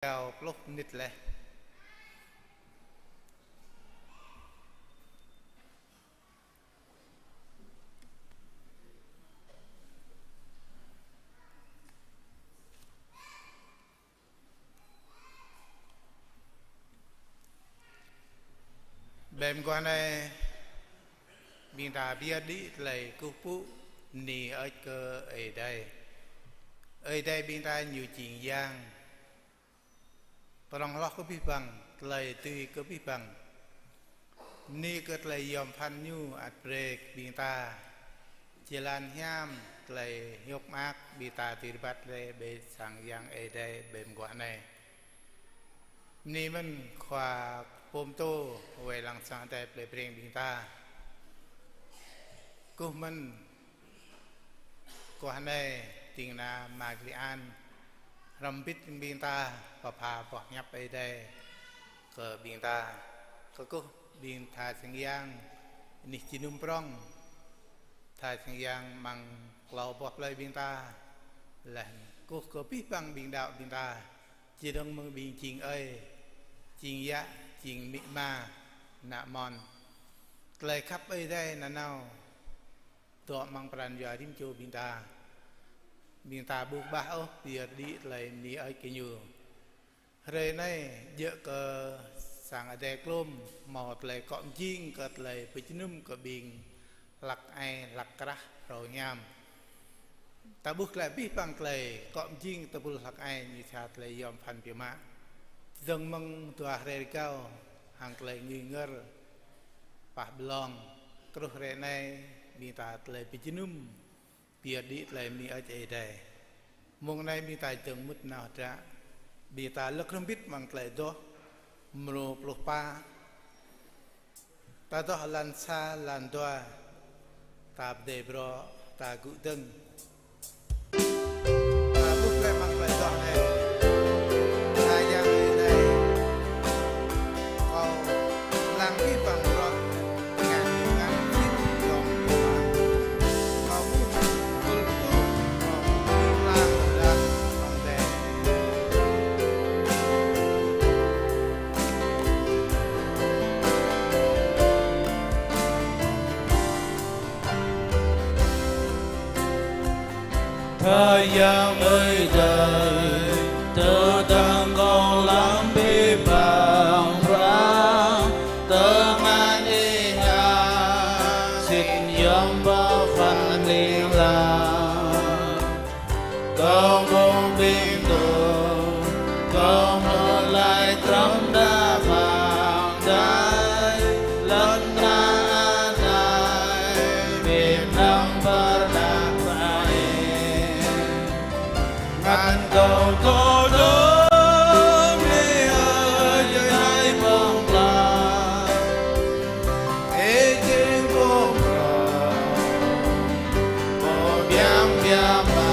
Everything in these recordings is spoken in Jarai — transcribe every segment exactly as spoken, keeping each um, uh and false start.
rơgao pluh mơnit laih. Ƀơi mơguah anai, ƀing ta pơyơr đĭ tơlơi kơkuh pơpŭ bơni hơơč kơ Ơi Adai. Ơi Adai ƀing ta ñu jing Yang. Prŏng hloh kơ abih bang, tơlơi dưi kơ abih bang. Bơni kơ tơlơi yom pơphan ñu ăt brơi kơ ƀing ta jơlan hiam, tơlơi hiôk mơak ƀing ta dưi rơbat laih ƀơi sang Yang Ơi Adai ƀơi mơguah anai. Bơni mơ̆n Khua Pô Tô wai lăng sang Adai plei Breng ƀing ta. Kơkuh mơ̆n mơguah anai ding kơna Ama Kli An hrŏm hơbĭt ƀing ta, pơpha boh hiăp Ơi Adai kơ ƀing ta. Kơkuh ƀing tha sang yang anih jơnum prŏng, tha sang yang amăng klâo boh plơi ƀing ta, laih kơkuh kơ abih bang ƀing đaŏ ƀing ta, čơdơ̆ng mơ̆ng ƀing jing ơi, jing yă, jing amĭ ama, ană amôn. Tơlơi khăp Ơi Adai nanao dŏ amăng pran jua rĭm čô ƀing ta. Ƀing ta ƀu kơƀah ôh pơyơr đĭ tơlơi bơni hơơč kơ ñu. Hrơi anai, djơ̆ kơ sang Adai klôm, hmâo tơlơi akŏ mơjing kơ tơlơi pơjơnum kơ ƀing hlăk ai, hlăk krah, phrâo hiam. Ta ƀuh glaĭ abih bang tơlơi akŏ mơjing tơpul hlăk ai ñu sa tơlơi yom pơphan biă mă. Čơdơ̆ng mơ̆ng dua hrơi rơgao hăng tơlơi ngui ngơr, pah ƀlŏng, truh hrơi anai ƀing ta tơlơi pơjơnum, pơyơr đĭ tơlơi bơni hơơč Ơi Adai. Mông anai ƀing ta čơdơ̆ng mŭt nao hơdră, ƀing ta lơ̆k hrŏm hơbĭt amăng tơlơi adoh mrô pluh pă. Ta adoh lan sa, lan dua, ta pơdơi brŏ, ta gŭ dơ̆ng. Ta ƀuh glaĭ amăng tơlơi adoh anai. Ơ Yang Ơi Adai, kâo lăng abih bang bruă ngă ñu ngă sĭt yom yua. Kâo ƀuh kul tu, kâo ƀuh lăng lăng amăng Adai. Ơ Yang Ơi Adai, tơdang kâo lăng abih bang bruă, tơngan Ih ngă sĭt yom pơphan ling lang. Kâo ƀuh ƀing tŭ, kâo mơ̆ laĭ trŏm đa amăng Adai, lŏn tơnah anai, ƀing năng pơrơđah ƀai. Ngăn kâo tơdang bơni hơơč Ơi Adai pơklaih. Ih jing Pô pơklaih, Pô biă mă.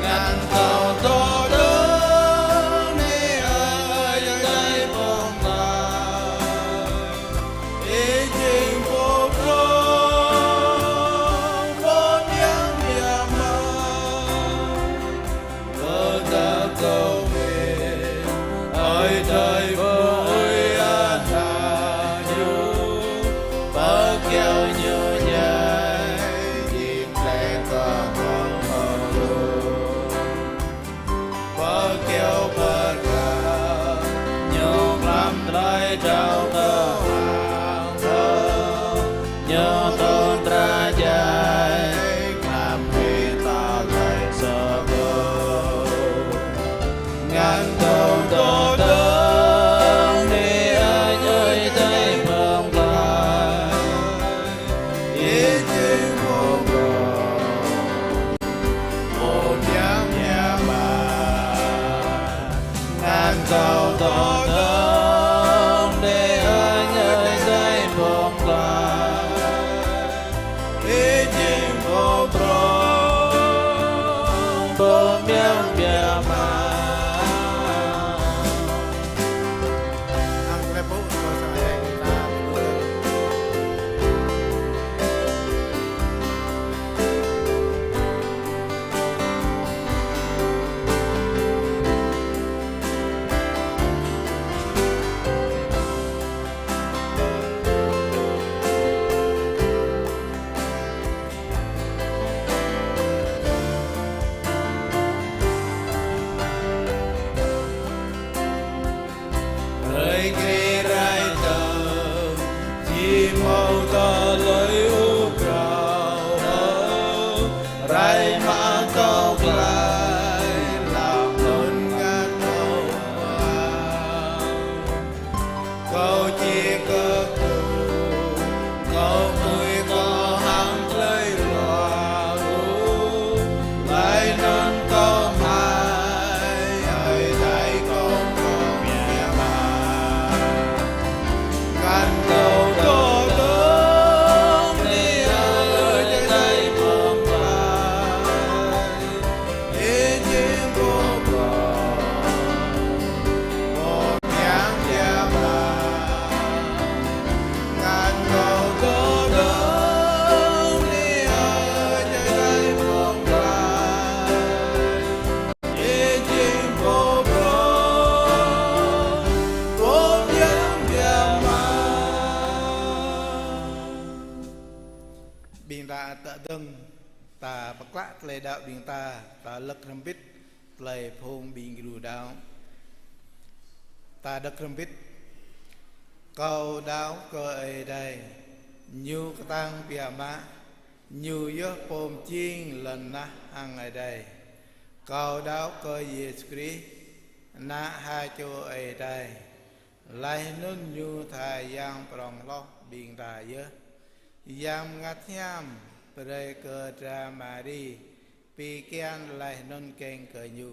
Ngăn kâo tơdang bơni hơơč Ơi Adai pơklaih. Ih jing Pô pơklaih, Pô biă mă. Kơ ta kâo bĕ, Ơi Adai Pô ơi, ăt hơdip, pơkiaŏ ñu djai, jing tơlơi kơ kâo hơdip. Pơkiaŏ pơrơđah, ñu mlam tơlơi jao kơ hăng thơm, ñu tŭ dra djai, mlam hĭ tơlơi sa kơ. Ngăn kâo tơdang bơni hơơč Ơi Adai pơklaih. Ih jing Pô pơklaih, Pô biă mă. Ngăn kâo tơdang bơni hơơč Ơi Adai pơklaih. Ih jing Pô pơklaih, Pô biă mă. Dơ̆ng, ta pơklă tơlơi đaŏ ƀing ta, ta lăk hrŏm hơbĭt tơlơi phung ƀing gru đaŏ. Ta đŏk hrŏm hơbĭt. Kâo đaŏ kơ Ơi Adai, Ñu kơtang biă mă, Ñu yơh pô pơjing lŏn tơnah hăng adai. Kâo đaŏ kơ Yêsu Krist, Ană ha čô Ơi Adai, laih anŭn Ñu tha Yang prŏng hloh ƀing ta yơh. Yang Bơngăt Hiam brơi kơ dra Mari pi kian laih anŭn kiăng kơ Ñu.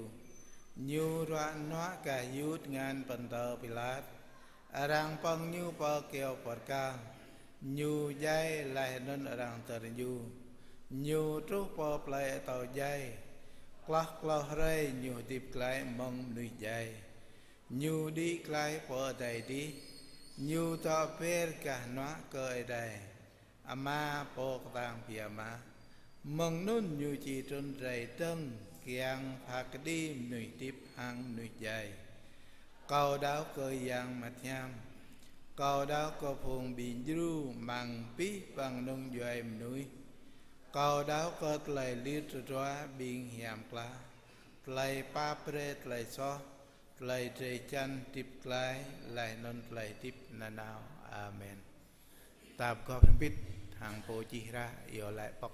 Ñu ruă nuă gah Yut ngăn Pôntơ Pilat, arăng pơ̆ng Ñu pơ kơyâo bơrkal. Ñu djai laih anŭn arăng dơr Ñu. Ñu truh pơ plơi atâo djai. Klâo klâo hrơi Ñu hơdip glaĭ mơ̆ng mơnuih djai. Ñu đĭ glaĭ pơ adai adih. Ñu dŏ ber gah hnuă kơ Ơi Adai Ama pô kơtang biă mă. Mơ̆ng anŭn Ñu či trŭn rai dơ̆ng kiăng pha kơđi mơnuih hơdip hăng mơnuih djai. Kâo đaŏ kơ Yang Bơngăt Hiam. Kâo đaŏ kơ phung ƀing djru amăng abih bang kơnung djuai mơnuih. Kâo đaŏ kơ tơlơi lir tơdruă ƀing hiam klă, tơlơi pap brơi tơlơi soh, tơlơi drơi jăn hơdip glaĭ, laih anŭn tơlơi hơdip nanao. Amen. Ta pơgop hrŏm hơbĭt hăng pô čih hră, iâu laĭ pŏk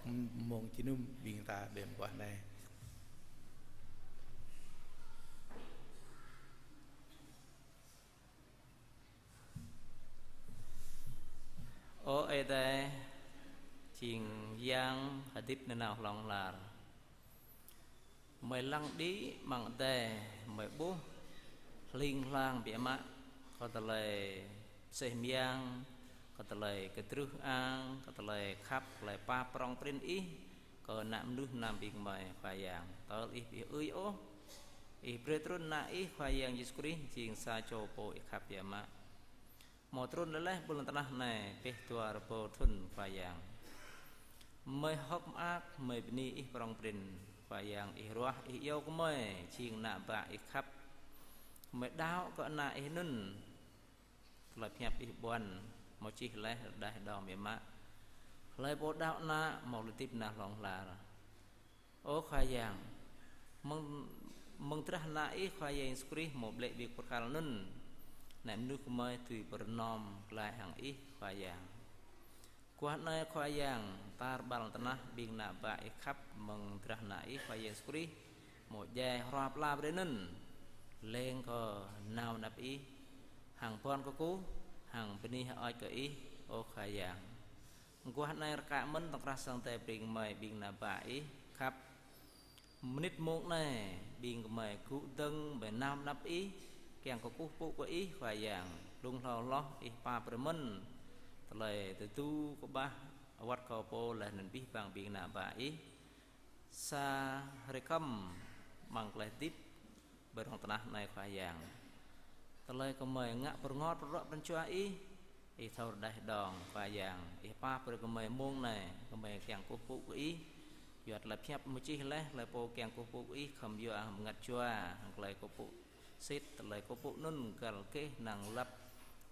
mông jơnum ƀing ta ƀơi mơguah anai. Ơ Ơi Adai, jing Yang hơdip nanao hlŏng lar. Gơmơi lăng đĭ amăng adai, gơmơi ƀuh hling hlang biă mă kơ tơlơi mơsêh mơyang, kơ tơlơi kơdrưh ang, kơ tơlơi khăp, tơlơi pap prŏng prin Ih kơ ană mơnuih anăm ƀing gơmơi, Khua Yang. Tơl Ih ƀu ưi ôh, Ih brơi trŭn Ană Ih, Khua Yang Yêsu Krist, jing sa čô pô Ih khăp biă mă. Hmâo trŭn laih ƀơi lŏn tơnah anai, pĕh dua rơbâo thŭn, Khua Yang. Gơmơi hơ̆k mơak, gơmơi bơni Ih prŏng prin, Khua Yang. Ih ruah, Ih iâu gơmơi jing ană bă Ih khăp. Gơmơi đaŏ kơ Ană Ih anŭn. Tơlơi pơhiăp Ih ƀuăn, hmâo čih laih rơđah dong biă mă: Hlơi pô đaŏ Ană, hmâo tơlơi hơdip nanao hlŏng lar. Ơ Khua Yang, mơ̆ng, mơ̆ng drah Ană Ih, Khua Yang Yêsu Krist, hmâo ƀlĕ ƀơi kơyâo bơrkal anŭn, ană mơnuih gơmơi dưi pơrơnom glaĭ hăng Ih, Khua Yang. Mơguah anai, Khua Yang, tar ƀar lŏn tơnah ƀing ană bă Ih khăp, mơ̆ng drah Ană Ih, Khua Yang Yêsu Krist, hmâo djai hrup pla brơi anŭn, leng kơ nao anăp Ih, hăng ƀuăn kơkuh, hăng bơni hơơč kơ Ih, ơ Khua Yang. Mơguah anai rơka mơ̆n tŏng krah sang Ơi Adai brơi kơ gơmơi ƀing ană bă Ih khăp. Mơnit mông anai, ƀing gơmơi gŭ dơ̆ng ƀơi anăp Ih, kiăng kơkuh pơpŭ kơ Ih, Khua Yang. Blung hlâo hloh Ih pap brơi mơ̆n tơlơi tơdu kơƀah, wăt kơ pô laih anŭn abih bang ƀing ană bă Ih sa hrơi kơm amăng tơlơi hơdip ƀơi rŏng tơnah anai, Khua Yang. Tơlơi gơmơi ngă pơrơngot pơrơđok pran jua Ih, Ih thâo rơđah dong, Khua Yang. Ih pap brơi gơmơi mông anai, gơmơi kiăng kơkuh pơpŭ kơ Ih. Yua tơlơi pơhiăp hmâo čih laih, hlơi pô kiăng kơkuh pơpŭ kơ Ih, khŏm yua hăng bơngăt jua, hăng tơlơi kơkuh pơpŭ sĭt, tơlơi kơkuh pơpŭ anŭn găl kơ năng lăp.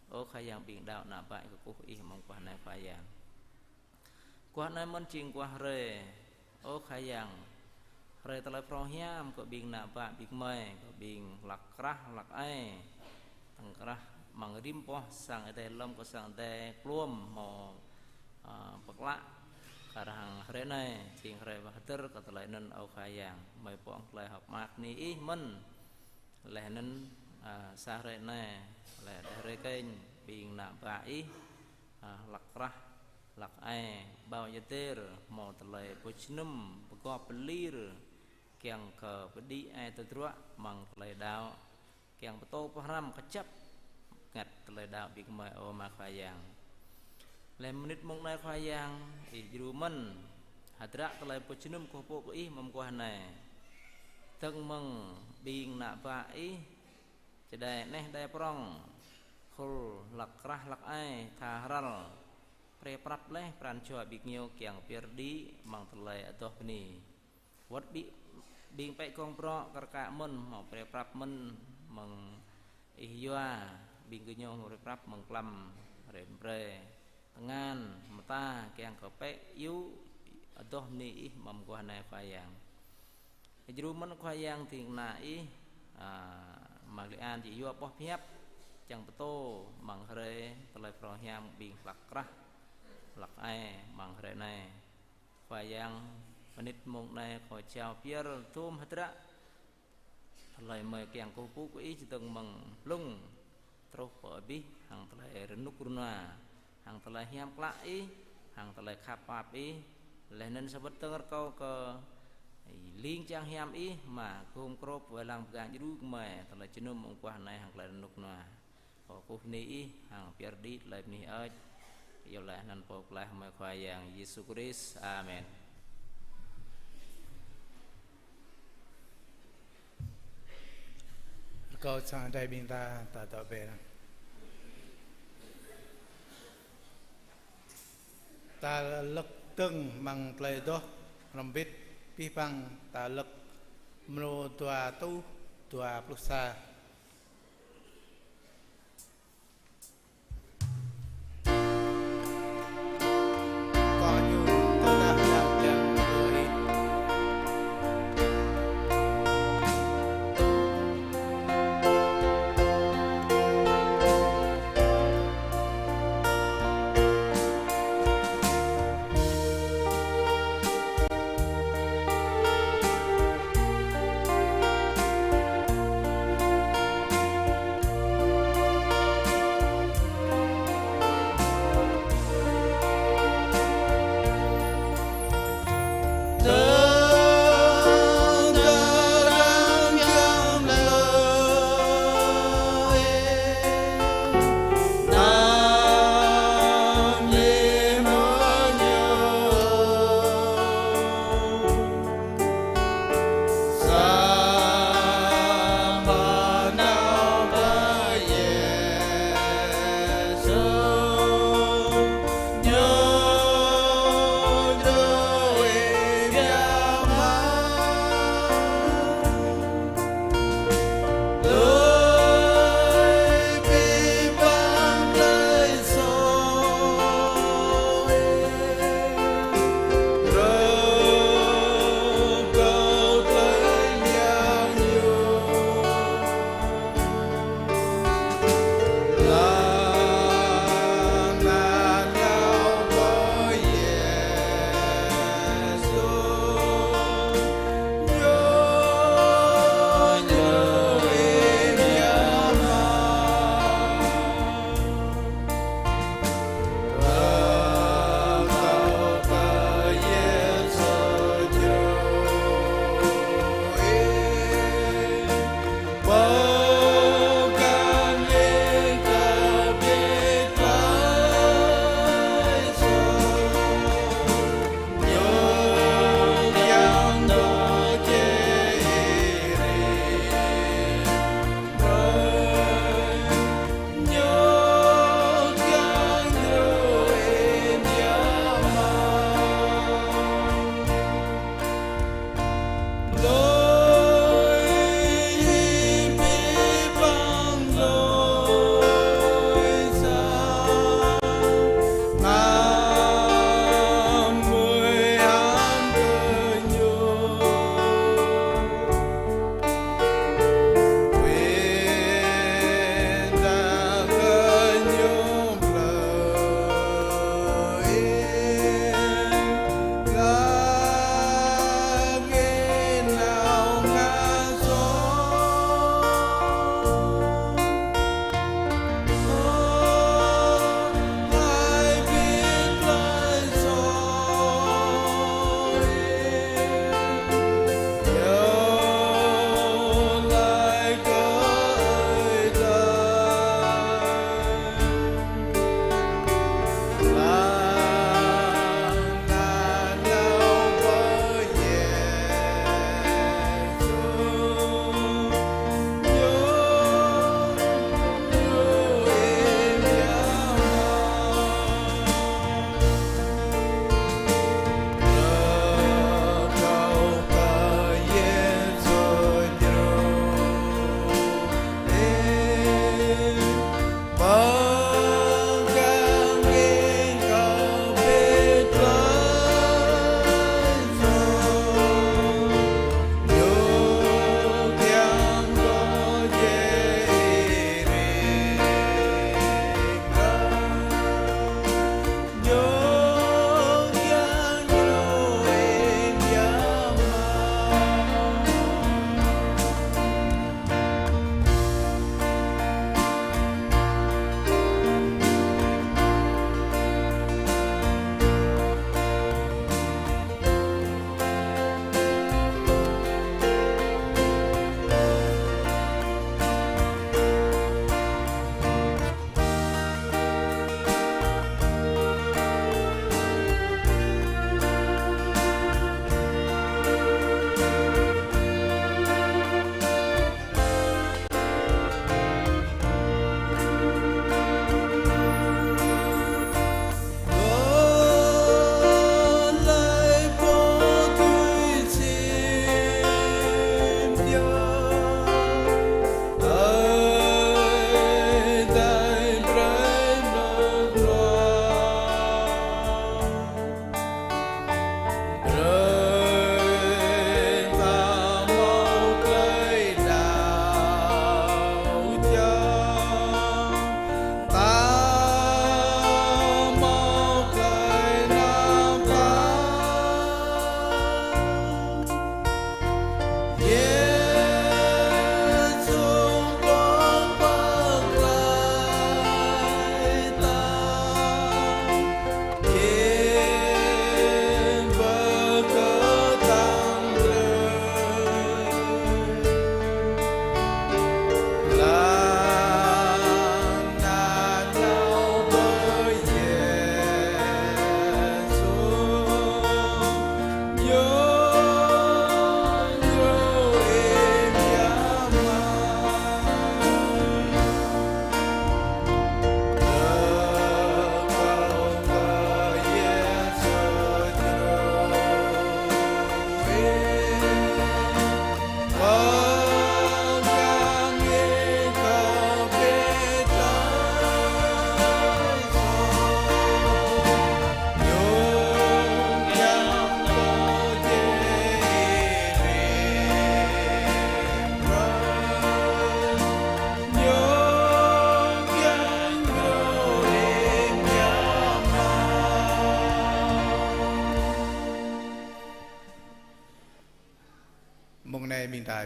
Ơ Khua Yang, ƀing đaŏ ană bă kơkuh Ih mơguah anai, Khua Yang. Mơguah anai mơ̆n jing mơguah hrơi, ơ Khua Yang, hrơi tơlơi phrâo hiam kơ ƀing ană bă ƀing gơmơi, kơ ƀing hlăk krah hlăk ai, tŏng krah amăng rĭm boh sang Ơi Adai, lŏm kơ sang Ơi Adai kluôm hmâo, ơ, pơklă kar hăng hrơi anai, jing hrơi pơhơdơr kơ tơlơi anŭn, ơ Khua Yang. Gơmơi pŏk tơlơi hơ̆k mơak bơni Ih mơ̆n. Laih anŭn, ơ, sa hrơi anai, laih đah hrơi kơnh, ƀing ană bă Ih, ơ, hlăk krah hlăk ai, ƀâo yơdêr, hmâo tơlơi pơjơnum, pơgop pơlir, kiăng kơ pơđĭ ai tơdruă amăng tơlơi đaŏ, kiăng pơtô pơhrăm kơjăp bơngăt tơlơi đaŏ ƀing gơmơi, ơ Ama Khua Yang. Laih mơnit mông anai, Khua Yang, Ih djru mơ̆n hơdră tơlơi pơjơnum kơkuh pơpŭ kơ Ih mơguah anai. Dơ̆ng mơ̆ng ƀing ană bă Ih, čơđai anet đai prŏng, khul hlăk krah hlăk ai, tha hrăl, pre prăp laih pran jua ƀing gơñu kiăng pơyơr đĭ amăng tơlơi adoh bơni. Wăt ƀing, ƀing pĕ gong brŏ kar kaĭ mơ̆n, hmâo pre prăp mơ̆n mơ̆ng Ih yua, ƀing gơñu hmâo pre prăp mơ̆ng klăm, rem bre, tơngan, mơta, kiăng kơ pĕ yŭ, Adoh bơni Ih amăng mơguah anai Khua Yang. Djru mơ̆n Khua Yang ding kơna Ih, a, mơ̆ng lĕ an či yua boh pơhiăp, čang pơtô amăng hrơi tơlơi phrâo hiam ƀing hlăk krah, hlăk ai amăng hrơi anai. Khua Yang, mơnit mông anai kâo jao pơyơr dôm hơdră tơlơi mơi kiăng kơkuh pơpŭ kơ Ih čơdơ̆ng mơ̆ng blung truh pơ abih, hăng tơlơi rơnŭk rơnua, hăng tơlơi hiam klă Ih, hăng tơlơi khăp pap Ih, laih anŭn sa wơ̆t dơ̆ng rơkâo kơ ling jang hiam Ih mă gum grŏp wai lăng pơgang djru gơmơi tơlơi jơnum mơguah anai hăng tơlơi rơnŭk rơnua. Kâo kơkuh bơni Ih hăng pơyơr đĭ tơlơi bơni hơơč. Iâu laĭ anăn Pô Pơklaih mơi Khua Yang Yêsu Krist. Amen. Rơkâo čang adai ƀing ta, ta dŏ bĕ. Ta lơ̆k dơ̆ng amăng tơlơi adoh hrŏm hơbĭt abih bang, ta lơ̆k mrô dua rơtuh dua pluh sa.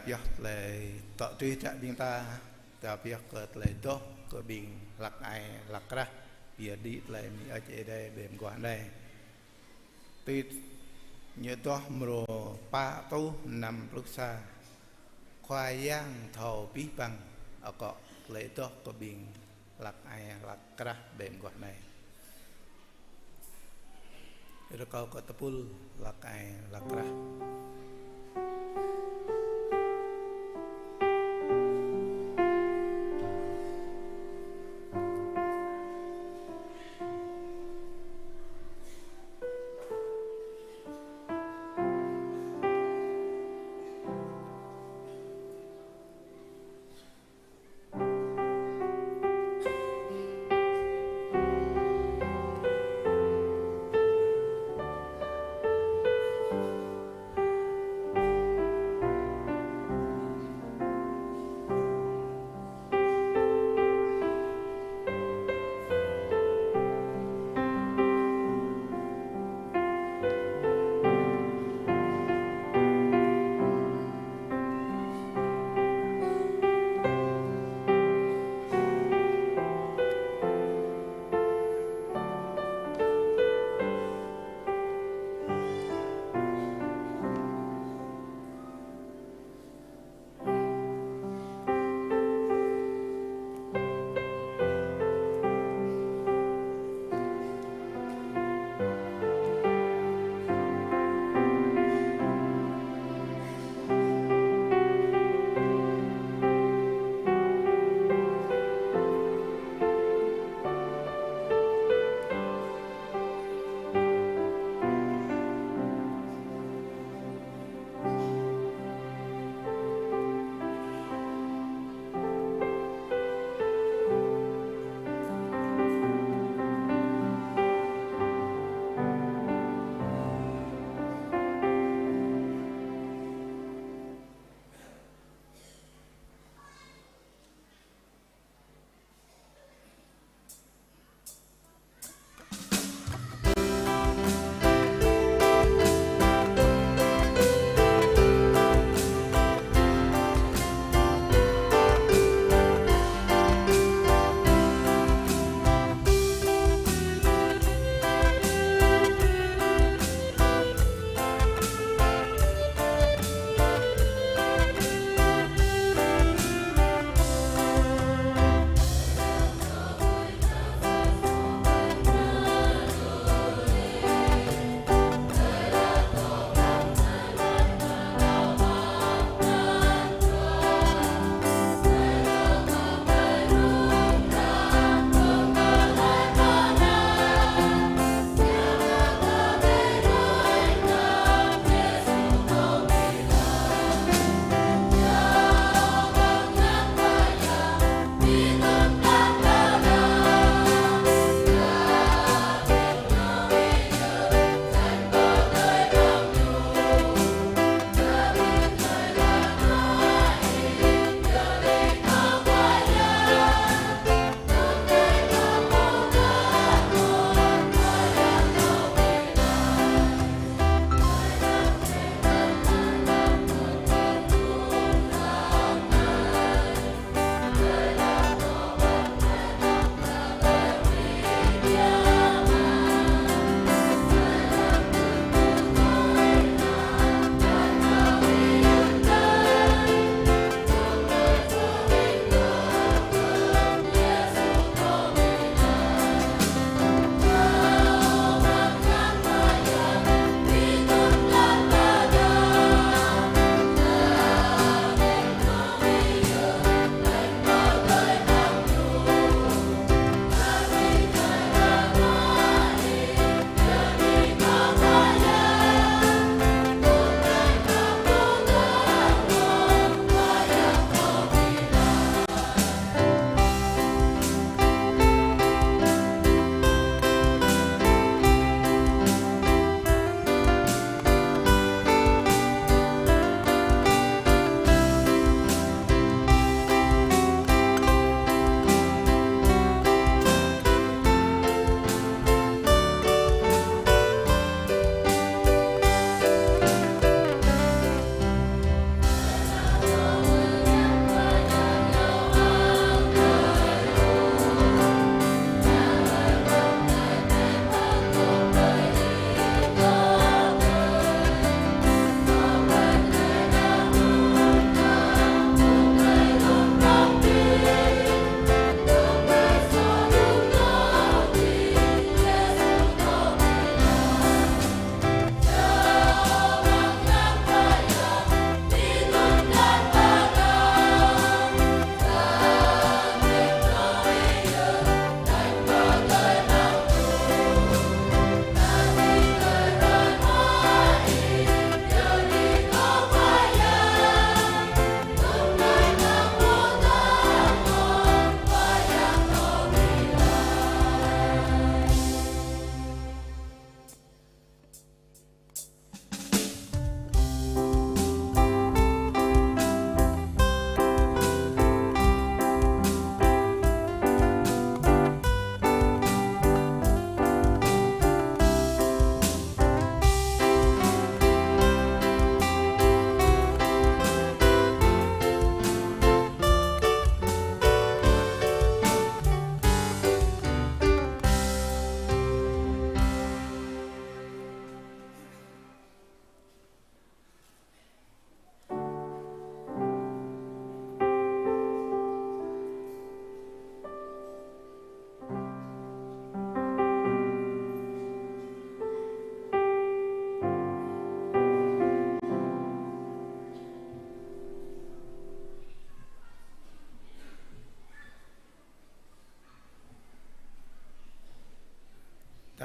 Pioh tơlơi tŏ tui hră ƀing ta, ta pioh kơ tơlơi adoh kơ ƀing hlăk ai hlăk krah, pioh đĭ tơlơi mơak Ơi Adai ƀơi mơguah anai. Tui ñu adoh mrô pă rơtuh năm pluh sa. Khua Yang thâo abih bang akŏ tơlơi adoh kơ ƀing hlăk ai hlăk krah ƀơi mơguah anai. Rơkâo kơ tơpul hlăk ai hlăk krah.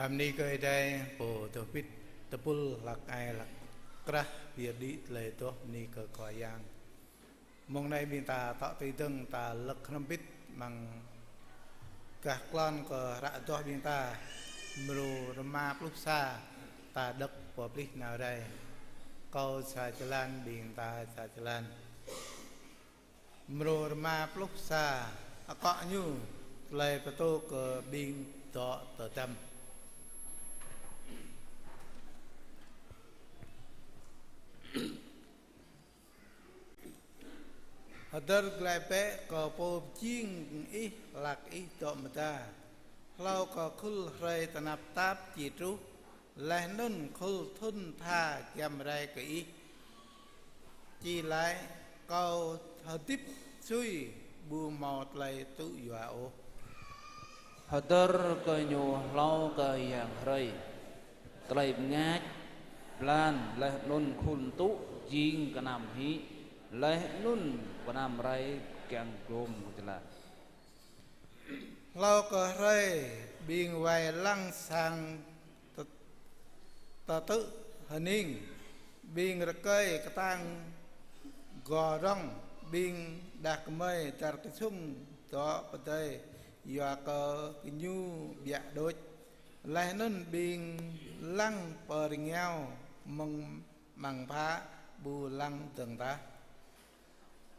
Bơni kơ Ơi Adai, Pô dŏ pĭt tơpul hlăk ai hlăk krah, pơyơr đĭ tơlơi adoh, bơni kơ Khua Yang. Mông anai ƀing ta tŏ tui dơ̆ng ta lơ̆k hrŏm hơbĭt amăng gah klôn kơ hră adoh ƀing ta, mrô rơma pluh sa, ta đŏk pơplih nao rai. Kâo sa jơlan, ƀing ta sa jơlan. Mrô rơma pluh sa, akŏ ñu: Tơlơi pơtô kơ ƀing dŏ tơdăm. Hơdơr glaĭ bĕ kơ Pô pơjing ih hlak ih dŏ mơda, hlâo kơ khul hrơi tơnap tap či truh, laih anŭn khul thŭn tha giăm rai kơ ih. Či laĭ: Kâo hơdip sui, ƀu hmâo tơlơi tŭ yua ôh. Hơdơr kơ ñu hlâo kơ yang hrơi, tơlơi bơngač blan, laih anŭn khul tŭ jing kơnăm hĭ, laih anŭn kơnăm rai kiăng glông jơlan. Hlâo kơ hrơi ƀing wai lăng sang tơ-, tơtư̆ hơning, ƀing rơkơi kơtang gŏ rŏng, ƀing đah kơmơi dar kơsŭng dŏ pơdơi yua kơ gơñu ƀiă đôč, laih anŭn ƀing lăng pơrơngiao mơ̆ng amăng phă ƀu lăng dơ̆ng tah.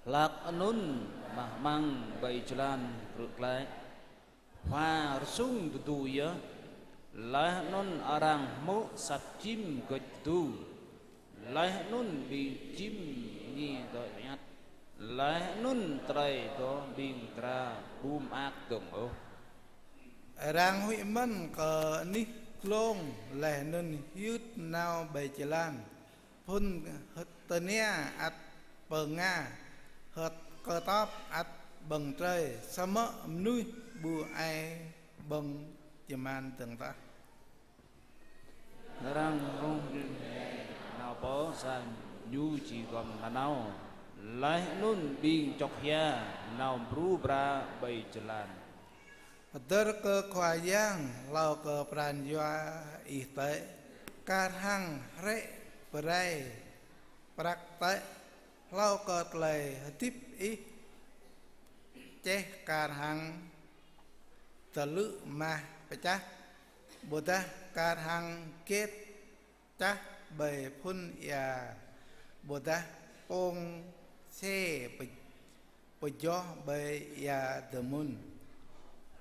Hlak anŭn mah amăng ƀơi jơlan rơ̆k glaĭ, hua rơsŭng tơdu yơh, laih anŭn arăng hmư̆ asăp čim gơč tơdu, laih anŭn ƀing čim ngă dŏ rơñăt, laih anŭn tơlơi dŏ ƀing dra ƀu mơak dơ̆ng ôh. Arăng huĭ mơ̆n kơ anih glông, laih anŭn hyưt nao ƀơi jơlan. Phŭn tơnia ăt pơnga, hơt kơtop ăt ƀơ̆ng trơi, samơ̆ mơnuih ƀu ai ƀơ̆ng jơman dơ̆ng tah. Arăng rŭng răng nao pơ sang ñu či gŏm nanao, laih anŭn ƀing čŏk hia nao bru bra ƀơi jơlan. Hơdơr kơ Khua Yang, hlâo kơ pran jua ih tơi, kar hăng hrĕ pơrai prăk tơi, hlâo kơ tơlơi hơdip ih čeh kar hăng tơlư̆ mah pơčah, ƀôdah kar hăng get čah ƀơi phŭn ia, ƀôdah pông se pơ-, pơjoh ƀơi ia dơmŭn.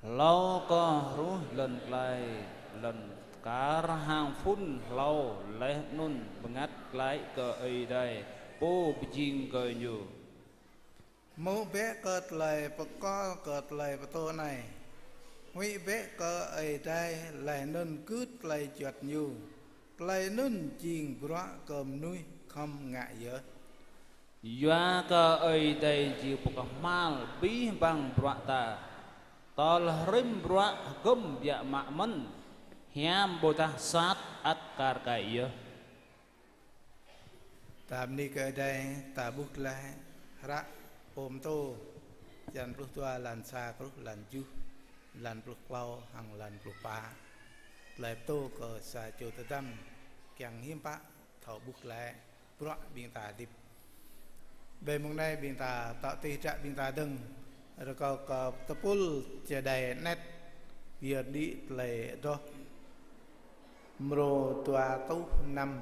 Hlâo kơ hruh lŏn glai lŏn, kar hăng phŭn hlâo, laih anŭn bơngăt glaĭ kơ Ơi Adai, Pô pơjing kơ ñu. Hmư̆ bĕ kơ tơlơi pơkŏl kơ tơlơi pơtô anai. Huĭ bĕ kơ Ơi Adai, laih anŭn gưt tơlơi juăt ñu. Tơlơi anŭn jing bruă kơ mơnuih khŏm ngă yơh. Yua kơ Ơi Adai jing pô kơhma̱l abih bang bruă ta. Tơl rĭm bruă hơgŏm biă mă mơ̆n, hiam ƀôdah sat ăt kar kaĭ yơh. Ta bơni kơ Ơi Adai, ta ƀuh glaĭ hră Pô Pơtô, črăn pluh dua, lan sa truh lan tơjuh, lan pluh klâo hăng lan pluh pă. Tơlơi pơtô kơ sa čô tơdăm kiăng hiư̆m pă thâo ƀuh glaĭ bruă ƀing ta hơdip. Ƀơi mông anai ƀing ta tŏ tui hră ƀing ta dơ̆ng, rơkâo kơ tơpul čơđai anet pơyơr đĭ tơlơi adoh mrô dua rơtuh năm.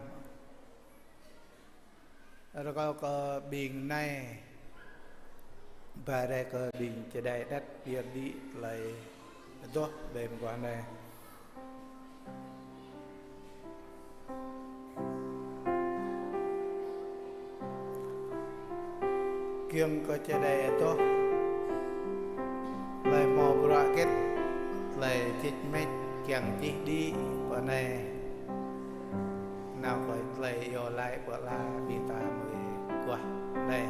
Rơkâo kơ ƀing nai ba rai kơ ƀing čơđai anet pơyơr đĭ tơlơi adoh ƀơi mơguah anai. Kiăng kơ čơđai adoh, tơlơi hmâo bruă hơget, tơlơi čih mĕč kiăng čih đĭ pơ anai. Nao kơ tơlơi iâu laĭ pơala ƀing ta mơguah anai.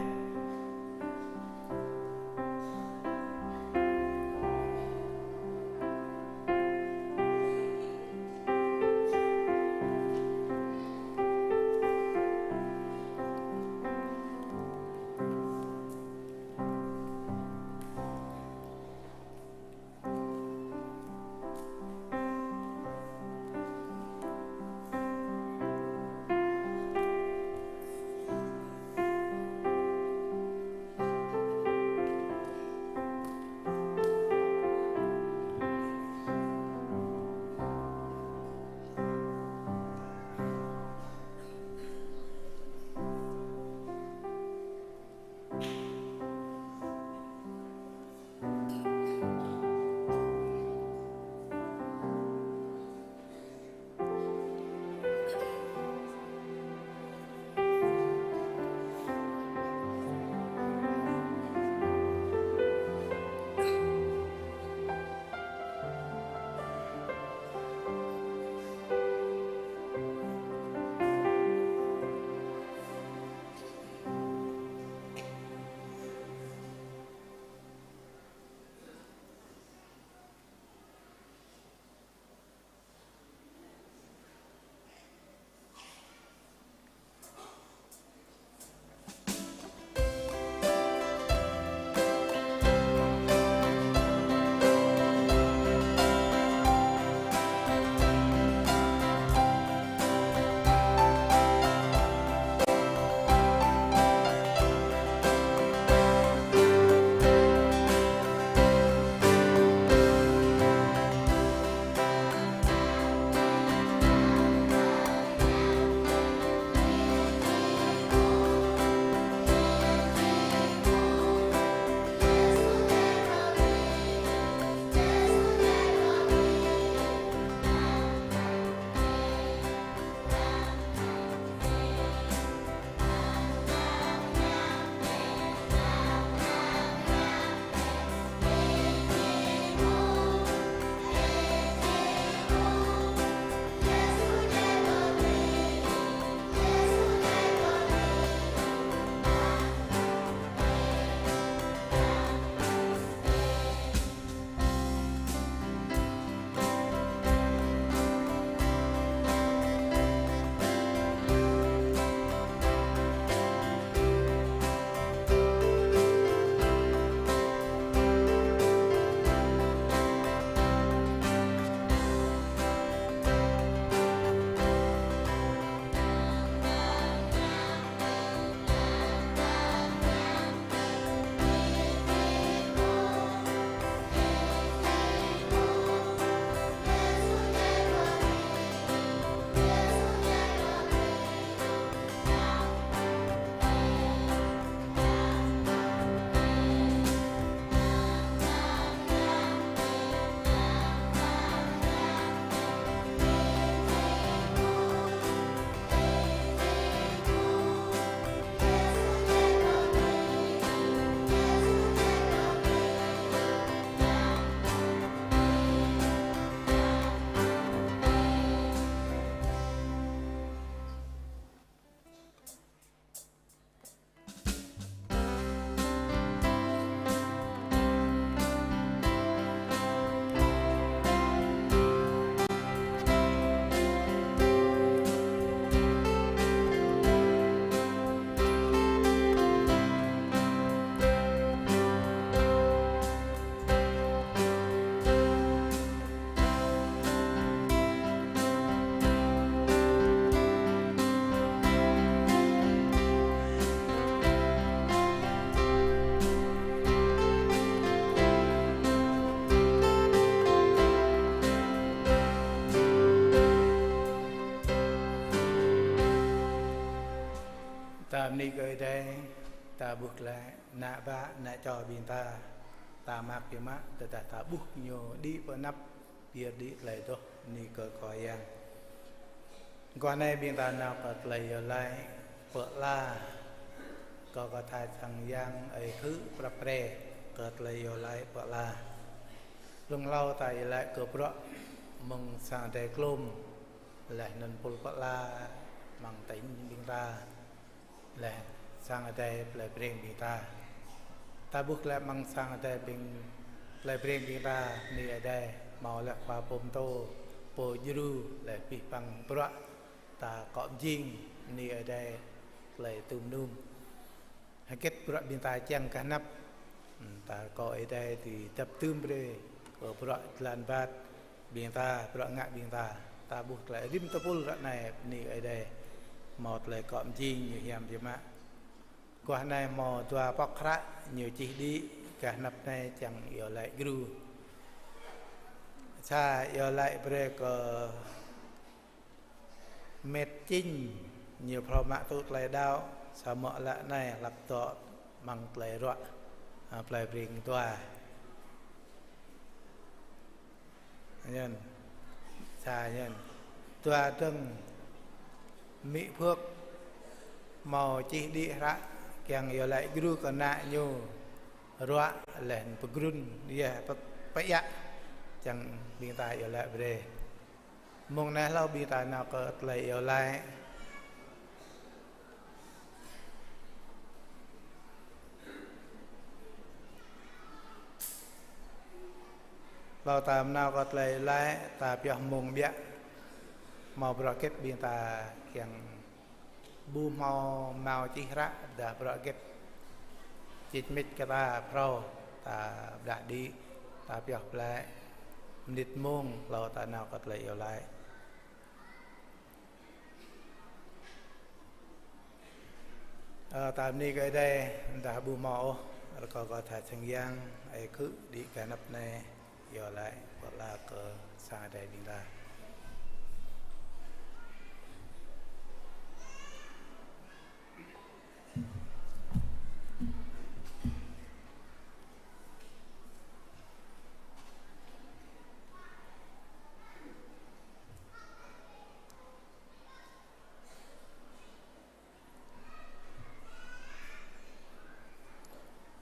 Bơni kơ Ơi Adai, ta ƀuh glaĭ, ană bă, ană čô ƀing ta, ta mă biă mă, tơdah ta ƀuh ñu đĭ pơ anăp, pơyơr đĭ tơlơi adoh, bơni kơ Khua Yang. Guah anai ƀing ta nao kơ tơlơi iâu laĭ pơala, kơ kơ tha sang yang ơi khư prăp pre, kơ tơlơi iâu laĭ pơala. Lŏng hlâo ta iâu laĭ kơ bruă mơ̆ng sang Ơi Adai klôm, laih anŭn pul pơala mơ̆ng tỉnh ƀing ta, laih sang Ơi Adai plei Breng ƀing ta. Ta ƀuh glaĭ mơ̆ng sang Ơi Adai ƀing plei Breng ƀing ta, bơni Ơi Adai, hmâo laih khua pô pơtô, pô djru, laih abih bang bruă ta akŏ mơjing, bơni Ơi Adai, tơlơi tŭm num. Hơget bruă ƀing ta kiăng gah anăp, ta akŏ Ơi Adai dưi dăp dưm brơi kơ bruă jơlan ƀat ƀing ta, bruă ngă ƀing ta. Ta ƀuh tơlơi rĭm tơpul ră anai, bơni Ơi Adai, hmâo tơlơi akŏ mơjing ñu hiam biă mă. Guah anai hmâo dua pŏk hră ñu čih đĭ gah anăp anai kiăng iâu laĭ djru. Sa iâu laĭ brơi kơ Met Čing, ñu phrâo mă tŭ tơlơi đaŏ, samơ̆ ră anai hlăk dŏ amăng tơlơi ruă, a, plei Breng dua. Nhân. Sa nhân. Dua dơ̆ng Mĭ Phước hmâo čih đĭ hră kiăng iâu laĭ djru kơ ană ñu ruă laih pơgrŭn, yơh, pơ-, pơiă, kiăng ƀing ta iâu laĭ brơi. Mông anai hlâo ƀing ta nao kơ tơlơi iâu laĭ. Hlâo ta nao kơ tơlơi iâu laĭ, ta pioh mông biă. Hmâo bruă hơget ƀing ta kiăng ƀu hmâo hmâo čih hră, ƀôdah bruă hơget čih mĭt kơ ta phrâo, ta blah đĭ, ta pioh glaĭ mơnit mông, hlâo ta nao kơ tơlơi iâu laĭ. Ơ, ta bơni kơ Ơi Adai, dah ƀu hmâo ôh, rơkâo kơ tha sang yang ơi khư đĭ gah anăp anai, iâu laĭ pơala kơ sang Ơi Adai ƀing ta.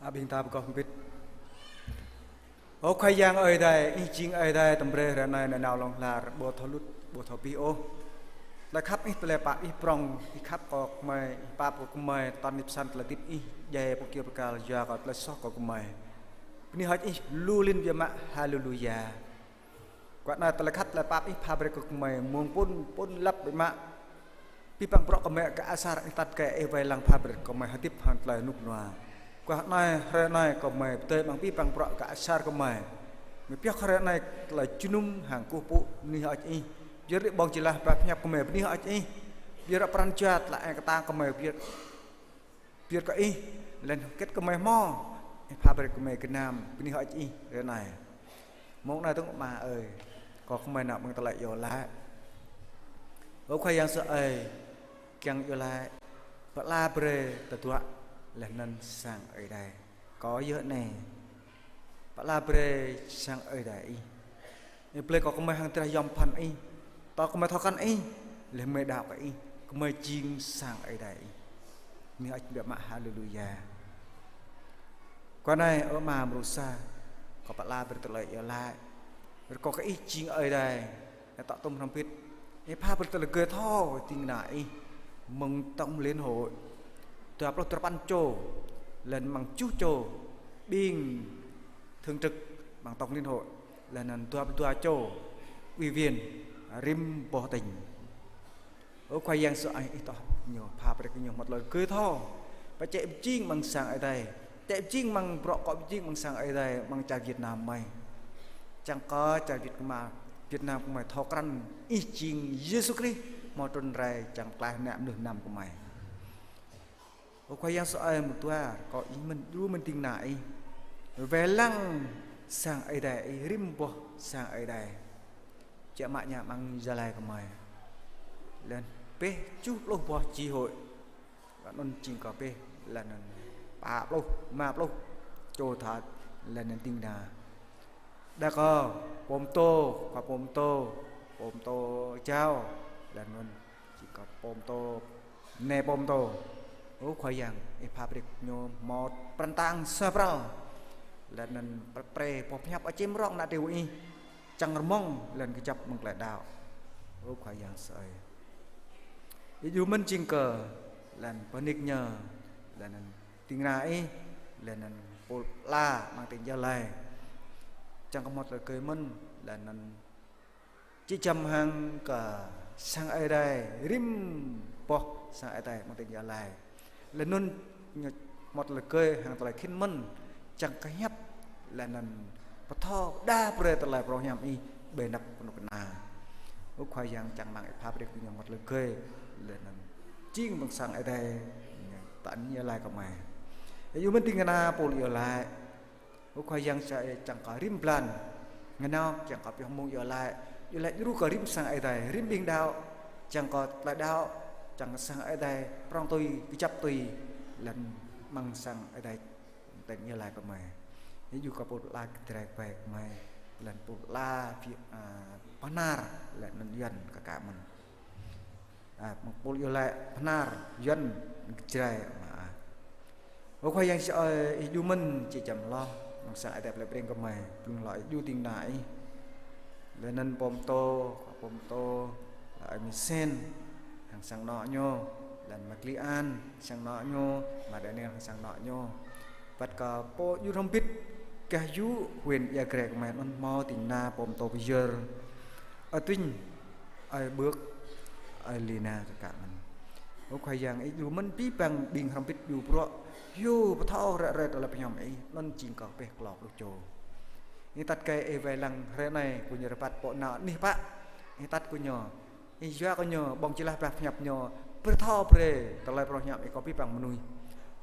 A, ƀing ta pơkŏh hơbĭt. Ơ Khua Yang Ơi Adai, Ih jing Ơi Adai tơm brơi hrơi anai nao lŏng lar, ƀu thâo lŭt, ƀu thâo abih ôh. Tơlơi khăp Ih, tơlơi pap Ih prŏng, Ih khăp kơ gơmơi, Ih pap kơ gơmơi, tơl nip san tơlơi hơdip Ih, djai pơkiaŏ pơkal yua kơ tơlơi soh kơ gơmơi. Bơni hơơč Ih lu lin biă mă, haleluya. Guah anai tơlơi khăp tơlơi pap Ih pha brơi kơ gơmơi mơ̆ng pŭn, pŭn lăp biă mă. Abih bang bruă gơmơi gah asar Ih tăt kơ Ih wai lăng pha brơi kơ gơmơi hơdip hăng tơlơi rơnŭk rơnua. Guah anai, hrơi anai gơmơi pơdơi amăng abih bang bruă gah asar gơmơi. Gơmơi pioh hrơi anai tơlơi jơnum hăng kơkuh pơpŭ bơni hơơč Ih. Pơyơr đĭ ƀơ̆ng jơlah pơhiăp gơmơi bơni hơơč Ih. Pơyơr pran jua tơlơi eng kơtang gơmơi pơyơr pơyơr kơ Ih, laih anŭn hơget gơmơi hmâo, Ih pha brơi kơ gơmơi gơnam, bơni hơơč Ih hrơi anai. Mông anai dơ̆ng Ama ơi, kơ gơmơi nao amăng tơlơi iâu laĭ. Ơ Khua Yang Yêsu ơi, kiăng iâu laĭ, pơala brơi tơdruă laih anŭn sang Ơi Adai. Kâo yơh anai, pơala brơi sang Ơi Adai Ih. Ih blơi kơ gơmơi hăng drah yom pơphan Ih. Tơl gơmơi thâo krăn Ih, laih gơmơi đaŏ kơ Ih, gơmơi jing sang Ơi Adai Ih. Bơni hơơč biă mă, haleluya. Guah anai, ơ Ama mrô sa, kâo pơala brơi tơlơi iâu laĭ. Rơkâo kơ Ih jing Ơi Adai, Ih tŏ tŭm hrŏm hơbĭt. Ih pha brơi tơlơi gơi thâo ding kơna Ih mơ̆ng tổng liên hội. Dua pluh duarơpăn čô, laih anŭn mơ̆ng tơjuh čô ƀing thường trực mơ̆ng tổng liên hội, laih anŭn dua pluh dua čô ủy viên rĭm boh tỉnh. Ơ Khua Yang Yêsu ơi, Ih tŏ ñu, pha brơi kơ ñu hmâo tơlơi gơi thâo, pơčeh pơjing amăng sang Ơi Adai, pơčeh pơjing amăng bruă akŏ pơjing amăng sang Ơi Adai, amăng čar Việt Nam gơmơi. Čang kơ čar Việt Nam, Việt Nam gơmơi thâo krăn Ih jing Yêsu Krist hmâo trŭn rai čang pơklaih ană mơnuih Việt Nam gơmơi. Ơ Khua Yang Yêsu ơi, mơ̆ng dua, kơ Ih mơ̆n, djru mơ̆n ding kơna Ih. Wai lăng sang Ơi Adai Ih, rĭm boh sang Ơi Adai. Čang mă ñu amăng Gia Lai gơmơi. Laih anŭn pĕh tơjuh pluh boh chi hội. Anŭn jing kơ pĕ, laih anŭn pă pluh, rơma pluh čô tha, laih anŭn ding kơna. Đa kơ pô pơtô, khua pô pơtô, pô pơtô jao, laih anŭn jing kơ pô pơtô, nai pô pơtô. Ơ Khua Yang, Ih pha brơi kơ ñu hmâo pran tang suaih pral, laih anŭn pre-, pre boh pơhiăp ačem rŏng ană triu Ih, čang rơmông, laih anŭn kơjăp mơ̆ng tơlơi đaŏ. Ơ Khua Yang sơai. Ih djru mơ̆n jing kơ, laih anŭn pơnik ñu, laih anŭn ding kơna Ih, laih anŭn pô pơala amăng tỉnh Gia Lai. Čang kơ hmâo tơlơi gơi mơ̆n, laih anŭn či čăm hăng kơ sang Ơi Adai, rĭm boh sang Ơi Adai amăng tỉnh Gia Lai. Laih anŭn ñu hmâo tơlơi gơi hăng tơlơi khĭn mơ̆n, čang kơ hiăp, laih anŭn pơthâo đa brơi tơlơi pơrơhiam Ih ƀơi anăp kơnuk kơna. Ơ Khua Yang, čang rơmang Ih pha brơi kơ ñu hmâo tơlơi gơi, laih anŭn jing ƀing sang Ơi Adai, ñu tơngia laĭ kơ mơi. Ih djru mơ̆n ding kơna pô iâu laĭ. Ơ Khua Yang sơai, čang kơ rĭm blan, ngă nao, čang kơ pioh mông iâu laĭ, iâu laĭ djru kơ rĭm sang Ơi Adai, rĭm ƀing đaŏ, čang kơ tơlơi đaŏ, čang kơ sang Ơi Adai prŏng tui, kơjăp tui, laih anŭn mơ̆ng sang Ơi Adai tơngia laĭ kơ mơi. Ih djru kơ pô pơala Jrai kơ mơi, laih anŭn pô pơala phi-, a, Bahnar, laih anŭn Yuan kơ kă mơ̆n. A, mơ̆ng pô iâu laĭ Bahnar, Yuan, Jrai, mă. Ơ Khua Yang sơai, Ih djru mơ̆n či čăm hloh, mơ̆ng sang Ơi Adai plei Breng kơ mơi, blung hloh Ih djru ding kơna Ih. Laih anŭn pô pơtô, pô pơtô, laih Ơi Misen, hăng sang anŏ ñu, laih anŭn mă Kli An, sang anŏ ñu, mă Daniel hăng sang anŏ ñu. Wơ̆t kơ pô djru hrŏm hơbĭt, gah yŭ huyện Ia Grai kơ mơi anŭn hmâo ding kơna pô pơtô pơyơr. Ơi Tuñ, Ơi Bưk, Ơi Lina kơ kă mơ̆n. Ơ Khua Yang, Ih djru mơ̆n abih bang ƀing hrŏm hơbĭt djru bruă, yua pơthâo ră ruai tơlơi pơhiam Ih, anŭn jing kơ pĕ klâo pluh čô. Ih tăt kơ Ih wai lăng hrơi anai, kơ ñu rơbat pô nao anih pă. Ih tăt kơ ñu, Ih yua kơ ñu, ƀơ̆ng jơlah blah pơhiăp ñu, pơthâo brơi tơlơi pơrơhiam Ih kơ abih bang mơnuih.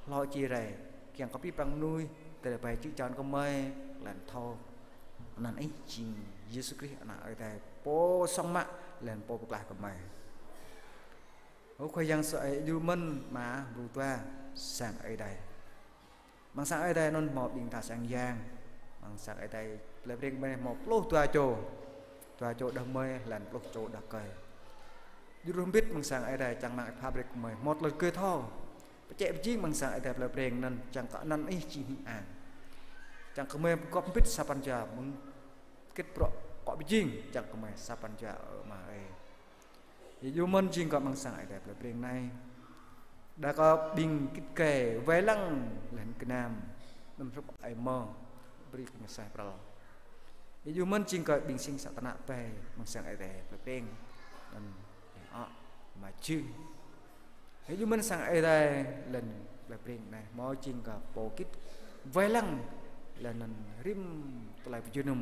Hloh či rai, kiăng kơ abih bang mơnuih, tơlơi ƀai čư̆ čan kơ mơi, laih anŭn thâo anăn Ih jing Yêsu Krist, Ană Ơi Adai, pô song mă, laih anŭn pô pơklaih kơ mơi. Ơ Khua Yang sơai, Ih djru mơ̆n mă bru dua sang Ơi Adai. Mơ̆ng sang Ơi Adai anŭn hmâo ƀing tha sang yang. Mơ̆ng sang Ơi Adai plei Breng mơi hmâo pluh dua čô. Dua čô đah mơi, laih anŭn pluh čô đah rơkơi. Djru hrŏm hơbĭt mơ̆ng sang Ơi Adai čang rơmang Ih pha brơi kơ mơi hmâo tơlơi gơi thâo. Pơčeh pơjing mơ̆ng sang Ơi Adai plei Breng anŭn čang kơ anăn Ih jing hing ang. Čang kơ mơi pơgop hơbĭt sa pran jua mơ̆ng kĭt bruă akŏ pơjing, čang kơ mơi sa pran jua, ơ Ama ơi. Ih djru mơ̆n jing kơ mơ̆ng sang Ơi Adai plei Breng anai. Đa kơ ƀing git gai wai lăng laih anŭn gơnam, anŭn hrup Ơi Mơ, brơi kơ ñu suaih pral. Ih djru mơ̆n jing kơ ƀing sing sa tơnă ƀai mơ̆ng sang Ơi Adai plei Breng, anŭn Ơi Ŏ, Ama Jưng. Ih djru mơ̆n sang Ơi Adai laih anŭn plei Breng anai, hmâo jing kơ pô git wai lăng, laih anŭn rĭm tơlơi pơjơnum,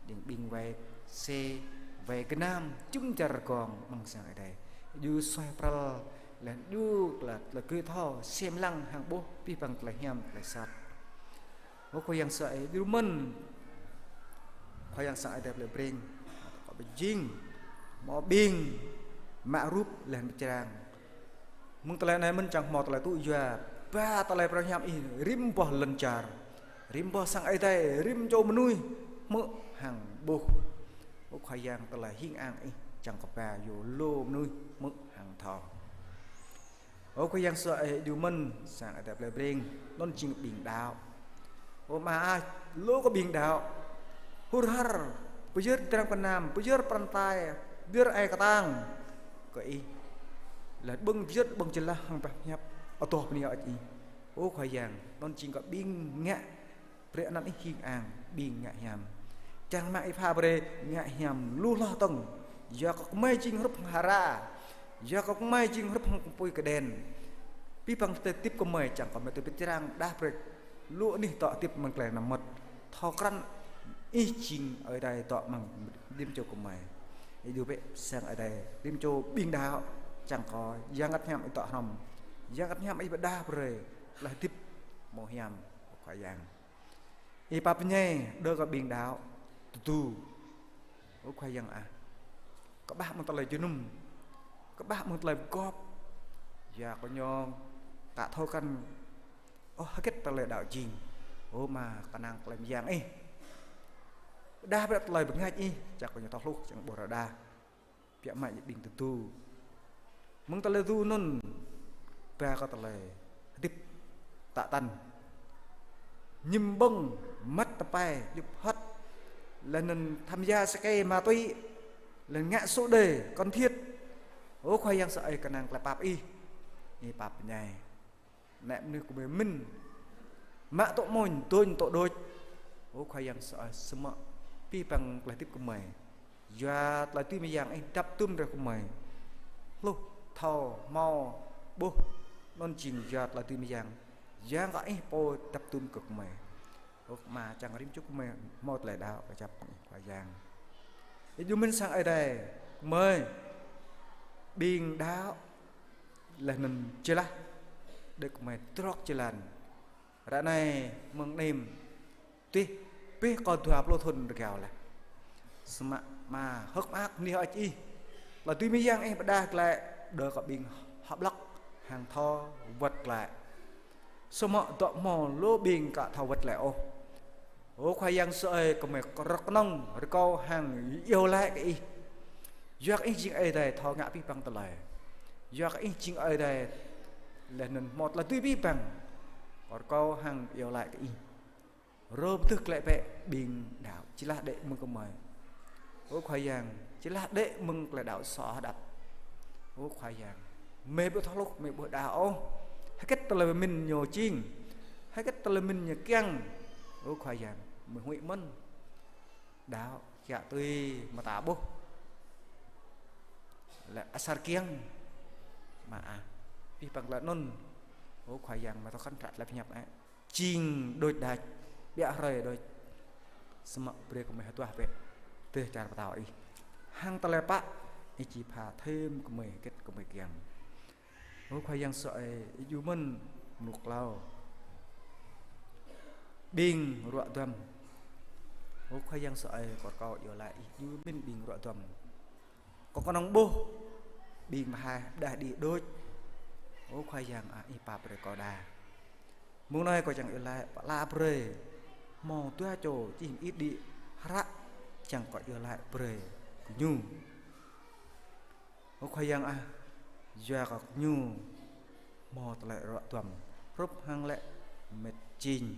ding ƀing wai se, wai gơnam, jum dar rơgong mơ̆ng sang Ơi Adai. Djru suaih pral, laih anŭn djru tơlơi, tơlơi gơi thâo, sem lăng hăng ƀuh abih bang tơlơi hiam, tơlơi sat. Ơ Khua Yang sơai, djru mơ̆n. Khua Yang sang Ơi Adai plei Breng, kơ pơjing, hmâo ƀing mă rup laih anŭn pơčrang. Mơ̆ng tơlơi anai mơ̆n čang hmâo tơlơi tŭ yua, ba tơlơi pơrơhiam Ih rĭm boh lŏn čar, rĭm boh sang Ơi Adai, rĭm čô mơnuih hmư̆ hăng ƀuh. Ơ Khua Yang, tơlơi hing ang Ih čang kơ ba yua lu mơnuih hmư̆ hăng thâo. Ơ Khua Yang sơai, Ih djru mơ̆n sang Ơi Adai plei Breng, anŭn jing ƀing đaŏ. Ơ Ama ah, lu kơ ƀing đaŏ hur har, pơyơr dram gơnam, pơyơr pran tai, pơyơr ai kơtang kơ Ih. Laih ƀơ̆ng pơyơr ƀơ̆ng jơlah hăng blah pơhiăp, adoh bơni kơ Ih. Ơ Khua Yang, anŭn jing kơ ƀing ngă brơi anăn Ih hing ang, ƀing ngă hiam. Čang rơmang Ih pha brơi ngă hiam lu hloh tơ̆ng. Yua kơ gơmơi jing hrup hăng hara. Yua kơ gơmơi jing hrup hăng pui kơđen. Abih bang tơlơi hơdip gơmơi čang kơ gơmơi tui pơčrang đah brơi lu anih dŏ hơdip mơ̆ng tơlơi anăm mơmŏt. Thâo krăn Ih jing Ơi Adai dŏ amăng rĭm čô gơmơi. Ih djru bĕ sang Ơi Adai, rĭm čô ƀing đaŏ, čang kơ Yang Bơngăt Hiam Ih dŏ hrŏm. Yang Bơngăt Hiam Ih pơđah brơi tơlơi hơdip hmâo hiam, Khua Yang. Ih pap ñai đơ kơ ƀing đaŏ tơdu. Ơ Khua Yang ah, kơƀah mơ̆ng tơlơi jơnum, kơƀah mơ̆ng tơlơi pơgop. Yua kơ ñu Ka thâo kăn ôh hơget tơlơi đaŏ jing. Ơ Ama, kơnang tơlơi mơyang Ih. Đah brơi tơlơi bơngač Ih, čang kơ ñu thâo hluh, čang ƀuh rơđah. Biă mă ƀing tơdu. Mơ̆ng tơlơi tơdu anŭn, ba kơ tơlơi hơdip tă tăn. Ñim ƀơ̆ng, măt tơpai, hlup hŏt. Laih anŭn tham gia sake ma túy. Laih anŭn ngă số đề, cần thiết. Ơ Khua Yang sơai, kơnang tơlơi pap Ih. Ih pap bơnai. Ană mơnuih gơmơi mĭn. Mă tŏ mơ̆n, dŏ tŏ đôč. Ơ Khua Yang sơai, samơ̆ abih bang tơlơi hơdip gơmơi, yua tơlơi dưi mơyang Ih dăp dŭm brơi gơmơi. Hluh, thâo, hmâo, ƀuh, anŭn jing yua tơlơi dưi mơyang. Yang kơ Ih pô dăp dŭm kơ gơmơi. Ơ Ama, čang rĭm čô gơmơi hmâo tơlơi đaŏ kơjăp Ih Khua Yang. Ih djru mĭn sang Ơi Adai, gơmơi ƀing đaŏ laih anŭn jơlah đĕ gơmơi trŏk jơlan. Ră anai mơ̆ng anŭn dih pih kơ dua pluh thŭn rơgao laih. Samơ̆ Ama hơ̆k mơak bơni hơơč Ih. Tơlơi dưi mơyang Ih pơđah glaĭ đơ kơ ƀing hơblŏk hăng thâo wơ̆t glaĭ. Samơ̆ dŏ hmâo lu ƀing ka thâo wơ̆t glaĭ ôh. Ơ Khua Yang sơai, gơmơi rơkơnơ̆ng rơkâo hăng iâu laĭ kơ Ih. Yua kơ Ih jing Ơi Adai thâo ngă abih bang tơlơi. Yua kơ Ih jing Ơi Adai laih anŭn hmâo tơlơi dưi abih bang. Rơkâo hăng iâu laĭ kơ Ih. Rơbơdưh glaĭ bĕ ƀing đaŏ, či lah đĕ mơ̆ng gơmơi. Ơ Khua Yang, či lah đĕ mơ̆ng tơlơi đaŏ sô hơđăp. Ơ Khua Yang, mơi ƀu thâo hluh, mơi ƀu đaŏ ôh. Hơget tơlơi mĭn ñu jing, hơget tơlơi mĭn ñu kiăng. Ơ Khua Yang, mơi huĭ mơ̆n. Đaŏ kiă tui mơta ƀuh. Lĕ asar kiăng. Mă ah. Abih bang tơlơi anŭn. Ơ Khua Yang, mơi thâo kăn hră tơlơi pơhiăp ĕ. Jing đôč đač, biă hrơi đôč. Samơ̆ brơi gơmơi hơduah bĕ. Dêh čar pơtao Ih. Hăng tơlơi pă, Ih či pha thêm gơmơi hơget gơmơi kiăng. Ơ Khua Yang sơai, Ih djru mĭn mơnuih klâo. Ƀing ruă duăm. Ơ Khua Yang sơai, kâo rơkâo iâu laĭ Ih djru mĭn ƀing ruă duăm. Kâo kơnơ̆ng ƀuh ƀing mơhai pơđah đĭ đôč. Ơ Khua Yang ah, Ih pap brơi kâo đa. Mơ̆ng anai kâo čang iâu laĭ pơala brơi. Hmâo dua čô čih mơit đĭ hră, čang kâo iâu laĭ brơi kơ ñu. Ơ Khua Yang ah, yua kơ ñu hmâo tơlơi ruă duăm hrup hăng lĕ mĕt jing.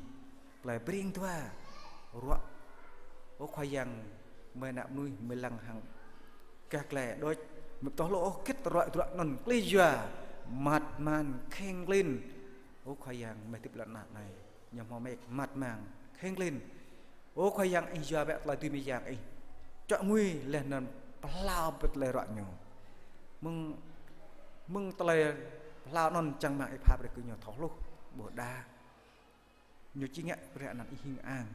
Tơlơi bring dua ruă. Ơ Khua Yang, mơi ană mơnuih mơi lăng hăng gah glaĭ đôč, mơi ƀu thâo hluh ôh hơget ruă ruă anŭn, klih yua măt man kheng klin. Ơ Khua Yang, mơi hơdip lŏn ană anai, ñu hmâo mĕt măt man kheng klin. Ơ Khua Yang, Ih yua bĕ tơlơi dưi mơyang Ih. Čŏk ngui laih anŭn pơhlao bĕ tơlơi ruă ñu. Mơ̆ng, mơ̆ng tơlơi pơhlao anŭn čang mơ̆ng Ih pha brơi kơ ñu thâo hluh, ƀuh đa. Ñu či ngă brơi anăn Ih hing ang.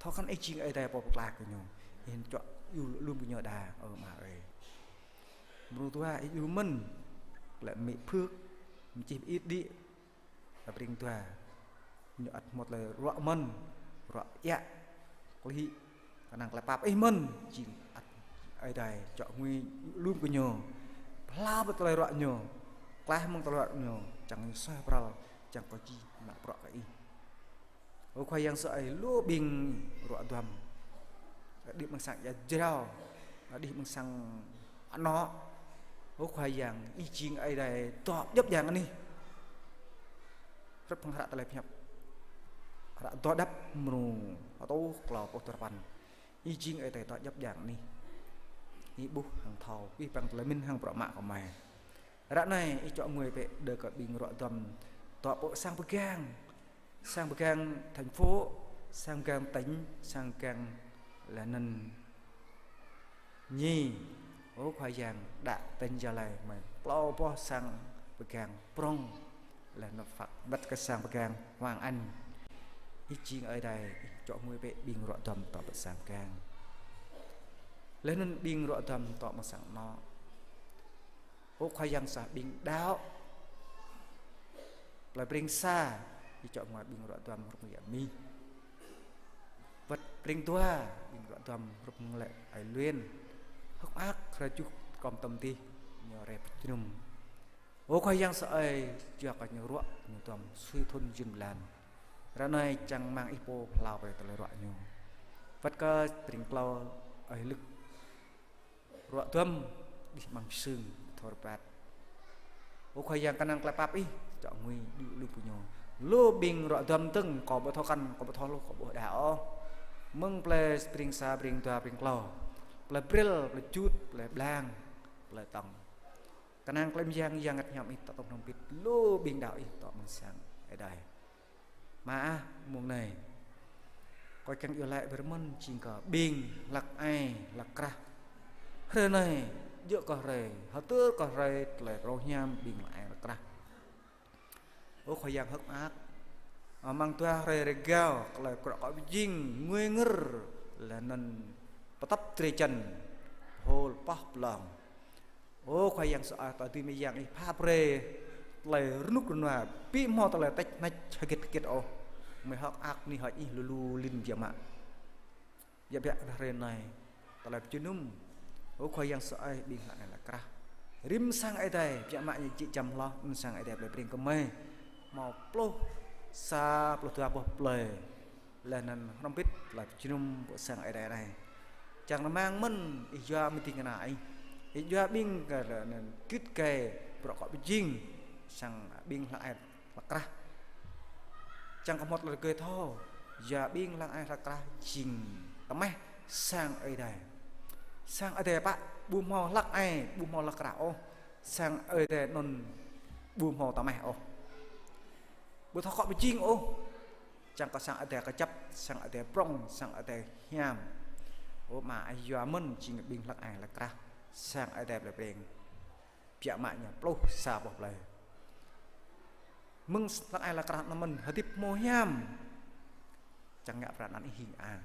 Thâo kăn Ih jing Ơi Adai pô pơklaih kơ ñu. Ih čŏk iâu lŭm kơ ñu đa, ơ Ama ơi. Mrô dua Ih djru mĭn, lĕ mĭ phưk, mơčih mơit đĭ. Tơbring dua. Ñu ăt hmâo tơlơi ruă mơ̆n, ruă iă. Klih hĭ, kơnang tơlơi pap Ih mơ̆n, jing ăt Ơi Adai čŏk ngui lŭm kơ ñu. Pơhlao bĕ tơlơi ruă ñu. Klaih mơ̆ng tơlơi ruă ñu, čang ñu suaih pral, čang kơ či mă bruă kơ Ih. Ơ Khua Yang sơai, lu ƀing ruă duăm. Đĭ mơ̆ng sang ia jrao, đĭ mơ̆ng sang anŏ. Ơ Khua Yang, Ih jing Ơi Adai dŏ djŏp djang anih. Hrup hăng hră tơlơi pơhiăp, hră Dŏ Đăp mrô hơtô klâo pluh duapăn. Ih jing Ơi Adai dŏ djŏp djang anih. Ih ƀuh hăng thâo abih bang tơlơi mĭn hăng bruă mă kơ mơi. Ră anai Ih čŏk ngui bĕ đơ kơ ƀing ruă duăm dŏ pơ sang pơgang. Sang pơgang thành phố, sang pơgang tỉnh, sang pơgang laih anŭn ñi. Ơ Khua Yang, đă tỉnh Gia Lai mơi klâo boh sang pơgang prŏng, laih anŭn phat bĕ kơ sang pơgang Hoàng Anh. Ih jing Ơi Adai, Ih čŏk ngui bĕ ƀing ruă duăm dŏ pơ sang pơgang. Laih anŭn ƀing ruă duăm dŏ mơ̆ng sang anŏ. Ơ Khua Yang sah ƀing đaŏ. Plơi Breng sa, Ih čŏk ngui ƀing ruă duăm hrup hăng ia Mih. Wơ̆t Breng dua, ƀing ruă duăm hrup hăng lĕ ai Luen. Hơ̆k mơak, hrơi juh kơm tơm dih, ñu rai pơjơnum. Ơ Khua Yang sơai, yua kơ ñu ruă ñu duăm sui thŭn jŭn blan. Ră anai čang rơmang Ih pô hlao brơi tơlơi ruă ñu. Wơ̆t kơ tring klâo Ih lŭk ruă duăm đih amăng sưng thor bat. Ơ Khua Yang, kơnang tơlơi pap Ih čŏ ngui đĭ lu ƀing ñu. Lu ƀing ruă duăm dơ̆ng, kâo ƀu thâo kăn, kâo ƀu thâo hluh, kâo ƀu đaŏ ôh. Mơ̆ng plơi pring sa, pring dua, pring klâo, plơi Brel, plơi Jut, plơi Blang, plơi Tŏng. Kơnang tơlơi mơyang, Yang Bơngăt Hiam Ih tŏ tŏng hrŏm hơbĭt lu ƀing đaŏ Ih tŏ amăng sang Ơi Adai. Ama ah, mông anai kâo kiăng iâu laĭ brơi mơ̆n jing kơ ƀing hlăk ai hlăk krah. Hrơi anai djơ̆ kơ hrơi hơdơr kơ hrơi tơlơi phrâo hiam ƀing hlăk ai hlăk krah. Ơ Khua Yang hơ̆k mơak, amăng dua hrơi rơgao, tơlơi kơnuk kơna pơjing, ngui ngơr, laih anŭn pơtŏp drơi jăn, hơ̆l pŏh pơlong. Ơ Khua Yang sơai, tơdơi mơyang Ih pha brơi tơlơi rơnŭk rơnua, ƀu hmâo tơlơi tĕč hnĕč hơget hơget ôh. Mơi hơ̆k mơak bơni hơơč Ih lu lu lin biă mă. Biă biă hrơi anai, tơlơi pơjơnum, ơ Khua Yang sơai, ƀing hlăk ai hlăk krah. Rĭm sang Ơi Adai, biă mă ñu jĕ jăm hloh, sang Ơi Adai plơi Breng kơmơi. Hmâo pluh sa, pluh dua boh plơi. Laih anŭn hrŏm hơbĭt tơlơi pơjơnum ƀơi sang Ơi Adai anai. Čang rơmang mơ̆n Ih yua mơ̆ng ding kơna Ih. Ih yua ƀing kơ laih anŭn git gai bruă kơ pơjing sang ƀing hlăk ai hlăk krah. Čang kơ hmâo tơlơi rơgơi thâo, yua ƀing hlăk ai hlăk krah jing tơmeh sang Ơi Adai. Sang Ơi Adai pă ƀu hmâo hlăk ai, ƀu hmâo hlăk krah ôh. Sang Ơi Adai anŭn ƀu hmâo tơmeh ôh. Ƀu thâo kơ pơjing ôh. Čang kơ sang Ơi Adai kơjăp, sang Ơi Adai prŏng, sang Ơi Adai hiam. Ơ Ama ah, yua mơ̆n jing ƀing hlăk ai hlăk krah sang Ơi Adai plơi Breng. Biă mă ñu pluh sa boh plơi. Mơ̆ng hlăk ai hlăk krah anŭn mơ̆n hơdip hmâo hiam. Čang ngă pran anăn Ih hing ang.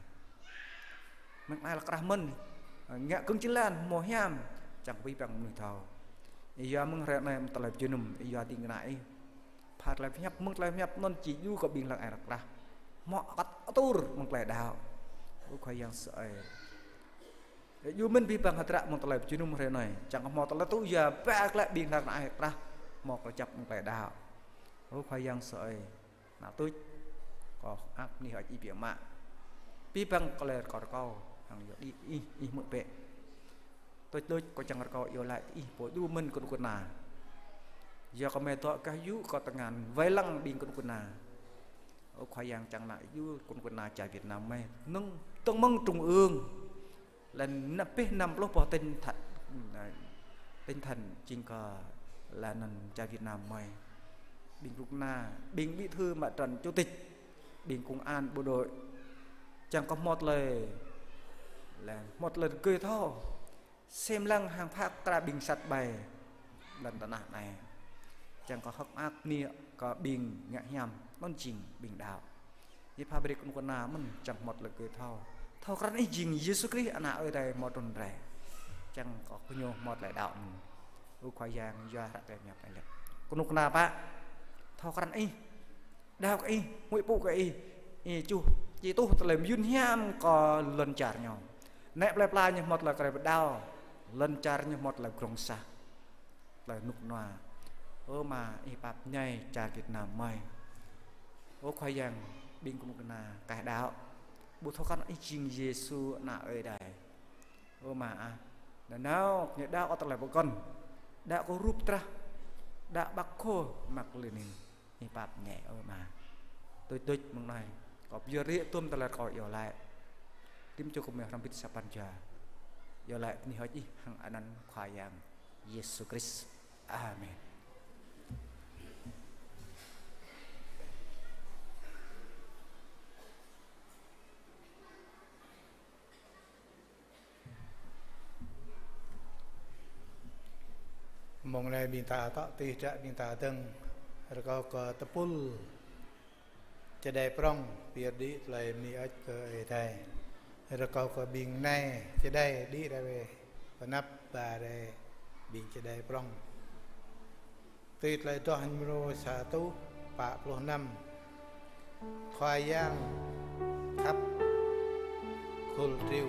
Mơ̆ng ai hlăk krah mơ̆n, ngă kơ̆ng jơlan hmâo hiam. Čang abih bang mơnuih thâo. Yua mơ̆ng hrơi anai mơ̆ng tơlơi pơjơnum, yua ding kơna Ih pha tơlơi pơhiăp, mơ̆ng tơlơi pơhiăp anŭn či djru kơ ƀing hlăk ai hlăk krah hmâo kăt atur mơ̆ng tơlơi đaŏ. Ơ Khua Yang sơai, djru mơ̆n abih bang hơdră mơ̆ng tơlơi pơjơnum hrơi anai. Čang kơ hmâo tơlơi tŭ yua ba glaĭ ƀing hlăk ai hlăk krah hmâo kơjăp mơ̆ng tơlơi đaŏ. Ơ Khua Yang sơai, ană tuč, kâo hơ̆k mơak bơni hơơč Ih biă mă. Abih bang tơlơi rơkâo rơkâo hăng yua đĭ Ih, Ih hmư̆ bĕ. Tuč tuč kâo čang rơkâo iâu laĭ Ih pô djru mơ̆n kơnuk kơna. Yua kơ mơi dŏ gah yŭ kơ tơngan wai lăng ƀing kơnuk kơna. Ơ Khua Yang, čang ană djru kơnuk kơna čar Việt Nam mơi, nơ̆ng tơ̆ng mơ̆ng trung ương, laih anŭn pĕh năm pluh boh tỉnh thành, tỉnh thành jing kơ laih anŭn čar Việt Nam mơi. Ƀing kơnuk kơna, ƀing bí thư, mặt trận, chủ tịch, ƀing công an, bộ đội. Čang kơ hmâo tơlơi, laih hmâo tơlơi rơgơi thâo. Sem lăng hăng pha kra ƀing sat ƀai lŏn tơnah anai. Čang kơ hơ̆k mơak bơni kơ ƀing ngă hiam, anŭn jing ƀing đaŏ. Ih pha brơi kơnuk kơna mơ̆n čang hmâo tơlơi rơgơi thâo. Thâo krăn Ih jing Yêsu Krist, Ană Ơi Adai hmâo trŭn rai. Čang kơ gơñu hmâo tơlơi đaŏ mơ̆n. Ơ Khua Yang, yua hră tơlơi pơhiăp anai lĕ. Kơnuk kơna pă thâo krăn Ih, đaŏ kơ Ih, huĭ pŭ kơ Ih, Ih čuh či tuh tơlơi mơyŭn hiam kơ lŏn čar ñu. Nĕ plơi pla ñu hmâo tơlơi krơi pơđao, lŏn čar ñu hmâo tơlơi grŏng sah, tơlơi rơnŭk rơnua. Ơ Ama, Ih pap ñai čar Việt Nam mơi. Ơ Khua Yang, ƀing kơnuk kơna kaih đaŏ, ƀu thâo krăn Ih jing Yêsu, Ană Ơi Adai. Ơ Ama ah, nanao ñu đaŏ kơ tơlơi pơkŏn, đaŏ kơ rup trah, đaŏ Bác Hồ, Mác Lênin. Ih pap ñai, ơ Ama. Tuč tuč mơ̆ng anai, kâo pơyơr rai tơm tơlơi kâo iâu laĭ. Rĭm čô gơmơi hrŏm hơbĭt sa pran jua iâu laĭ bơni hơơč Ih hăng anăn Khua Yang Yêsu Krist. Amen. Mông anai ƀing ta tŏ tih hră ƀing ta dơ̆ng, rơkâo kơ tơpul čơđai prŏng pơyơr đĭ tơlơi bơni hơơč kơ Ơi Adai. Rơkâo kơ ƀing nai čơđai đĭ rai wai pơanăp ba rai ƀing čơđai prŏng. Tui tơlơi adoh mrô sa rơtuh pă pluh năm. Khua Yang khăp khul triu.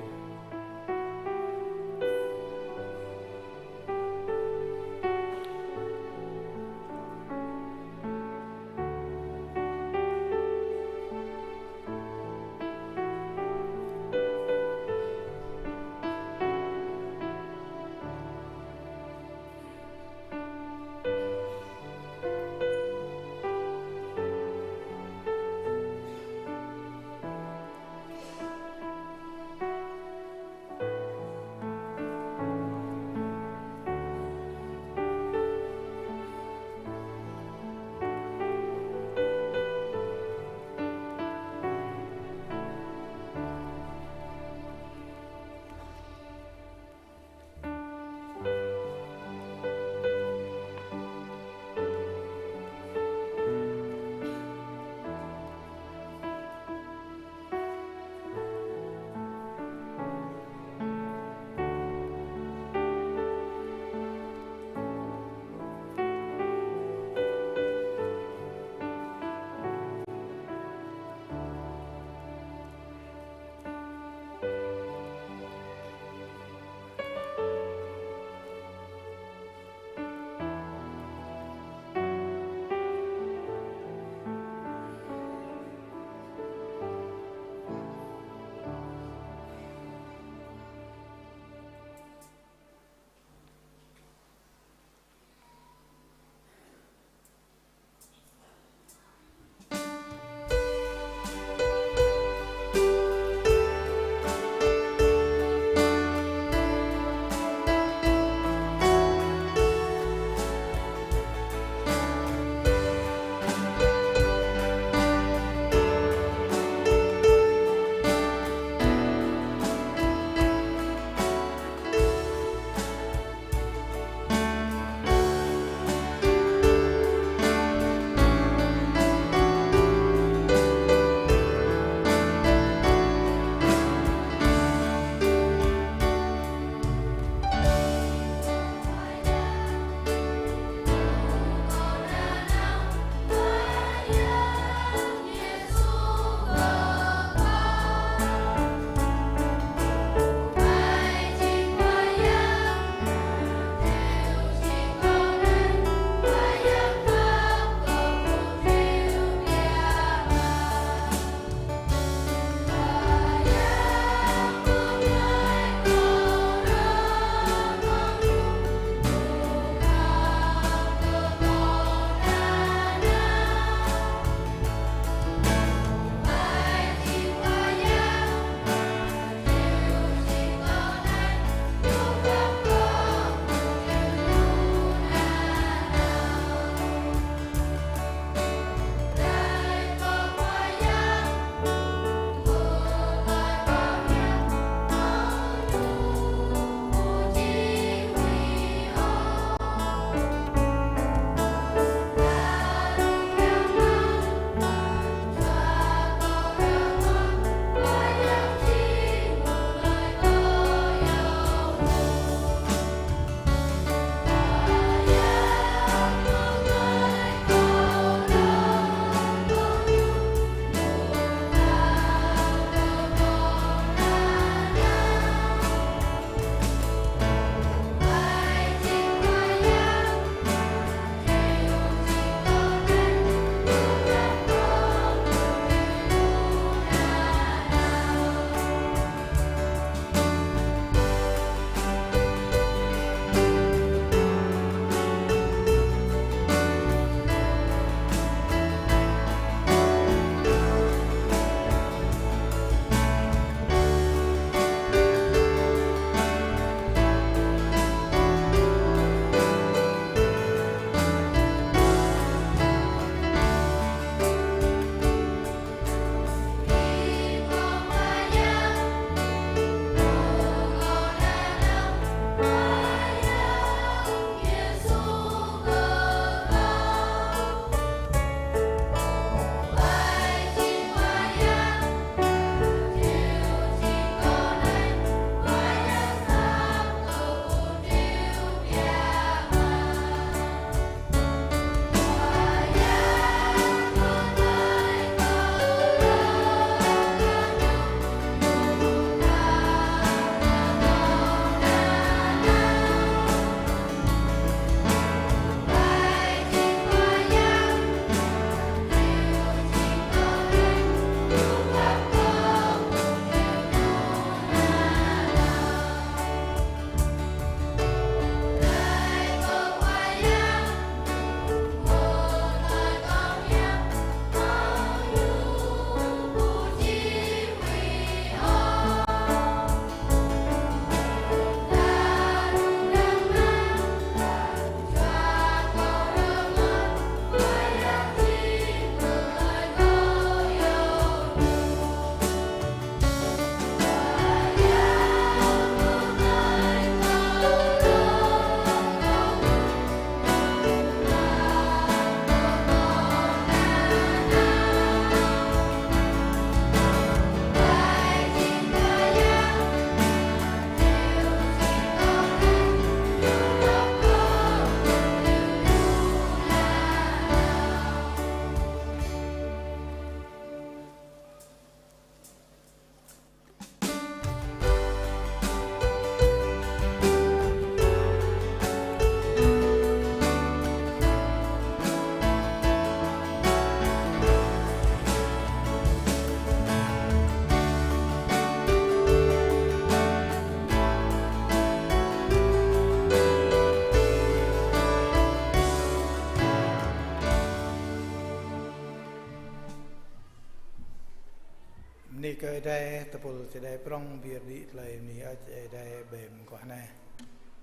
Adai, tơpul čơđai prŏng, pơyơr đĭ tơlơi bơni hơơč Ơi Adai ƀơi mơguah anai.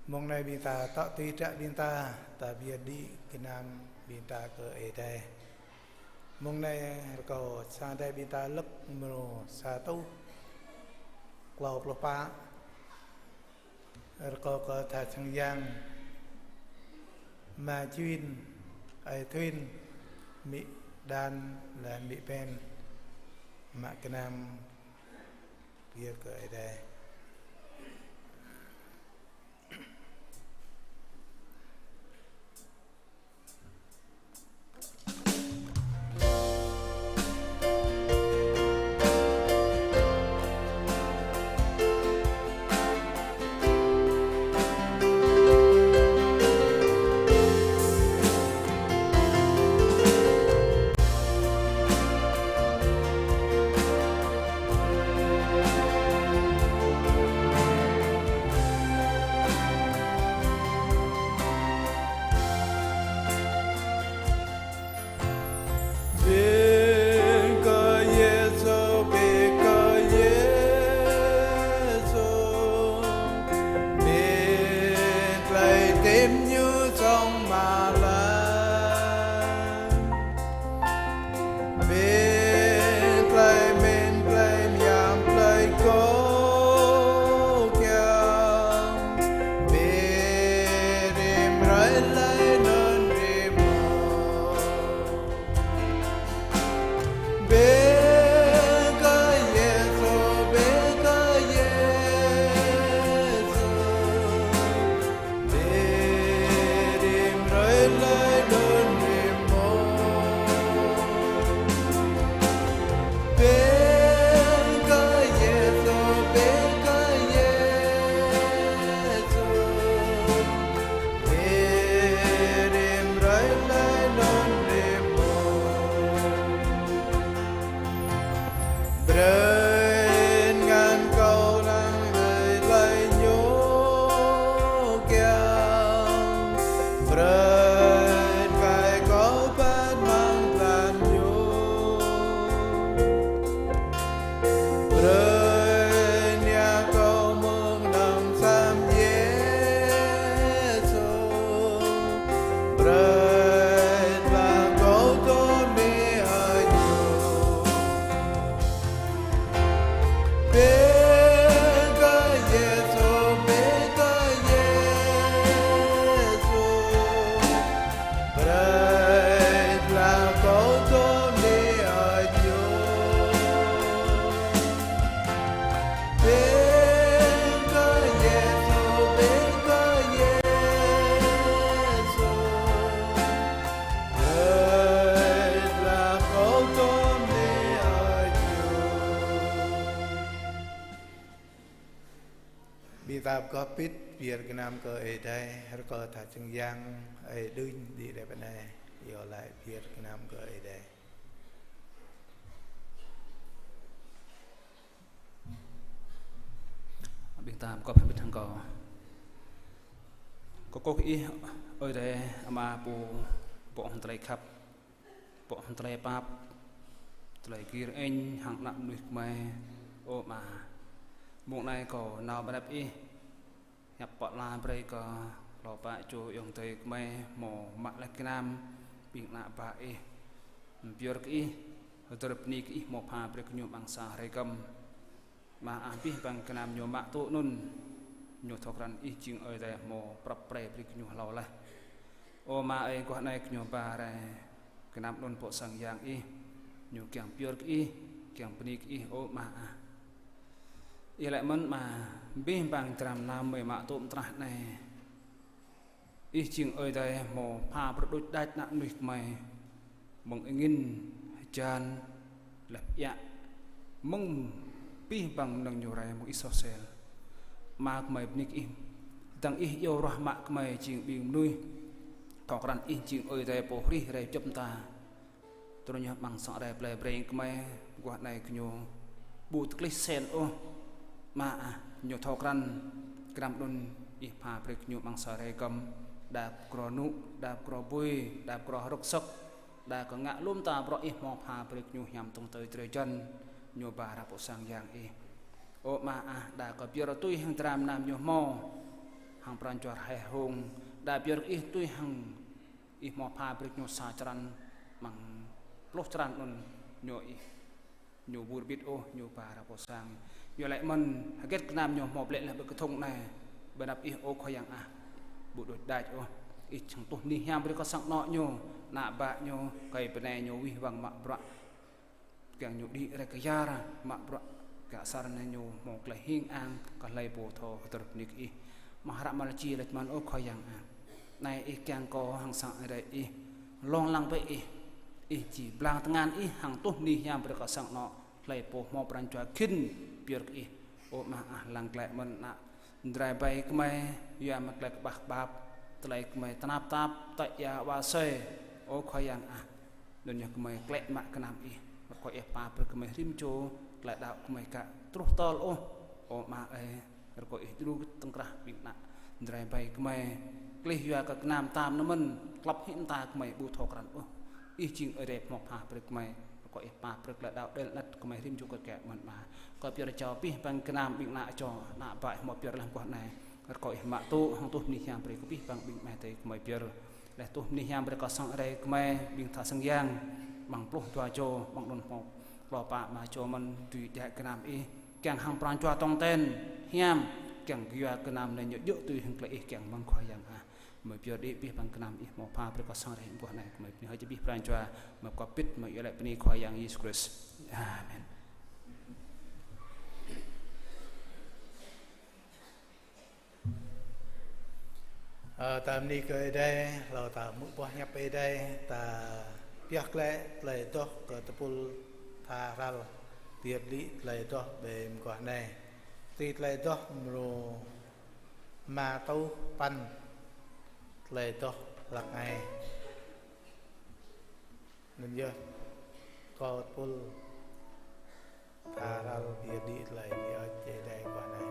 Mông anai ƀing ta tŏ tui hră ƀing ta, ta pơyơr đĭ gơnam ƀing ta kơ Ơi Adai. Mông anai rơkâo sang Ơi Adai ƀing ta lơ̆k mrô sa rơtuh klâo pluh pă. Rơkâo kơ tha sang yang, ama Juin, ơi Thuin, amĭ Dan, laih amĭ Ben, mă gơnam pơyơr kơ Ơi Adai. Bơni kơ Yêsu, bơni kơ Yêsu, mơ̆n tơlơi tĭm ñu song mă lăng. Mơ̆n tơlơi mơ̆n tơlơi mơyang tơlơi kơkuh kiăng. Bơni rĭm hrơi tơlơi anŭn rĭm mông. Bơni kơ Yêsu, bơni kơ Yêsu. Bơni rĭm hrơi tơlơi anŭn rĭm mông. Bơni kơ Yêsu, bơni kơ Yêsu. Bơni rĭm hrơi tơlơi anŭn rĭm mông. Brơi ngăn kâo lăng hrơi tơlơi ñu kiăng. Brơi kơ kâo pơ̆t mơ̆ng blan ñu. Brơi anai kâo mơ̆ng anăn sang Yêsu. Brơi tơlơi kâo tŭ mơ̆ng Ơi ñu. Bơni kơ Yêsu, bơni kơ Yêsu. Brơi tơlơi kâo tŭ mơ̆ng Ơi ñu. Bơni kơ Yêsu, bơni kơ Yêsu. Brơi tơlơi kâo tŭ mơ̆ng Ơi ñu. Ƀing ta pơgop pĭt pơyơr gơnam kơ Ơi Adai, rơkâo tha sang yang, ơi Đưnh đĭ rai pơ anai, iâu laĭ pơyơr gơnam kơ Ơi Adai. Ƀing ta pơgop pĭt hăng kâo. Kơkuh kơ Ih, Ơi Adai Ama pô, pô hơdôm tơlơi khăp, pô hơdôm tơlơi pap, tơlơi gir ĕnh hăng ană mơnuih gơmơi, ơ Ama. Mông anai kâo nao bơnăp Ih, hiăp pơala brơi kơ hlâo pă čô ayŏng adơi gơmơi hmâo mă laih gơnam ƀing ană bă Ih. Pơyơr kơ Ih, hơdơr bơni kơ Ih hmâo pha brơi kơ ñu amăng sa hrơi kơ̆m. Ama ah, abih bang gơnam ñu mă tŭ anŭn, ñu thâo krăn Ih jing Ơi Adai hmâo prăp pre brơi kơ ñu hlâo laih. Ơ Ama ơi, guah anai kơ ñu ba rai gơnam anŭn pơ sang yang Ih, ñu kiăng pơyơr kơ Ih, kiăng bơni kơ Ih, ơ Ama ah. Ih laĭ mơ̆n Ama, abih bang dram gơnam gơmơi mă tŭ mơtrah anai. Ih jing Ơi Adai hmâo pha pơrơđuč đač ană mơnuih gơmơi mơ̆ng angĭn, hơjan, laih pơiă, mơ̆ng abih bang mơnơ̆ng ñu rai mơ̆ng Ih soh sel. Ama, gơmơi bơni kơ Ih, dăng Ih iâu ruah mă gơmơi jing ƀing mơnuih thâo krăn Ih jing Ơi Adai pô hrih rai jŏp mơta. Tui anŭn yơh amăng sang Ơi Adai plei Breng gơmơi, guah anai kơ ñu ƀu tơklih sen ôh. Ama ah, ñu thâo krăn gơnam anŭn Ih pha brơi kơ ñu amăng sa hrơi kơ̆m, đa pơkro nŭ, đa pơkro bui, đa pơkro hrŏk sŏk, đa kơ ngă lŏm ta bruă Ih hmâo pha brơi kơ ñu hiam tŏng tơi drơi jăn. Ñu ba ră pô sang yang ih. Ơ Ama ah, đa kơ pơyơr tui hăng dram gơnam ñu hmâo hăng pran jua rơhai hông, đa pơyơr kơ ih tui hăng ih hmâo pha brơi kơ ñu sa črăn amăng pluh črăn anŭn ñu ih, ñu ƀu rơbit ôh, ñu ba ră pô sang. Ñu laĭ mơ̆n hơget gơnam ñu hmâo blĕ laih ƀơi kơthŭng anai, ƀơi anăp ih ơ Khua Yang ah, ƀu đôč đač ôh. Ih čang tuh bơni hiam brơi kơ sang anŏ ñu, ană bă ñu, kơi bơnai ñu wih wăng mă bruă. Kiăng ñu đĭ rai kơyar mă bruă, kiăng asar anai ñu hmâo tơlơi hing ang kơ hlơi pô thâo hơdơr bơni kơ ih. Mă hră Malachi laĭ mơ̆n ơ Khua Yang ah. Anai ih kiăng kơ hăng sang Ơi Adai ih lông lăng ƀơi ih. Ih či blang tơngan ih hăng tuh bơni hiam brơi kơ sang anŏ hlơi pô hmâo pran jua khĭn pơyơr kơ ih. Ơ Ama ah, lăng glaĭ mơ̆n ană Drơi ƀai gơmơi, yua mă tơlơi kơƀah kơƀap, tơlơi gơmơi tơnap tap, tơ̆ ia wa sơi, ơ Khua Yang ah. Anŭn yơh gơmơi klĕ mă gơnam ih, rơkâo ih pap brơi gơmơi rĭm čô, tơlơi đaŏ gơmơi ka truh tơl ôh, ơ Ama ơi, rơkâo ih djru tơ̆ng krah ƀing ană Drơi ƀai gơmơi, klih yua kơ gơnam tam anŭn mơ̆n, klăp hĭ mơta gơmơi ƀu thâo krăn ôh. Ih jing Ơi Adai hmâo pha brơi gơmơi, rơkâo ih pap brơi tơlơi đaŏ đel anăt gơmơi rĭm čô kơ kĕ mơ̆n Ama. Kơ pơyơr čô abih bang gơnam ƀing ană čô, ană bă hmâo pơyơr laih mơguah anai. Rơkâo ih mă tŭ hăng tuh bơni hiam brơi kơ abih bang ƀing amai adơi gơmơi pơyơr. Laih tuh bơni hiam brơi kơ sang Ơi Adai gơmơi ƀing tha sang yang, amăng pluh dua čô, amăng anŭn hmâo klâo pă rơma čô mơ̆n, dưi djă gơnam ih, kiăng hăng pran jua tong ten hiam, kiăng yua gơnam anai ñu djơ̆ tui hăng tơlơi ih kiăng mơ̆n Khua Yang ah. Gơmơi pơyơr đĭ abih bang gơnam ih hmâo pha brơi kơ sang Ơi Adai mơguah anai, gơmơi bơni hơơč abih pran jua, gơmơi kơkuh pĭt, gơmơi iâu laĭ bơni Khua Yang Yêsu Krist. Amen. Ơ, ta bơni kơ Ơi Adai, hlâo ta hmư̆ boh hiăp Ơi Adai, ta pioh glaĭ tơlơi adoh kơ tơpul tha hrăl pơyơr đĭ tơlơi adoh ƀơi mơguah anai. Tui tơlơi adoh mrô rơma rơtuh păn, tơlơi adoh hlăk ai. Anŭn yơh, kâo tơpul tha hrăl pơyơr đĭ tơlơi pioh Ơi Adai mơguah anai.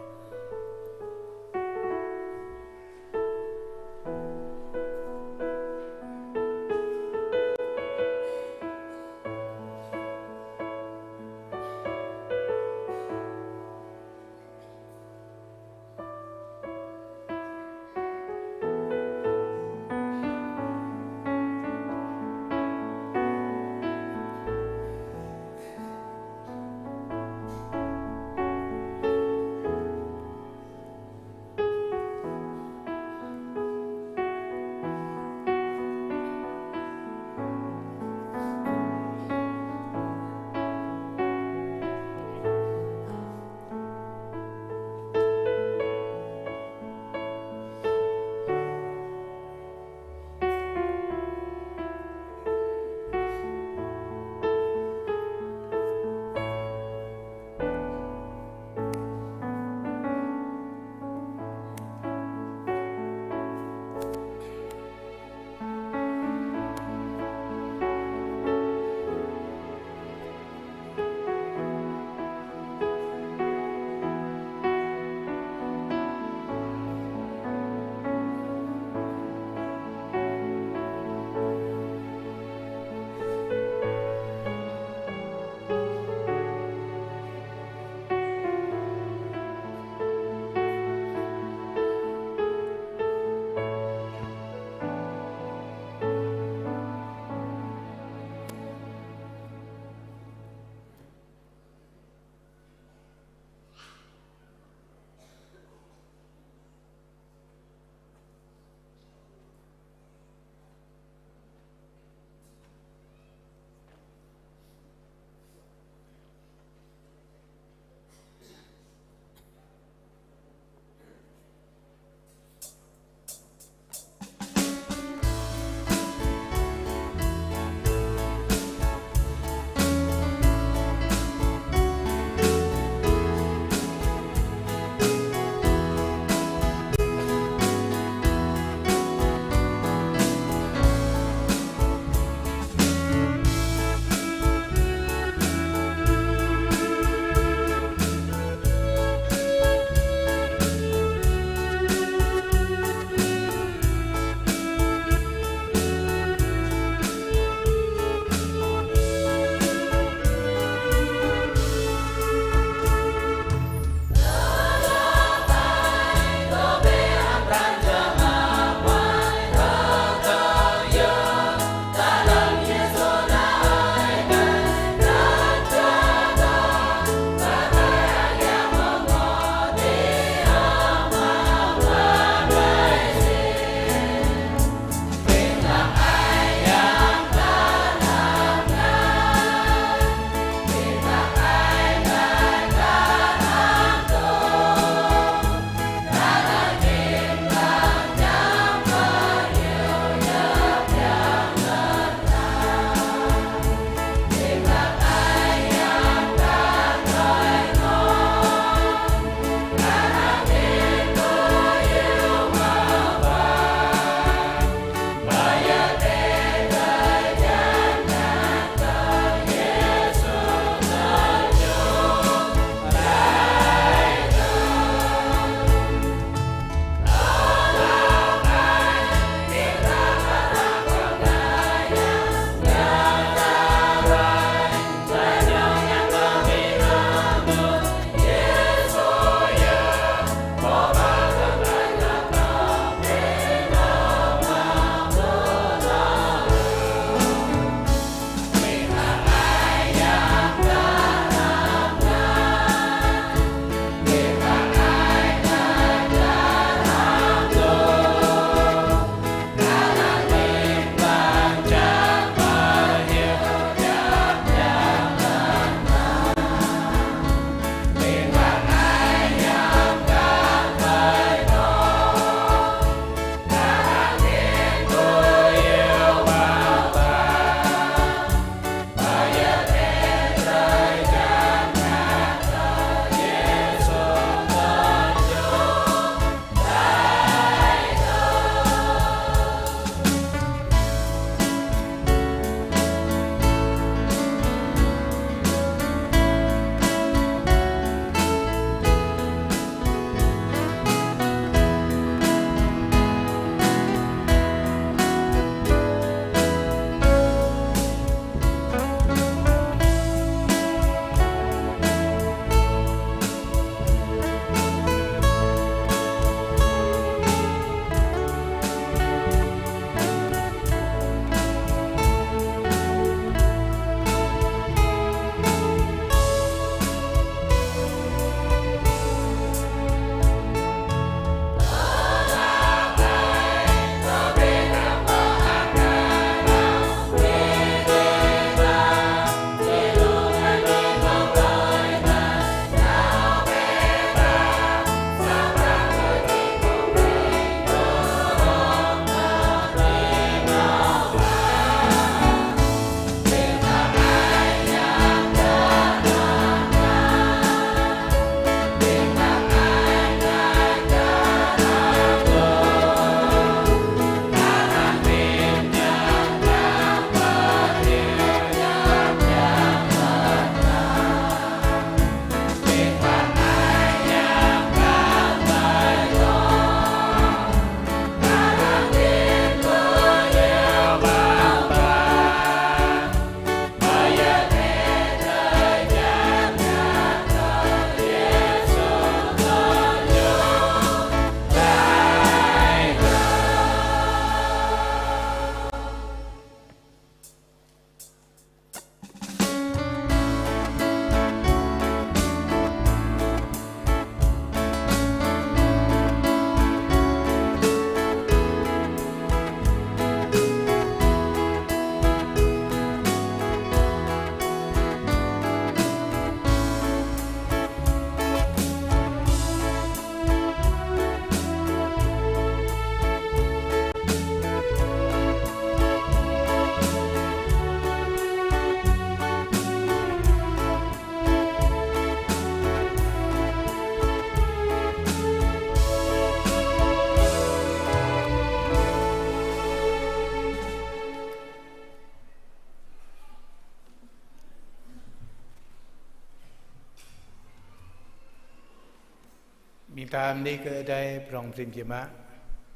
Ƀing ta bơni kơ Ơi Adai prong prin biă mă,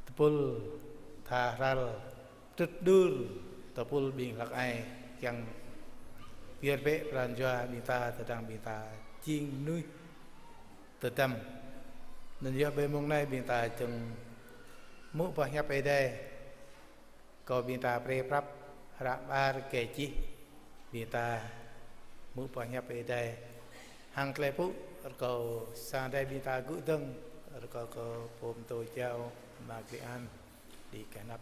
tơpul tha hral, tŭt đur, tơpul ƀing hlăk ai, kiăng pơyơr bĕ pran jua ƀing ta, tơdang ƀing ta jing mơnuih tơdăm. Anŭn yơh ƀơi mông anai ƀing ta čơdơ̆ng hmư̆ boh hiăp Ơi Adai. Kâo ƀing ta pre prăp hră ƀar kơ čih, ƀing ta hmư̆ boh hiăp Ơi Adai. Hăng tơlơi pŭ, rơkâo sang Ơi Adai ƀing ta gŭ dơ̆ng, rơkâo kơ pô pơtô jao Ama Krian đĭ kơ anăp.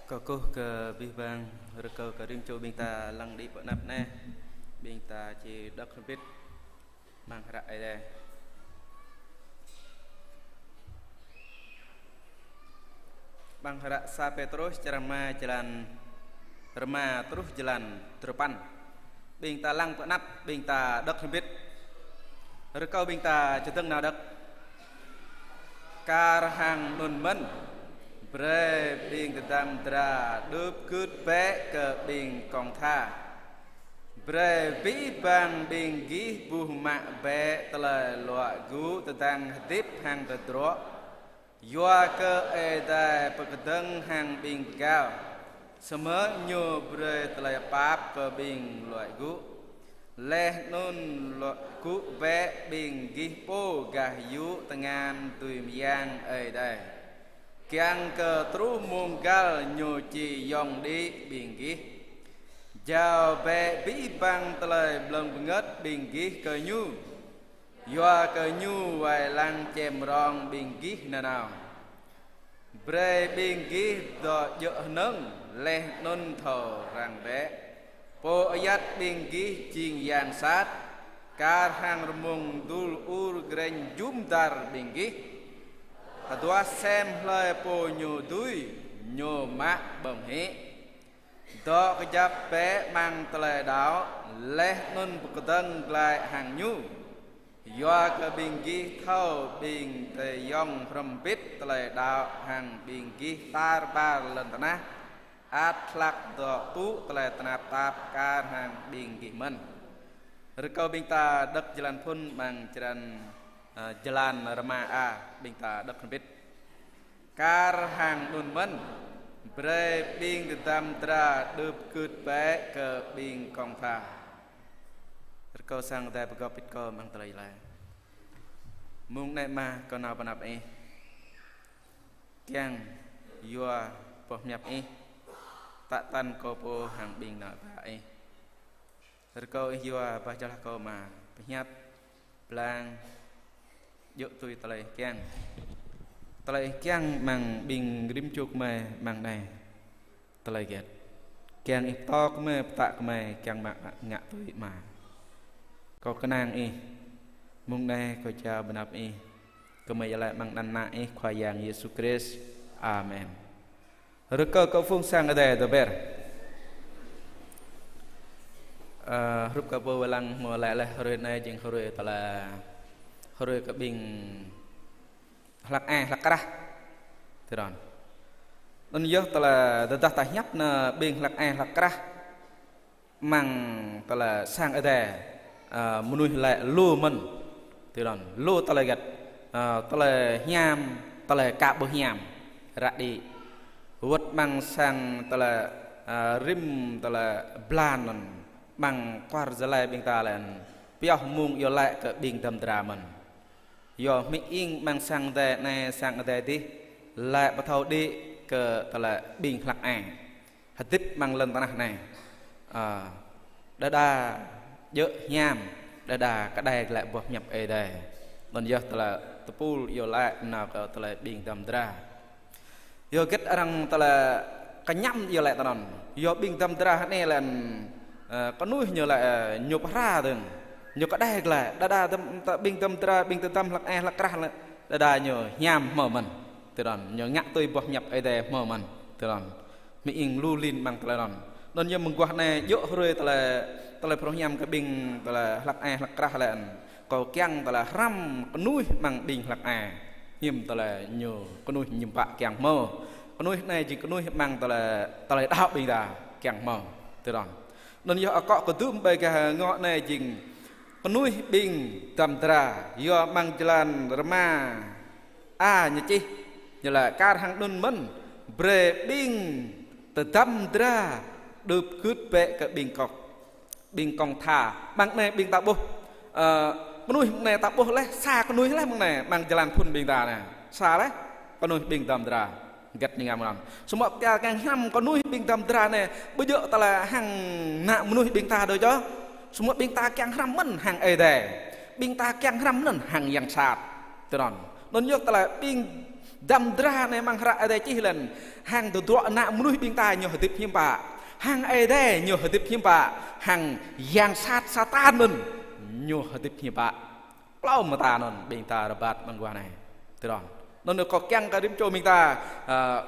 Kơkuh kơ abih bang, rơkâo kơ rĭm čô ƀing ta lăng đĭ pơ anăp anai, ƀing ta či đŏk hrŏm hơbĭt amăng hră Ơi Adai. Amăng hră sa Pêtrôs črăn rơma, jơlan rơma truh jơlan duapăn. Ƀing ta lăng pơ anăp, ƀing ta đŏk hrŏm hơbĭt. Rơkâo ƀing ta čơdơ̆ng nao đŏk. Kar hăng anŭn mơ̆n, brơi ƀing tơdăm dra đup gưt bĕ kơ ƀing kông tha. Brơi abih bang ƀing gih buh mă bĕ tơlơi luă gŭ tơdang hơdip hăng tơdruă. Yua kơ Ơi Adai pơkơdơ̆ng hăng ƀing pơgao, samơ̆ Ñu brơi tơlơi pap kơ ƀing luă gŭ. Laih anŭn luă gŭ bĕ ƀing gih pô gah yŭ tơngan dưi mơyang Ơi Adai, kiăng kơ truh mông găl Ñu či yŏng đĭ ƀing gih. Jao bĕ abih bang tơlơi blơ̆ng bơngơ̆t ƀing gih kơ Ñu, yua kơ Ñu wai lăng čem rong ƀing gih nanao. Brơi ƀing gih dŏ djơ̆ hơnơ̆ng, laih anŭn thâo răng bĕ. Pô ayăt ƀing gih jing yang sat, kar hăng rơmung dŭl ur grĕñ jum dar ƀing gih. Hơduah sem hlơi pô ñu dưi, ñu mă ƀơ̆ng hĭ. Dŏ kơjăp bĕ amăng tơlơi đaŏ, laih anŭn pơkơdơ̆ng glaĭ hăng Ñu. Yua kơ ƀing gih thâo ƀing tơyŏng hrŏm hơbĭt tơlơi đaŏ hăng ƀing gih tar ƀar lŏn tơnah, ăt hlăk dŏ tŭ tơlơi tơnap tap kar hăng ƀing gih mơ̆n. Rơkâo ƀing ta đŏk jơlan phŭn amăng črăn, ơ, jơlan rơma a, ƀing ta đŏk hrŏm hơbĭt. Kar hăng anŭn mơ̆n, brơi ƀing tơdăm dra đup gưt bĕ kơ ƀing kông tha. Rơkâo sang Ơi Adai pơgop hơbĭt kâo amăng tơlơi laĭ. Mông anai Ama, kâo nao pơ anăp Ih. Kiăng yua boh hiăp Ih, tă tăn kâo pô hăng ƀing ană bă Ih. Rơkâo Ih yua bah jơlah kâo Ama, pơhiăp, blang, djơ̆ tui tơlơi Ih kiăng. Tơlơi Ih kiăng amăng ƀing rĭm čô gơmơi amăng anai. Tơlơi hơget kiăng Ih pơtô gơmơi, pơtă gơmơi, kiăng mă ngă tui Ama. Kâo kơnang Ih, mông anai kâo jao pơ anăp Ih. Gơmơi iâu laĭ amăng anăn Ană Ih Khua Yang Yêsu Krist. Amen. Rơkâo kơ phung sang Ơi Adai tơber. Ơ, hrup kơ pô wai lăng hmâo laĭ laih, hrơi anai jing hrơi tơlơi, hrơi kơ ƀing hlăk ai hlăk krah. Tui anŭn. Anŭn yơh tơlơi tơdah ta hiăp nao ƀing hlăk ai hlăk krah. Amăng tơlơi sang Ơi Adai, ơ, mơnuih laĭ lu mơ̆n. Tui anŭn, lu tơlơi hơget, ơ, tơlơi hiam, tơlơi ka ƀu hiam. Ră đĭ. Wơ̆t amăng sang tơlơi, ơ, rĭm tơlơi blan anŭn, amăng kuar jơlai ƀing ta lĕ, pioh mơ̆ng iâu laĭ kơ ƀing tơdăm dra mơ̆n. Yua hmư̆ ing amăng sang Ơi Adai anai sang Ơi Adai adih, laĭ pơthâo đĭ kơ tơlơi ƀing hlăk ai hơdip amăng lŏn tơnah anai. Ơ, đơđa djơ̆ hiam, đơđa kơđai glaĭ boh hiăp Ơi Adai. Anŭn yơh tơlơi tơpul iâu laĭ nao kơ tơlơi ƀing tơdăm dra. Yua hơget arăng tơlơi kơñăm iâu laĭ tui anŭn. Yua ƀing tơdăm dra anai lĕ, ơ, kơnuih ñu laĭ, ơ, ñu pơhra dơ̆ng. Ñu kơđai glaĭ, đơđa tơm-, tơ-, ƀing tơdăm dra, ƀing tơdăm hlăk ai hlăk krah lĕ, đơđa ñu hiam hmâo mơ̆n. Tui anŭn, ñu ngă tui boh hiăp Ơi Adai hmâo mơ̆n. Tui anŭn. Hmư̆ ing lu lin amăng tơlơi anŭn. Anŭn yơh mơguah anai djơ̆ hrơi tơlơi, tơlơi phrâo hiam kơ ƀing tơlơi hlăk ai hlăk krah lĕ. Kâo kiăng tơlơi hrăm kơnuih amăng ƀing hlăk ai. hiam tơlơi ñu kơnuih hiam pă kiăng hmâo. Kơnuih anai jing kơnuih amăng tơlơi, tơlơi đaŏ ƀing ta kiăng hmâo. Tơdron. Anŭn yơh akŏ kơdŭm ƀơi gah ngŏ anai jing kơnuih ƀing dăm dra, yua amăng jơlan rơma a ñu čih, ñu laĭ kar hăng anŭn mơ̆n, brơi ƀing tơdăm dra đưp gưt bĕ kơ ƀing kŏng, ƀing kŏng tha. Amăng anai ƀing ta ƀuh, ơ, kơnuih amăng anai ta ƀuh laih, sa kơnuih laih amăng anai, amăng jơlan phŭn ƀing ta anai. Sa laih, kơnuih ƀing dăm dra. Hơget ñu ngă mơ̆n. Samơ̆ ta kiăng hrăm kơnuih ƀing dăm dra anai, ƀu djơ̆ tơlơi hăng ană mơnuih ƀing ta đôč ôh. Samơ̆ ƀing ta kiăng hrăm mơ̆n hăng Ơi Adai. Ƀing ta kiăng hrăm mơ̆n hăng yang sat. Tơdron. Anŭn yơh tơlơi ƀing dăm dra anai amăng hră Ơi Adai čih lĕ, hăng tơdruă ană mơnuih ƀing ta ñu hơdip hiam pă. Hăng Ơi Adai ñu hơdip hiam pă. Hăng yang sat Satan anŭn ñu hơdip hiam pă. Klâo mơta anŭn ƀing ta rơbat amăng guah anai. Tơdron. Anŭn kâo kiăng kơ rĭm čô ƀing ta, ơ,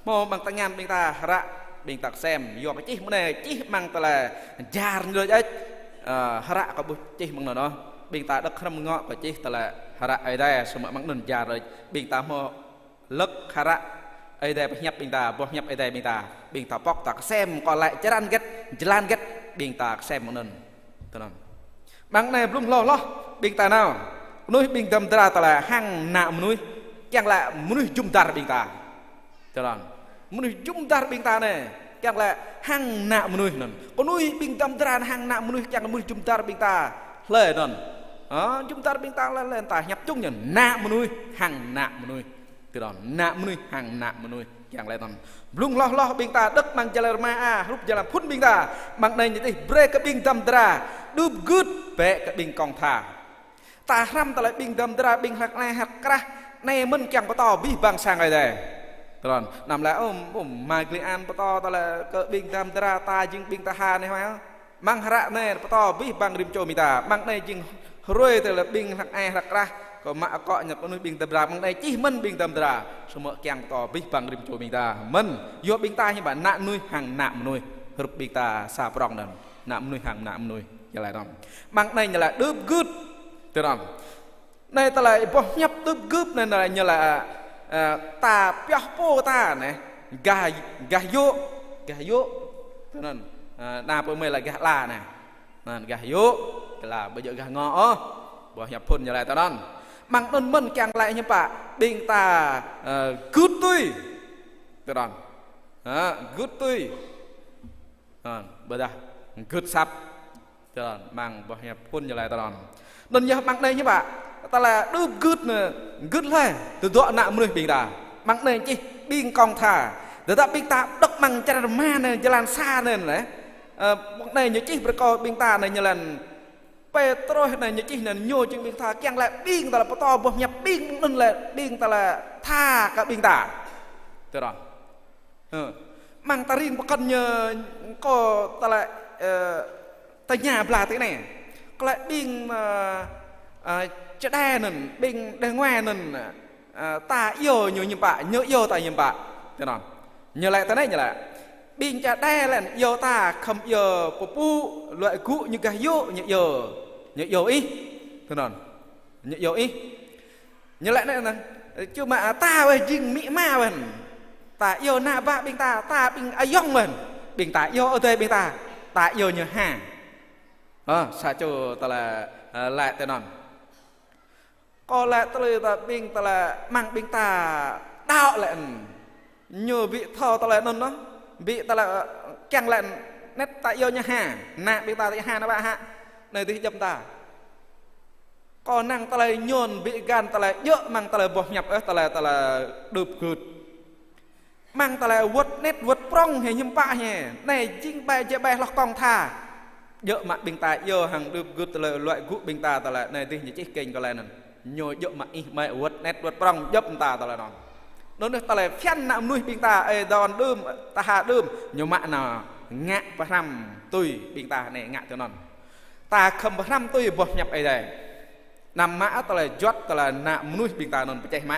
hmâo amăng tơngan ƀing ta hră ƀing ta kơsem. Yua kơ čih mơ̆ng anai, čih amăng tơlơi jar ñu đôč ĕč. Ơ, hră kâo ƀuh čih amăng anŭn ôh. Ƀing ta đŏk hrăm ngŏ kâo čih tơlơi hră Ơi Adai, samơ̆ amăng anŭn jar đôč. Ƀing ta hmâo lơ̆k hră Ơi Adai pơhiăp ƀing ta, boh hiăp Ơi Adai ƀing ta. Ƀing ta pŏk ta kơsem, kâo laĭ črăn hơget, jơlan hơget, ƀing ta kơsem amăng anŭn. Tơdron. Amăng anai blung hloh hloh, ƀing ta nao. Kơnuih ƀing dăm dra tơlơi hăng ană mơnuih. Kiăng laĭ mơnuih jum dar ƀing ta. Tơdron. Mơnuih jum dar ƀing ta anai. Kiăng laĭ hăng ană mơnuih anŭn. Kơnuih ƀing dăm dra hăng ană mơnuih kiăng mơnuih jum dar ƀing ta. Hlơi anŭn. Hă, jum dar ƀing ta hlơi, hlơi ta hiăp čung ñu ană mơnuih hăng ană mơnuih. Tơdron, ană mơnuih hăng ană mơnuih. Kiăng laĭ tơdron. Blung hloh hloh ƀing ta đŏk amăng jơlan rơma a, hrup jơlan phŭn ƀing ta. Amăng anai ñu čih brơi kơ ƀing dăm dra, đưp gưt bĕ kơ ƀing kŏng tha. Ta hrăm tơlơi ƀing dăm dra, ƀing hlăk anai hlăk krah, anai mơ̆n kiăng pơtô abih bang sang Ơi Adai. Tơdron, anăm laĭ ôm, ôm, mai glĕ an pơtô tơlơi kơ ƀing dăm dra ta jing ƀing tha anai hmâo. Amăng hră anai pơtô abih bang rĭm čô ƀing ta. Amăng anai jing hrơi tơlơi ƀing hlăk ai hlăk krah. Kâo mă akŏ ñu kơnuih ƀing dăm dra. Amăng anai čih mơ̆n ƀing dăm dra. Samơ̆ kiăng pơtô abih bang rĭm čô ƀing ta. Mơ̆n, yua ƀing ta hiư̆m pă ană mơnuih hăng ană mơnuih. Hrup ƀing ta sa prŏng anŭn. Ană mơnuih hăng ană mơnuih. Jơlan anŭn. Amăng anai ñu laĭ đưp gưt. Tơdron. Anai tơlơi boh hiăp đưp gưt anai, anai ñu laĭ, ơ, ta pioh pô ta anai, gah, gah yŭ, gah yŭ. Tơdron, ơ, anai pô mơi laĭ gah ala anai. Anŭn gah yŭ, gah ala, ƀu djơ̆ gah ngŏ ôh. Boh hiăp phŭn ñu laĭ tơdron. Amăng anŭn mơ̆n kiăng laĭ hiư̆m pă, ƀing ta, ơ, gưt tui. Tơdron. Hă, gưt tui. Anŭn, ƀôdah gưt asăp. Tơdron, amăng boh hiăp phŭn ñu laĭ tơdron. Anŭn yơh amăng anai hiư̆m pă, tơlơi đưp gưt anai, gưt hlơi, tơdruă ană mơnuih ƀing ta. Amăng anai čih ƀing kŏng tha. Tơdah ƀing ta đŏk amăng črăn rơma anai, jơlan sa anai lĕ. Ơ, amăng anai ñu čih brơi kơ ƀing ta anai jơlan Pêtrôs anai ñu čih anai ñu jing ƀing tha kiăng laĭ ƀing tơlơi pơtô boh hiăp ƀing anŭn lĕ ƀing tơlơi tha kơ ƀing ta. Tơdron. Hơ. Amăng ta ring pơkŏn ñu kâo tơlơi, ơ, tơña bla tui anai. Kơ lĕ ƀing, ơ, ơ, čơđai anŭn, ƀing đah ngoai anŭn, ơ, ta iâu ñu hiư̆m pă, ñu iâu ta hiư̆m pă. Tui anŭn. Ñu laĭ tui anai ñu laĭ. Ƀing čơđai lĕ iâu ta khŏm iâu pơpŭ, luai gŭ ñu gah yŭ, ñu iâu, ñu iâu ih. Tui anŭn. Ñu iâu ih. Ñu laĭ anai, anai, ču mă ta wơ̆t jing amĭ ama wơ̆t. Ta iâu ană bă ƀing ta, ta ƀing ayŏng wơ̆t. Ƀing ta iâu adơi ƀing ta, ta iâu ñu ha. Ơ, sa čô tơlơi, ơ, laĭ tui anŭn. Kâo laĭ tơlơi ta ƀing tơlơi amăng ƀing ta đaŏ lĕ. Ñu ƀu thâo tơlơi anŭn ôh. Ƀu tơlơi, ơ, kiăng laĭ anet ta iâu ñu ha. Ană ƀing ta ta iâu ha ană bă hă. Anai dih djŏp ta. Kâo năng tơlơi ñu ƀu găn tơlơi djơ̆ amăng tơlơi boh hiăp ôh, tơlơi, tơlơi đưp gưt. Amăng tơlơi wơ̆t anet wơ̆t prŏng hĭ hiư̆m pă hĭ. Anai jing ƀai jĕ ƀai hloh kŏng tha. Djơ̆ mă ƀing ta iâu hăng đưp gưt tơlơi luai gŭ ƀing ta tơlơi anai dih ñu čih kơnh kơ laĭ anŭn. Ñu djơ̆ mă ih mơi wơ̆t anet wơ̆t prŏng djŏp ta tơlơi anŭn. Anŭn yơh tơlơi phiăn ană mơnuih ƀing ta, ơi adon đưm, tha đưm, ñu mă nao ngă pơhrăm tui ƀing ta anai ngă tui anŭn. Ta khŏm pơhrăm tui boh hiăp Ơi Adai. Anăm mă tơlơi juăt tơlơi ană mơnuih ƀing ta anŭn pơčeh mă.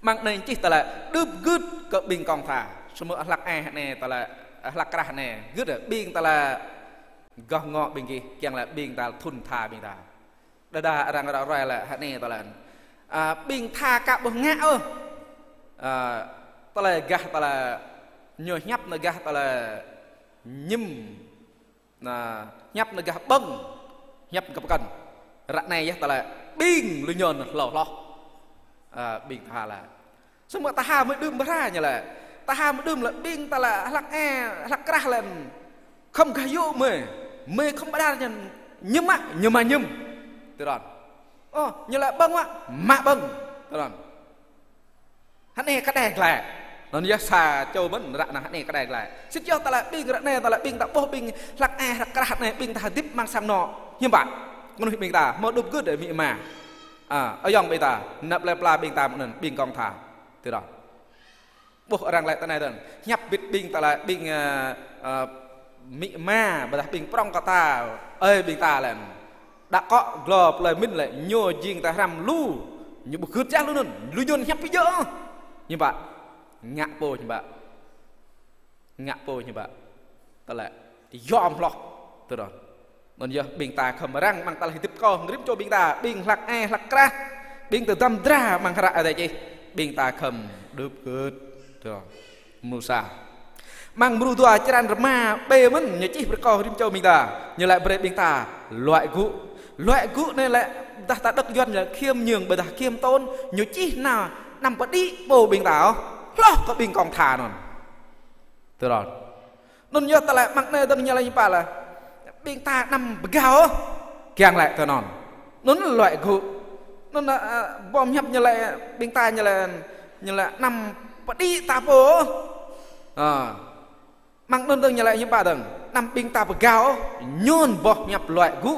Amăng anai čih tơlơi đưp gưt kơ ƀing kŏng tha. Samơ̆ hlăk ai anai tơlơi, hlăk krah anai gưt ƀing tơlơi gah ngŏ ƀing gih, kiăng laĭ ƀing ta thŭn tha ƀing ta. Đơđa arăng ră ruai laĭ hơnai tơlơi. A, ƀing tha ka ƀuh ngă ôh. A, tơlơi gah tơlơi ñu hiăp nao gah tơlơi ñim. Na, hiăp nao gah ƀơ̆ng, hiăp nao gah pơkŏn. Ră anai yơh tơlơi ƀing lu ñu hlâo hloh. A, ƀing tha lĕ. Samơ̆ tha mơ̆ đưm bra ñu lĕ. Tha mơ̆ đưm lĕ ƀing tha lĕ hlăk e, hlăk krah lĕ. Khŏm gah yŭ mơi. Mơi khŏm ƀơđar ñu ñim mă, ñu mă ñim. Tui anŭn. Ơ, ñu lĕ ƀơ̆ng mă, mă ƀơ̆ng. Tui anŭn. Hơnai kơđai glaĭ. Anŭn yơh sa čô mơ̆n ră anai hơnai kơđai glaĭ. Sĭt yơh tơlơi ƀing ră anai tơlơi ƀing ta ƀuh ƀing hlăk e hlăk krah anai ƀing ta hơdip amăng sang anŏ. Hiư̆m pă. Mơnuih ƀing ta, hmâo đup gưt amĭ ama. A, ayŏng ƀing ta, năp lĕ pla ƀing ta mơ̆n, ƀing kông tha. Tui anŭn. Ƀuh arăng laĭ tui anai dơ̆ng. Hiăp bĭt ƀing tơlơi ƀing, ơ, ơ, amĭ ama, ƀôdah ƀing prŏng kơ ta, ơi ƀing ta lĕ. Đa akŏ glô plơi mĭn lĕ, ñu jing ta hrăm lu, ñu ƀu gưt čah lu anŭn, lu anŭn hiăp pơjơ̆. Hiư̆m pă, ngă pô hiư̆m pă. Ngă pô hiư̆m pă. Tơlơi yom hloh. Tui anŭn. Anŭn yơh ƀing ta khŏm răng amăng tơlơi hơdip kơ rĭm čô ƀing ta, ƀing hlăk e hlăk krah, ƀing tơdăm dra amăng hră adai čih, ƀing ta khŏm đup gưt. Tui anŭn. Mrô sa. Amăng mrô dua črăn rơma ƀĕ mơ̆n ñu čih brơi kơ rĭm čô ƀing ta. Ñu laĭ brơi ƀing ta luai gŭ. Luai gŭ anai lĕ dah ta đŏk Yuan lĕ khiêm nhường ƀôdah khiêm tốn, ñu čih nao anăm pơđĭ pô ƀing ta ôh. Hloh kơ ƀing kông tha anŭn. Tui anŭn. Anŭn yơh tơlơi amăng anai dơ̆ng ñu laĭ hiư̆m pă lĕ. Ƀing ta anăm pơgao ôh. Kiăng laĭ tui anŭn. Anŭn luai gŭ. Anŭn, ơ, ƀom hiăp ñu laĭ ƀing ta ñu laĭ, ñu laĭ anăm pơđĭ ta pô ôh. Ơ. Amăng anŭn dơ̆ng ñu laĭ hiư̆m pă dơ̆ng. Anăm ƀing ta pơgao ôh. Ñu boh hiăp luai gŭ.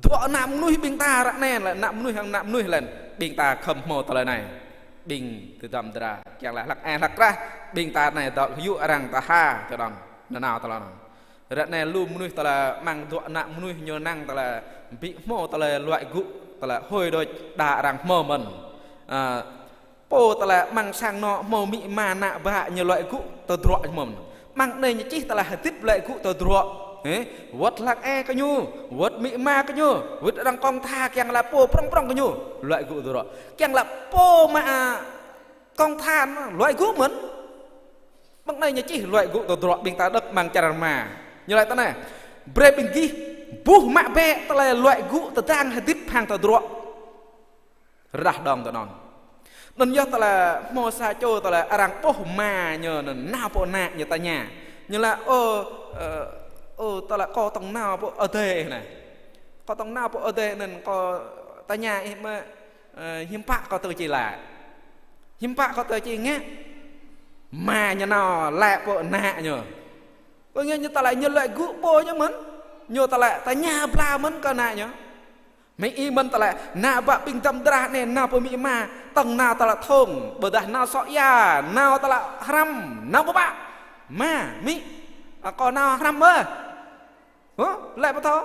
Dŏ ană mơnuih ƀing ta ră anai lĕ, ană mơnuih hăng ană mơnuih lĕ, ƀing ta khŏm hmâo tơlơi anai. Ƀing tơdăm dra, kiăng laĭ hlăk e hlăk krah, ƀing ta anai dŏ yŭ arăng tha ha, tui anŭn, nanao tơlơi anŭn. Ră anai lu mơnuih tơlơi amăng dŏ ană mơnuih ñu năng tơlơi ƀu hmâo tơlơi luai gŭ, tơlơi hơi đôč đa arăng hmâo mơ̆n. A, pô tơlơi amăng sang anŏ hmâo amĭ ama ană bă ñu luai gŭ tơdruă ñu mơ̆n. Amăng anai ñu čih tơlơi hơdip luai gŭ tơdruă. Hĕ, wơ̆t hlăk e kơ ñu, wơ̆t amĭ ama kơ ñu, wơ̆t arăng kông tha kiăng laĭ pô prŏng prŏng kơ ñu, luai gŭ tơdruă. Kiăng laĭ pô mă, a, kông tha anŭn luai gŭ mơ̆n. Amăng anai ñu čih luai gŭ tơdruă ƀing ta đŏk amăng črăn rơma. Ñu laĭ tui anai. Brơi ƀing gih ƀuh mă bĕ tơlơi luai gŭ tơdang hơdip hăng tơdruă. Rơđah đŏng tui anŭn. Anŭn yơh tơlơi hmâo sa čô tơlơi arăng ƀuh ama ñu anŭn nao pơ ană ñu tơña. Ñu laĭ, ơ, ơ, ơ, tơlơi kâo tŏng nao pơ adai anai. Kâo tŏng nao pơ adai anŭn kâo tơña ih mơ̆, ơ, hiư̆m pă kâo tơ či laĭ. Hiư̆m pă kâo tơ či ngă. Ama ñu nao laĭ pơ ană ñu. Kâo ngă ñu tơlơi ñu luai gŭ pô ñu mơ̆n. Ñu tơlơi tơña bla mơ̆n kơ ană ñu. Mơ̆ ih mơ̆n tơlơi, ană bă ƀing tơdăm dra anai nao pơ amĭ ama, tŏng nao tơlơi thong, ƀôdah nao sŏ ia, nao tơlơi hrăm, nao pơpă. Ama, amĭ, a, kâo nao hrăm ƀơi. Hă? Laĭ pơthâo.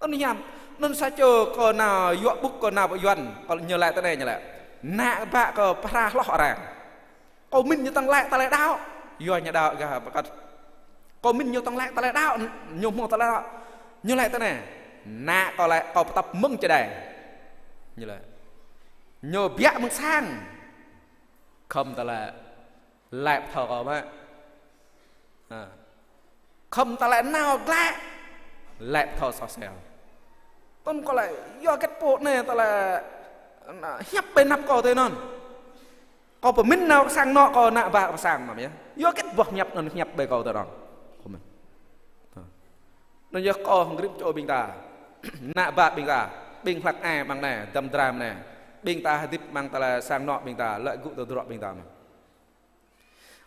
Anŭn hiam, anŭn sa čô kâo nao yuă ƀŭk kâo nao pơ Yuan, kâo ñu laĭ tui anai ñu laĭ. Ană bă kâo phara hloh arăng. Kâo mĭn ñu tŏng laĭ tơlơi đaŏ. Yua ñu đaŏ gah pơkŏn. Kâo mĭn ñu tŏng laĭ tơlơi đaŏ, ñu hmâo tơlơi đaŏ. Ñu laĭ tui anai. Ană kâo laĭ kâo pơtŏp mơ̆ng čơđai. Ñu laĭ. Ñu biă mơ̆ng sang. Khŏm tơlơi laĭ pơthâo kâo mă. Ha. Khŏm tơlơi nao glaĭ. Laĭ pơthâo soh sel. Tơl kâo laĭ, yua hơget pô anai tơlơi, na, hiăp ƀơi anăp kâo tui anŭn. Kâo pơmĭn nao sang anŏ kâo ană bă pơ sang mơ̆n yơh. Yua hơget boh hiăp anŭn hiăp ƀơi kâo tui anŭn. Kâo mĭn. Anŭn yơh kâo hăng rĭm čô ƀing ta. Ană bă ƀing ta. Ƀing hlăk ai amăng anai, tơdăm dra amăng anai. Ƀing ta hơdip amăng tơlơi sang anŏ ƀing ta, luai gŭ tơdruă ƀing ta mơ̆n.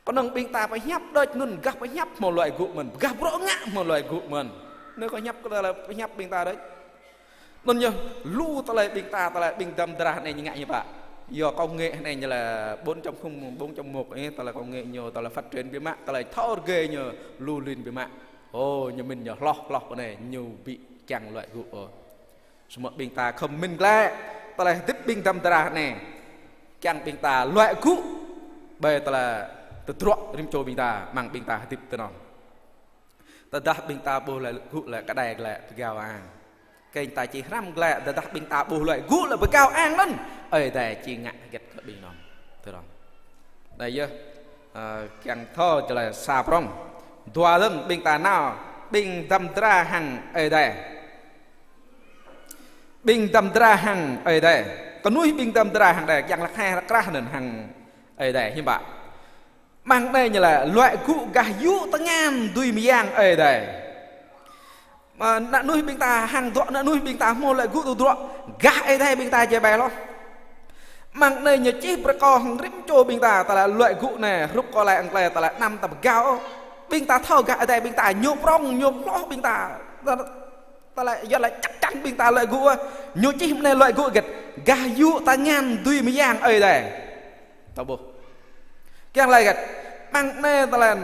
Kơnơ̆ng ƀing ta pơhiăp đôč anŭn, gah pơhiăp hmâo luai gŭ mơ̆n, gah bruă ngă hmâo luai gŭ mơ̆n. Anai kâo hiăp kơ tơlơi pơhiăp ƀing ta đôč. Anŭn yơh, lu tơlơi ƀing ta, tơlơi ƀing tơdăm dra anai ñu ngă hiư̆m pă. Yua công nghệ anai ñu laĭ bốn chấm không, bốn chấm một, ơ, tơlơi công nghệ ñu, tơlơi phát triển biă mă, tơlơi thâo rơgơi ñu, lu lin biă mă. Ơ, ñu mĭn ñu hloh, hloh pơ anai, ñu ƀu kiăng luai gŭ ôh. Samơ̆ ƀing ta khŏm mĭn glaĭ, tơlơi hơdip ƀing tơdăm dra anai. Kiăng ƀing ta luai gŭ, ƀơi tơlơi tơdruă rĭm čô ƀing ta, amăng ƀing ta hơdip tui anŭn. Tơdah ƀing ta ƀu luai gŭ lĕ kơđai glaĭ pơgao ang. Kơnh ta či hrăm glaĭ, tơdah ƀing ta ƀuh luăi gŭ lĕ pơgao ang anŭn, Ơi Adai či ngă hơget kơ ƀing anŭn. Tui anŭn. Anai yơh, ơ, kiăng thâo tơlơi sa prŏng. Dua dơ̆ng ƀing ta nao, ƀing dăm dra hăng Ơi Adai. Ƀing dăm dra hăng Ơi Adai. Kơnuih ƀing dăm dra hăng Ơi Adai, kiăng lăk hĕ ră krah anŭn hăng Ơi Adai, hiư̆m pă. Mơ̆ng anai ñu lĕ luăi gŭ gah yŭ tơngan dưi mơyang Ơi Adai. Mă ană mơnuih ƀing ta hăng dŏ ană mơnuih ƀing ta hmâo luăi gŭ tơdruă, gah Ơi Adai ƀing ta jai ƀai hloh. Mơ̆ng anai ñu čih brơi kơ hăng rĭm čô ƀing ta, tơlơi luăi gŭ anai, hrup kơ tơlơi Anglê, tơlơi anăm ta pơgao ôh. Ƀing ta thâo gah Ơi Adai ƀing ta, ñu prŏng, ñu hloh ƀing ta. Tơlơi, yua tơlơi chắc chắn ƀing ta luăi gŭ, ñu čih mơ̆ng anai luăi gŭ hơget. Gah yŭ tơngan dưi mơyang Ơi Adai. Ta ƀuh. Kiăng laĭ hơget. Mơ̆ng anai tơlơi,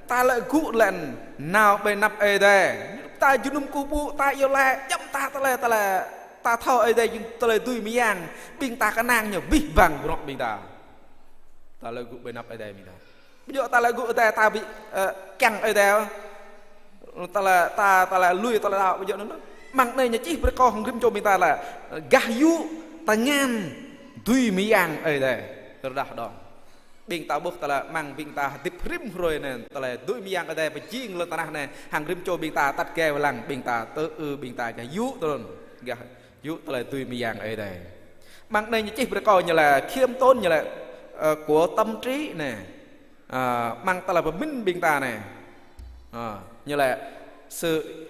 ta luăi gŭ tơlơi, nao ƀơi anăp Ơi Adai. Ta jơnum kơkuh pơpŭ, ta iâu laĭ, djŏp ta tơlơi, tơlơi, ta thâo Ơi Adai jing tơlơi dưi mơyang, ƀing ta kơnang ñu abih bang bruă ƀing ta. Ta luăi gŭ ƀơi anăp Ơi Adai ƀing ta. Ƀu djơ̆ ta luăi gŭ Ơi Adai ta ƀu, ơ, kiăng Ơi Adai. Tơlơi ta, tơlơi lui, tơlơi đaŏ, ƀu djơ̆ anŭn. Mơ̆ng anai ñu čih brơi kơ hăng rĭm čô ƀing ta lĕ, gah yŭ tơngan dưi mơyang Ơi Adai. Tơdah dong. Ƀing ta ƀuh tơlơi mơ̆ng ƀing ta hơdip rĭm hrơi anai, tơlơi dưi mơyang Ơi Adai pơjing lŏn tơnah anai, hăng rĭm čô ƀing ta atăt gai wai lăng ƀing ta tơ ư ƀing ta gah yŭ tơlơi, gah yŭ tơlơi dưi mơyang Ơi Adai. Mơ̆ng anai ñu čih brơi kơ ñu lĕ khiêm tốn, ñu lĕ, ơ, của tâm trí anai. Ơ, mơ̆ng tơlơi pơmĭn ƀing ta anai. Ơ, ñu lĕ sự,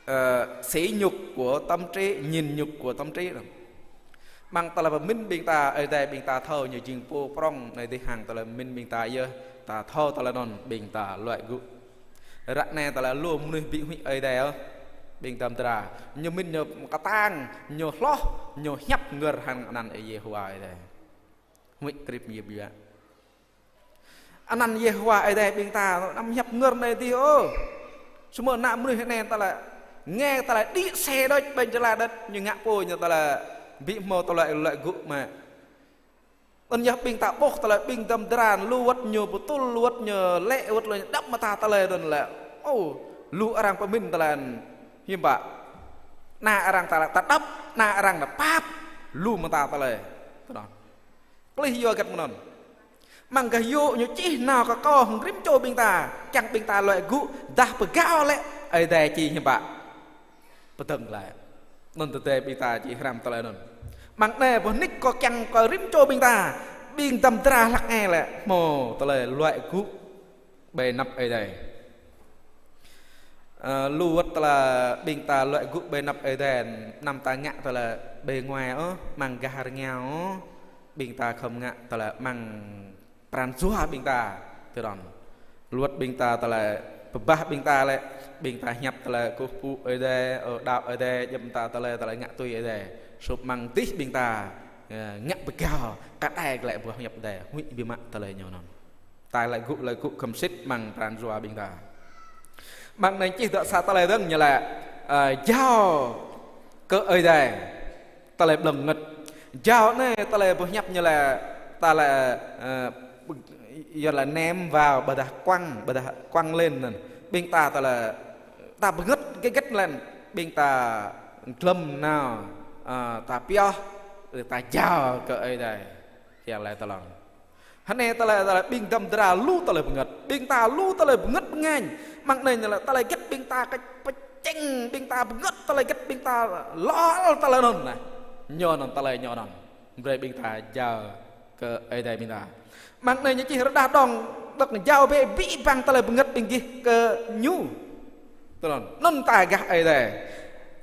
ơ, sỉ nhục của tâm trí, nhịn nhục của tâm trí anŭn. Mơ̆ng tơlơi pơmĭn ƀing ta, Ơi Adai ƀing ta thâo ñu jing pô prŏng anai dih hăng tơlơi pơmĭn ƀing ta yơh, ta thâo tơlơi anŭn ƀing ta luăi gŭ. Ră anai tơlơi lu mơnuih ƀu huĭ Ơi Adai ôh, ƀing dăm dra. Ñu mĭn ñu kơtang, ñu hloh, ñu hiăp ngơr hăng anăn Yêhôwa Ơi Adai. Huĭ krip ñu biă. Anăn Yêhôwa Ơi Adai ƀing ta, anăm hiăp ngơr anai dih ôh. Samơ̆ ană mơnuih anai tơlơi, nge tơlơi đĭ se đôč, ƀañ jơla đôč, ñu ngă pô ñu tơlơi, ƀu hmâo tơlơi luăi gŭ mă. Anŭn yơh ƀing ta ƀuh tơlơi ƀing dăm dra, lu wơ̆t ñu pơtŭl, lu wơ̆t ñu lĕ, wơ̆t lu ñu đăp mơta tơlơi anŭn lĕ. Ô, lu arăng pơmĭn tơlơi, hiư̆m pă. Ană arăng ta, ta đăp, ană arăng ta pap, lu mơta tơlơi. Tơdang. Klih yua hơget mơ̆n anŭn. Mơ̆ng gah yŭ ñu čih nao kơ kâo hăng rĭm čô ƀing ta, kiăng ƀing ta luăi gŭ, dah pơgao lĕ, Ơi Adai či hiư̆m pă. Pơdơ̆ng glaĭ. Anŭn tơdơi ƀing ta či hrăm tơlơi anŭn. Mơ̆ng anai boh nik kâo kiăng kơ rĭm čô ƀing ta, ƀing dăm dra hlăk nge lĕ, hmâo tơlơi luăi gŭ ƀơi anăp Ơi Adai. Ơ, lu wơ̆t tơlơi ƀing ta luăi gŭ ƀơi anăp Ơi Adai, anăm ta ngă tơlơi bề ngoài ôh, mơ̆ng gah rơngiao ôh, ƀing ta khŏm ngă tơlơi mơ̆ng pran jua ƀing ta, tơdang. Lu wơ̆t ƀing ta tơlơi pơbah ƀing ta lĕ, ƀing ta hiăp tơlơi kơkuh pơpŭ Ơi Adai, ơ, đaŏ Ơi Adai, djŏp mơta tơlơi, tơlơi ngă tui Ơi Adai. Sŭp mơ̆ng dih ƀing ta, ơ, ngă pơgao, kơđai glaĭ boh hiăp Ơi Adai, huĭ biă mă tơlơi ñu anŭn. Ta luăi gŭ, luăi gŭ khŏm sĭt mơ̆ng pran jua ƀing ta. Mơ̆ng anai čih dŏ sa tơlơi dơ̆ng ñu lĕ, ơ, jao kơ Ơi Adai. Tơlơi blơ̆ng bơngơ̆t. Jao anai tơlơi boh hiăp ñu lĕ, ta lĕ, ơ, yua lĕ ném vào, ƀôdah quăng, ƀôdah quăng lên anŭn. Ƀing ta tơlơi, ta bơngơ̆t hơget hơget lĕ, ƀing ta glŏm nao, ơ, ta pioh, ta jao kơ Ơi Adai. Kiăng laĭ tơlơi. Hơnai tơlơi, tơlơi ƀing dăm dra lu tơlơi bơngơ̆t. Ƀing ta lu tơlơi bơngơ̆t bơngañ. Mơ̆ng anai ñu lĕ tơlơi hơget ƀing ta kơ pơčeng, ƀing ta bơngơ̆t tơlơi hơget ƀing ta lŏ tơlơi anŭn anai. Ñu anŭn tơlơi ñu anŭn. Brơi ƀing ta jao kơ Ơi Adai ƀing ta. Mơ̆ng anai ñu čih rơđah dong, dŏ jao bĕ abih bang tơlơi bơngơ̆t ƀing gih kơ ñu. Tơdang. Anŭn ta gah Ơi Adai.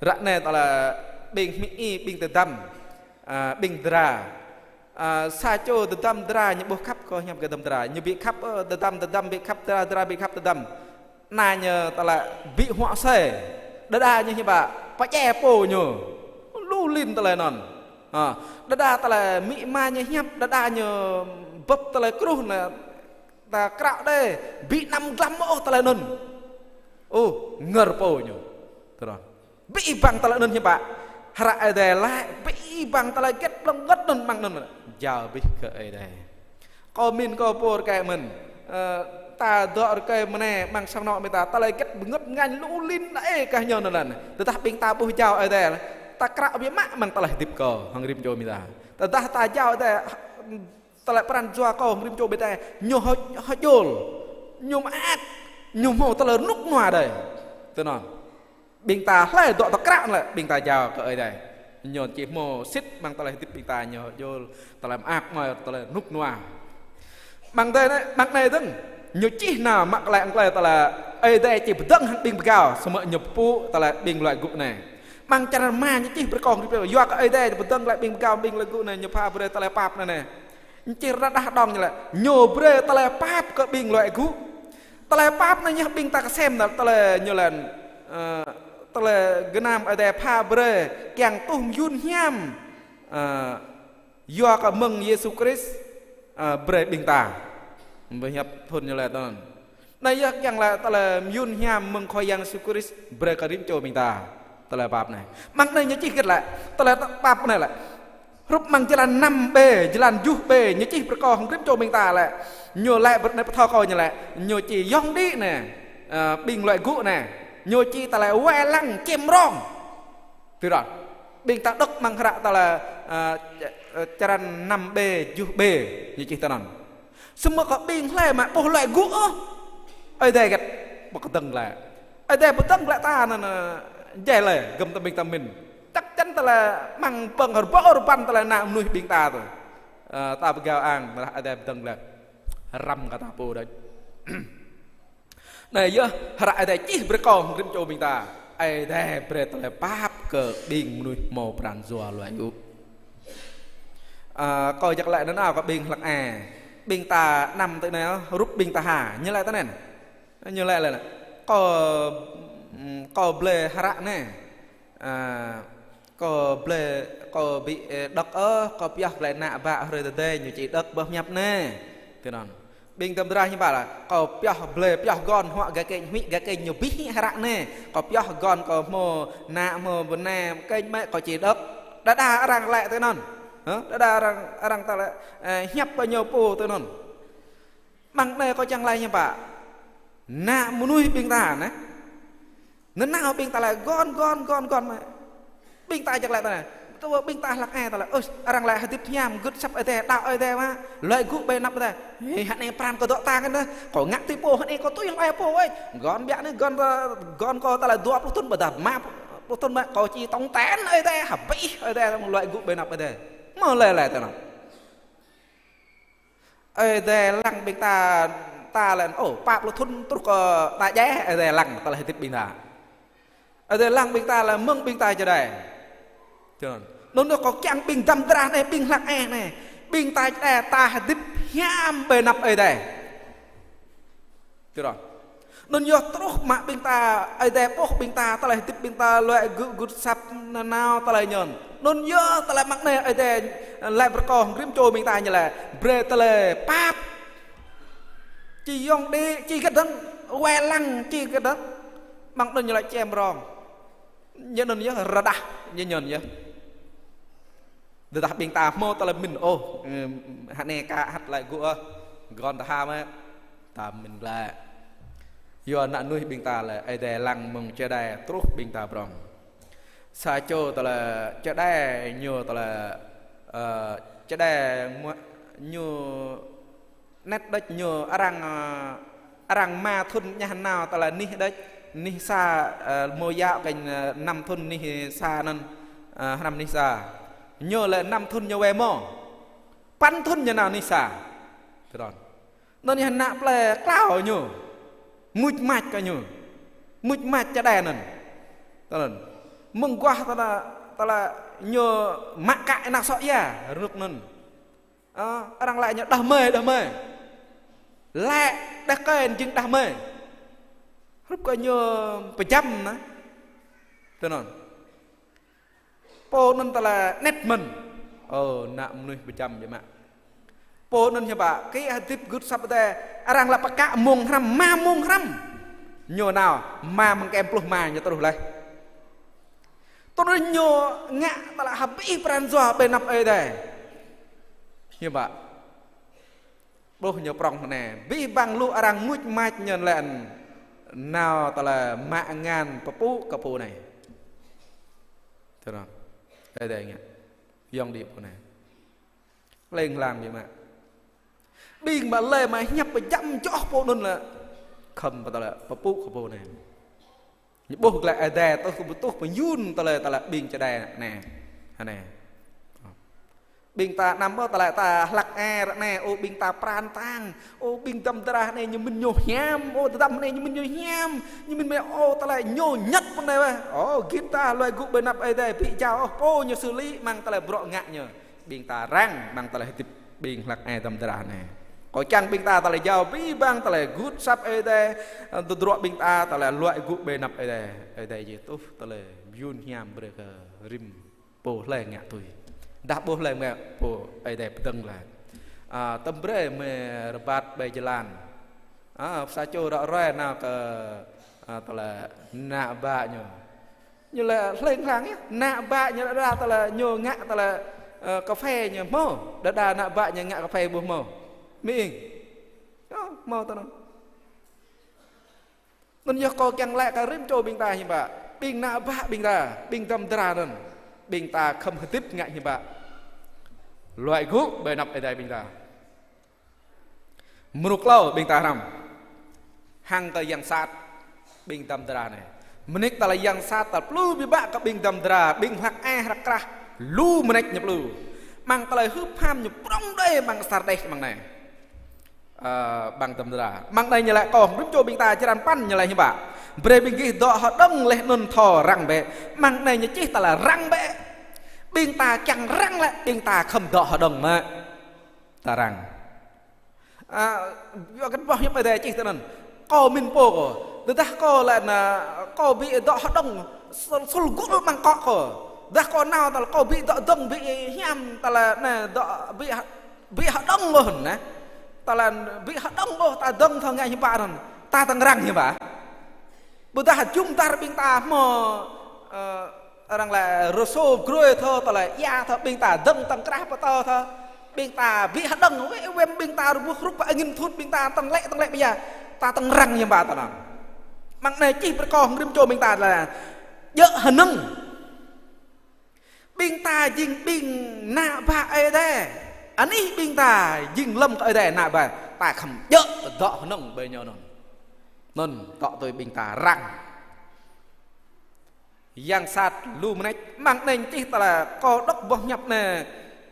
Ră anai tơlơi ƀing hmư̆ ih, ƀing tơdăm, ơ, ƀing dra. Ơ, sa čô tơdăm dra ñu ƀuh khăp kơ hiăp kơ dăm dra. Ñu ƀu khăp, ơ, tơdăm, tơdăm ƀu khăp dra, dra ƀu khăp tơdăm. Anai ñu tơlơi ƀu huă sơi. Đơđa ñu hiư̆m pă, pơdjai pô ñu. Lu lin tơlơi anŭn. Ơ, đơđa tơlơi amĭ ama ñu hiăp, đơđa ñu bưp tơlơi kruh anai, ta krao đơi, ƀu anăm glăm ôh tơlơi anŭn. Ô, ngơr pô ñu. Tơdang. Abih bang tơlơi anŭn hiư̆m pă. Hră Ơi Adai laĭ, abih bang tơlơi hơget blơ̆ng bơngơ̆t anŭn mơ̆ng anŭn. Jao abih kơ Ơi Adai. Kâo mĭn kâo pô rơkơi mơ̆n. Ơ, Ta dŏ rơkơi mơnai amăng sang anŏ ƀing ta, tơlơi hơget bơngơ̆t ngañ lu lin đa ê kah ñu anŭn lĕ. Tơdah ƀing ta ƀuh jao Ơi Adai, ta krăk biă mă amăng tơlơi hơdip kâo hăng rĭm čô ƀing ta. Tơdah ta jao Ơi Adai, tơlơi pran jua kâo hăng rĭm čô ƀing ta, ñu hơ-, hơjôl, ñu mơak, ñu hmâo tơlơi rơnŭk rơnua đơi. Tui anŭn. Ƀing ta hlơi dŏ ta krăk lĕ, ƀing ta jao kơ Ơi Adai. Ñu či hmâo sĭt amăng tơlơi hơdip ƀing ta, ñu hơjôl, tơlơi mơak mơ̆, tơlơi rơnŭk rơnua. Amăng anai, amăng anai dơ̆ng, ñu čih nao mă tơlơi, tơlơi Ơi Adai či pơdơ̆ng hăng ƀing pơgao, samơ̆ ñu pơpŭ tơlơi ƀing luai gŭ anai. Amăng črăn rơma ñu čih brơi kơ hăng rĭm čô, yua kơ Ơi Adai pơdơ̆ng tơlơi ƀing pơgao, ƀing luai gŭ anai, ñu pha brơi tơlơi pap anai. Ñu čih rơđah đŏng ñu lĕ, ñu brơi tơlơi pap kơ ƀing luai gŭ. Tơlơi pap anai ñu ƀing ta kơsem anai, tơlơi ñu lĕ, ơ, tơlơi gơnam Ơi Adai pha brơi, kiăng tuh mơyŭn hiam, ơ, yua kơ mơ̆ng Yêsu Krist, ơ, brơi ƀing ta. Pơhiăp thŭn ñu lĕ tui anŭn. Anai yơh kiăng lĕ tơlơi mơyŭn hiam mơ̆ng Khua Yang Yêsu Krist brơi kơ rĭm čô ƀing ta. Tơlơi pap anai. Amăng anai ñu čih hơget lĕ, tơlơi pap anai lĕ. Hrup amăng jơlan năm B, jơlan tơjuh B, ñu čih brơi kơ hăng rĭm čô ƀing ta lĕ. Ñu lĕ brơi anai pơthâo kơ ñu lĕ, ñu či yŏng đĭ anai, ơ, ƀing luai gŭ anai. Ñu či tơlơi wai lăng čem rong. Tui anŭn. Ƀing ta đŏk amăng hră tơlơi, ơ, č-, ơ, črăn năm B, tơjuh B, ñu čih tui anŭn. Samơ̆ kơ ƀing hlơi mă ƀuh luai gŭ ôh, Ơi Adai hơget pơkơdơ̆ng glaĭ. Ơi Adai pơkơdơ̆ng glaĭ ta anŭn, ơ, jai lĕ, gơ̆m tơm ƀing ta mĭn. Chắc chắn tơlơi amăng pơ̆ng rơbâo rơbăn tơlơi ană mơnuih ƀing ta tui. Ơ, ta pơgao ang, tơdah Ơi Adai pơkơdơ̆ng glaĭ. Răm kơ ta pô đôč. Anai yơh, hră Ơi Adai čih brơi kơ hăng rĭm čô ƀing ta. Ơi Adai brơi tơlơi pap kơ ƀing mơnuih hmâo pran jua luai gŭ. Ơ, kâo jak laĭ nanao kơ ƀing hlăk ai. Ƀing ta năm tui anai, hrup ƀing ta ha. Ñu laĭ tui anai. Ñu laĭ lĕ. Kâo, ưm, kâo blơi hră anai. Ơ, Kâo blơi, kâo ƀu, ơ, đŏk ôh, kâo pioh glaĭ ană bă hrơi tơdơi, ñu či đŏk boh hiăp anai. Tui anŭn. Ƀing tơm drah ñu pă lĕ, kâo pioh blơi, pioh gơ̆n huă gah kênh, huĭ gah kênh ñu abih hră anai. Kâo pioh gơ̆n kâo hmâo ană hmâo bơnai, kênh mơ̆ kâo či đŏk. Đơđa arăng laĭ tui anŭn. Hă? Đơđa arăng, arăng ta laĭ, ơ, hiăp kơ ñu pô tui anŭn. Amăng anai kâo čang laĭ hiư̆m pă. Ană mơnuih ƀing ta anai. Nanao ƀing ta laĭ gơ̆n, gơ̆n, gơ̆n, gơ̆n mơ̆. Ƀing ta jak laĭ tui anai. Tơdah ƀing ta hlăk ai ta laĭ, ơ, arăng laĭ hơdip hiam, gưt asăp Ơi Adai, đaŏ Ơi Adai mơ̆. Luai gŭ ƀơi anăp Ơi Adai. Hê, hă anai pran kâo dŏ ta kơ anai. Kâo ngă tui pô hă anai kâo tui hlơi pô, ơ. Gơ̆n biă anai, gơ̆n, gơ̆n kâo ta laĭ dua pluh thŭn ƀôdah rơma pluh thŭn mơ̆. Kâo či tong ten Ơi Adai, hă abih Ơi Adai, luai gŭ ƀơi anăp Ơi Adai. Mơ̆ lĕ lĕ tui anŭn. Ơi Adai lăng ƀing ta, ta lĕ, ơ, pă pluh thŭn truh kơ ta djai, Ơi Adai lăng tơlơi hơdip ƀing ta. Ơi Adai lăng ƀing ta lĕ mơ̆ng ƀing ta čơđai. Tui anŭn. Anŭn yơh kâo kiăng ƀing tơm drah anai, ƀing hlăk ai anai. Ƀing ta čơđai ta hơdip hiam ƀơi anăp Ơi Adai. Tui anŭn. Anŭn yơh truh mă ƀing ta, Ơi Adai pŏk ƀing ta, tơlơi hơdip ƀing ta, luai gŭ gưt asăp nanao tơlơi ñu. Anŭn yơh tơlơi mơ̆ng anai Ơi Adai laĭ brơi kơ hăng rĭm čô ƀing ta ñu lĕ, brơi tơlơi pap. Či yŏng đĭ, či hơget dơ̆ng, wai lăng, či hơget dơ̆ng. Mơ̆ng anŭn ñu lĕ čem rong. Ñu anŭn yơh rơđah, ñu anŭn yơh. Tơdah ƀing ta hmâo tơlơi mĭn ôh, ưm, hă anai ka hăt laĭ gŭ ôh, gơ̆n ta ha mơ̆, ta mĭn glaĭ. Yua ană mơnuih ƀing ta lĕ, Ơi Adai lăng mơ̆ng čơđai truh ƀing ta prŏng. Sa čô tơlơi čơđai ñu tơlơi, ơ, čơđai mă-, ñu anet đôč ñu arăng, ơ, arăng rơma thŭn ñah nao tơlơi anih đôč, anih sa, ơ, hmâo yă kơnh, ơ, năm thŭn anih sa anŭn, ơ, hrăm anih sa. Ñu lĕ năm thŭn ñu wai hmâo. Păn thŭn ñu nao anih sa. Tui anŭn. Anŭn yơh ană plơi klao ñu. Muč mač kơ ñu. Muč mač čơđai anŭn. Tui anŭn. Mơguah tơlơi, tơlơi ñu mă kă ană sŏ ia. Rơnŭk anŭn. Ơ, arăng laĭ ñu đah mơi, đah mơi. Laĭ đah kơi jing đah mơi. Hrup kơ ñu pơjăm anai. Tui anŭn. Pô anŭn tơlơi anet mơ̆n. Ơ, ană mơnuih pơjăm biă mă. Pô anŭn hiư̆m pă, kơ hơdip gưt asăp Ơi Adai. Arăng laĭ pơkă mông hrăm, rơma mông hrăm. Ñu nao, rơma mơ̆ng kơm pluh rơma ñu truh laih. Tui anŭn ñu ngă tơlơi hơbĭ pran jua ƀơi anăp Ơi Adai. Hiư̆m pă. Ƀuh ñu prŏng anai. Abih bang lu arăng muč mač ñu lĕ nao tơlơi mă ngăn pơpŭ kơ pô anai. Tơrŏng. Ơi Adai ngă. Yŏng đĭ pô anai. Lêng lăng biă mă. Ƀing mă lĕ mă hiăp pơjăm joh pô anŭn lĕ. Khŏm pơtơlơi pơpŭ kơ pô anai. Ñu ƀuh glaĭ Ơi Adai tuh kơ ƀu tuh pơyun tơlơi tơlơi ƀing čơđai anai. Anai. Ƀing ta anăm ƀơ tơlơi ta hlăk ai ră anai, ô ƀing ta pran tang, ô ƀing dăm dra anai ñu mĭn ñu hiam, ô dăm anai ñu mĭn ñu hiam, ñu mĭn mơ̆ ô tơlơi ñu ñăt pơ anai weh. Ô git ta luai gŭ ƀơi anăp Ơi Adai ƀu jao ôh, pô ñu xử lý mơ̆ng tơlơi bruă ngă ñu. Ƀing ta răng mơ̆ng tơlơi hơdip ƀing hlăk ai dăm dra anai. Kâo čang ƀing ta tơlơi jao abih bang tơlơi gưt asăp Ơi Adai, tơdruă ƀing ta tơlơi luai gŭ ƀơi anăp Ơi Adai. Ơi Adai či tuh tơlơi mơyun hiam brơi kơ rĭm pô hlơi ngă tui. Dah ƀuh hlơi ngă pô Ơi Adai pơdơ̆ng laih. A, tơm brơi mơ̆ rơbat ƀơi jơlan. A, sa čô ră ruai nao kơ, a, tơlơi ană bă ñu. Ñu lĕ hlêng hlang yơh, ană bă ñu lĕ đa tơlơi ñu ngă tơlơi, ơ, kơphê ñu hmâo, đa đa ană bă ñu ngă kơphê ƀu hmâo. Mĭn. Ơ, hmâo tơnăn. Anŭn yơh kâo kiăng laĭ kơ rĭm čô ƀing ta hiư̆m pă. Ƀing ană bă ƀing ta, ƀing dăm dra anŭn. Ƀing ta khŏm hơdip ngă hiư̆m pă. Luai gŭ ƀơi anăp Ơi Adai ƀing ta. Mrô klâo ƀing ta hrăm. Hăng kơ yang sat ƀing dăm dra anai. Mơnĭk tơlơi yang sat tơlơi pơplư biă bă kơ ƀing dăm dra, ƀing hlăk ai hrăk krah. Lu mơnĭk ñu plư. Mơ̆ng tơlơi hưp ham ñu prŏng đơi mơ̆ng asar đeh mơ̆ng anai. Ơ, ƀing dăm dra. Mơ̆ng anai ñu laĭ kơ rĭm čô ƀing ta črăn păn ñu laĭ hiư̆m pă. Brơi ƀing gih dŏ hơđơ̆ng laih anŭn thâo răng bĕ. Mơ̆ng anai ñu čih tơlơi răng bĕ. Ƀing ta kiăng răng lĕ, ƀing ta khŏm dŏ hơđơ̆ng mơ̆. Ta răng. A, yua kơ boh hiăp Ơi Adai čih tơnăn. Kâo mĭn pô kâo. Tơdah kâo lĕ anai, kâo ƀu dŏ hơđơ̆ng, sul, sul gŭl mơ̆ng akŏ kâo. Tơdah kâo nao tơl kâo ƀu dŏ dơ̆ng ƀu hiam tơlơi anai dŏ ƀu hơ-, ƀu hơđơ̆ng ôh anai. Tơlơi ƀu hơđơ̆ng ôh ta dơ̆ng thâo ngă hiư̆m pă anŭn. Ta tơ̆ng răng hiư̆m pă. Ƀôdah jum dar ƀing ta hmâo, ơ, arăng laĭ rơsô grôi thâo, tơlơi ia thâo, ƀing ta dơ̆ng tơ̆ng krah pơtâo thâo. Ƀing ta ƀu hơđơ̆ng, wĕ wĕm ƀing ta rơbuh hrup angĭn thut ƀing ta tơ̆ng lĕ, tơ̆ng lĕ ƀia. Ta tơ̆ng răng hiư̆m pă tơnăn. Mơ̆ng anai čih brơi kơ rĭm čô ƀing ta tơlơi djơ̆ hơnơ̆ng. Ƀing ta jing ƀing ană bă Ơi Adai. Anih ƀing ta jing lơ̆m kơ Ơi Adai ană bă. Ta khŏm djơ̆ dŏ hơnơ̆ng ƀơi ñu anŭn. Anŭn dŏ tui ƀing ta răng. Yang sat lu mơneč, mơ̆ng anai čih tơlơi kâo đŏk boh hiăp anai,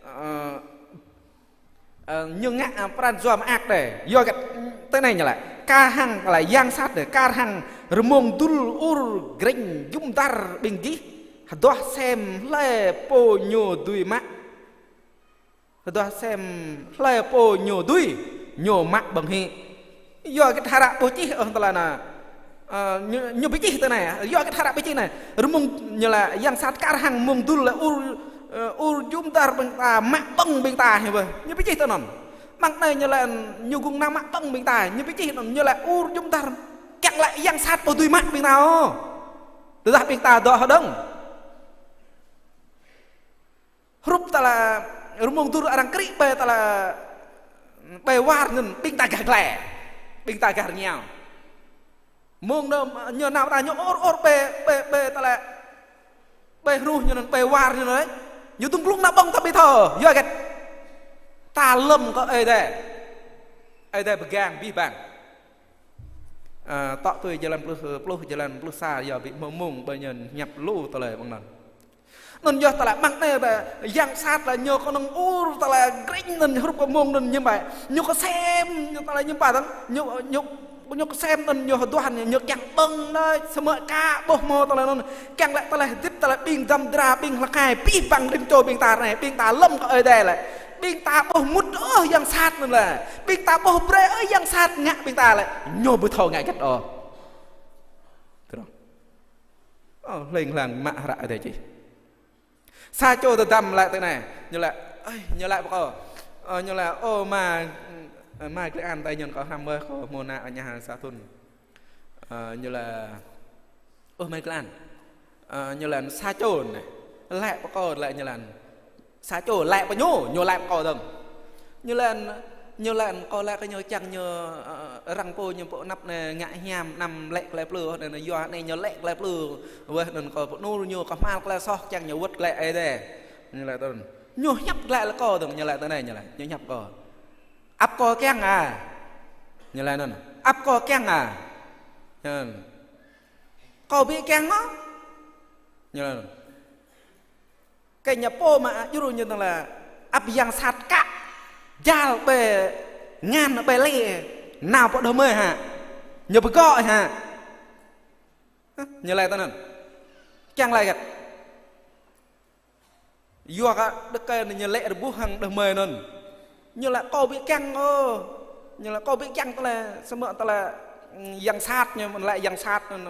ơ, ơ, ñu ngă, ơ, pran jua mơak đơi. Yua hơget tui anai ñu laĭ. Kar hăng tơlơi yang sat đơi, kar hăng rơmông dŭl ur grĕñ jum dar ƀing gih. Hơduah sem hlơi pô ñu dưi mă. Hơduah sem hlơi pô ñu dưi, ñu mă ƀơ̆ng hĭ. Yua hơget hră ƀu čih ôh tơlơi anai. Ơ, ñu, ñu ƀu čih tui anai. Yua hơget hră ƀu čih anai. Rơmông ñu laĭ yang sat kar hăng mông dŭl lĕ ur, ơ, ur jum dar ƀing ta, mă ƀơ̆ng ƀing ta hĭ bơ. Ñu ƀu čih tui anŭn. Mơ̆ng anai ñu laĭ ñu gŭng nao mă ƀơ̆ng ƀing ta. Ñu ƀu čih anŭn. Ñu laĭ ur jum dar. Kiăng laĭ yang sat ƀu dưi mă ƀing ta ôh. Tơdah ƀing ta dŏ hơđơ̆ng. Hrup tơlơi rơmông dŭl arăng krĭ ƀơi tơlơi ƀơi war anŭn ƀing ta gah glai. Ƀing ta gah rơngiao. Mông anŭn ñu nao ta ñu ur ur ƀơi, ƀơi, ƀơi tơlơi ƀơi hruh ñu anŭn ƀơi war ñu anŭn. Ñu dŭng glŭng nao ƀơ̆ng ta ƀu thâo. Yua hơget. Ta lơ̆m kơ Ơi Adai. Ơi Adai pơgang abih bang. Ơ, tŏ tui jơlan pluh, pluh jơlan pluh sa yua ƀu hmâo mông ƀơi ñu hiăp lu tơlơi ƀơ̆ng anŭn. Anŭn yơh tơlơi mơ̆ng anai tơlơi yang sat tơlơi ñu kơnơ̆ng ur tơlơi grĕñ anŭn hrup kơ mông anŭn ñu ƀai. Ñu kơsem ñu tơlơi ñu ƀai tơ̆ng. Ñu, ñu, ñu kơsem anŭn ñu hơduah ñu, ñu kiăng ƀơ̆ng anai, samơ̆ ka ƀuh hmâo tơlơi anŭn. Kiăng lĕ tơlơi hơdip tơlơi ƀing dăm dra, ƀing hlăk ai, abih bang rĭm čô ƀing ta anai, ƀing ta lơ̆m kơ Ơi Adai lĕ. Ƀing ta ƀuh mŭt ôh yang sat anŭn lĕ. Ƀing ta ƀuh brơi ôh yang sat ngă ƀing ta lĕ. Ñu ƀu thâo ngă hơget ôh. Ơ, hlêng hlang mă hră Ơi Adai čih. Sa čô tơdăm laĭ tui anai, ñu laĭ, ơi, ñu laĭ pơ kâo. Ơ, ñu laĭ, ơ, ama, ama Klê An tơi ñu kâo hrăm mơ̆ kâo hmâo ană rơñah sa thŭn. Ơ, ñu laĭ, ơ, ama Klê An. Ơ, ñu laĭ sa čô anai. Laĭ pơ kâo laĭ ñu laĭ. Sa čô laĭ pơ ñu, ñu laĭ pơ kâo dơ̆ng. Ñu laĭ, Ñu laĭ, kâo laĭ kơ ñu čang ñu, ơ, arăng pô ñu pô anăp anai ngă hiam anăm laĭ tơlơi plư, anŭn yua anai ñu laĭ tơlơi plư. Wơ̆t anŭn kâo pơanŭn ñu kơ hmal tơlơi soh čang ñu wơ̆t glaĭ Ơi Adai. Ñu laĭ tui anŭn. Ñu hiăp glaĭ lĕ kâo dơ̆ng, ñu laĭ tui anai, ñu laĭ. Ñu hiăp kâo. Ăp kâo kiăng ah. Ñu laĭ anŭn. Ăp kâo kiăng ah. Anŭn. Kâo ƀu kiăng ôh. Ñu laĭ anŭn. Kơ ñu pô mă djru ñu tơlơi ăp yang sat kă jal ƀơi ngăn ƀơi lĕ nao pơ đah mơi hă. Ñu pơgŏ hă. Hă? Ñu laĭ tui anŭn. Kiăng laĭ hơget. Yua kơ đah kơi ñu lĕ rơbuh hăng đah mơi anŭn. Ñu laĭ kâo ƀu kiăng ôh. Ñu laĭ kâo ƀu kiăng tơlơi, samơ̆ tơlơi, mm, yang sat ñu, mơ̆n laĭ yang sat ñu, ñu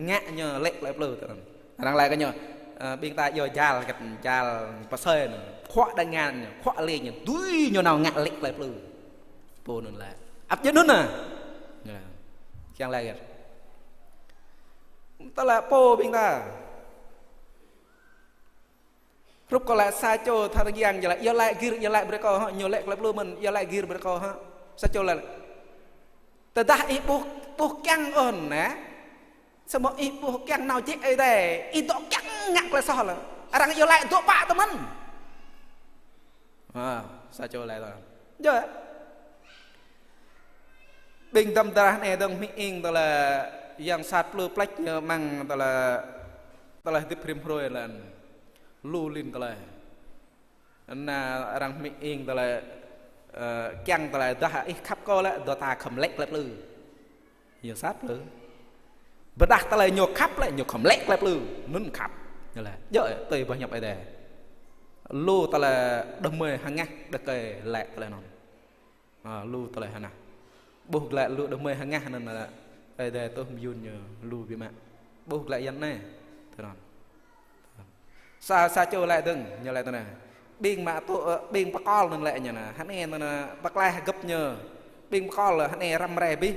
ngă ñu laĭ tơlơi plư tui anŭn. Arăng laĭ kơ ñu, ơ, ƀing ta yua jal, hơget jal pơsơi ñu, khuă đah ngăn ñu, khuă lĕ ñu, dưi ñu nao ngă laĭ tơlơi plư. Pô anŭn laĭ. Ăp djơ̆ anŭn ah. Ñu laĭ. Kiăng laĭ hơget. Tơlơi pô ƀing ta. Hrup kâo laĭ sa čô tha rơgiăng, yua laĭ, yua laĭ gir, yua laĭ brơi kâo hă, ñu laĭ tơlơi plư mơ̆n, yua laĭ gir brơi kâo hă. Sa čô laĭ. Tơdah ih ƀu, ƀu kiăng ôh anai. Samơ̆ ih ƀu kiăng nao jĕ Ơi Adai, ih dŏ kiăng ngă tơlơi soh lĕ. Arăng yua laĭ dŏ pă tơ mơ̆n. Ha, sa čô laĭ tui anŭn. Yơh. Ƀing dăm drah anai dơ̆ng hmư̆ ing tơlơi yang sat plư pleč ñu mơ̆ng tơlơi, tơlơi hơdip rĭm hrơi lĕ. Lu lin tơlơi. Anŭn arăng hmư̆ ing tơlơi, ơ, kiăng tơlơi dah ih khăp kâo lĕ, dŏ ta khŏm laĭ tơlơi plư. Yang sat plư. Ƀôdah tơlơi ñu khăp lĕ, ñu khŏm laĭ tơlơi plư. Anŭn khăp. Ñu laĭ. Yơh, tui boh hiăp Ơi Adai. Lu tơlơi đah mơi hơngah đah kơi laĭ tơlơi anŭn. Ha, lu tơlơi hơngah. Ƀuh glaĭ lu đah mơi hơngah anŭn, Ơi Adai tŭ mơyŭn ñu lu biă mă. Ƀuh glaĭ yang anai. Tui anŭn. Sa, sa čô laĭ dơ̆ng, ñu laĭ tui anai. Ƀing mă tŭ, ơ, ƀing pơkŏl anŭn laĭ ñu anai. Hơnai anŭn, ơ, pơklaih gơ̆p ñu. Ƀing pơkŏl hơnai răm rai abih.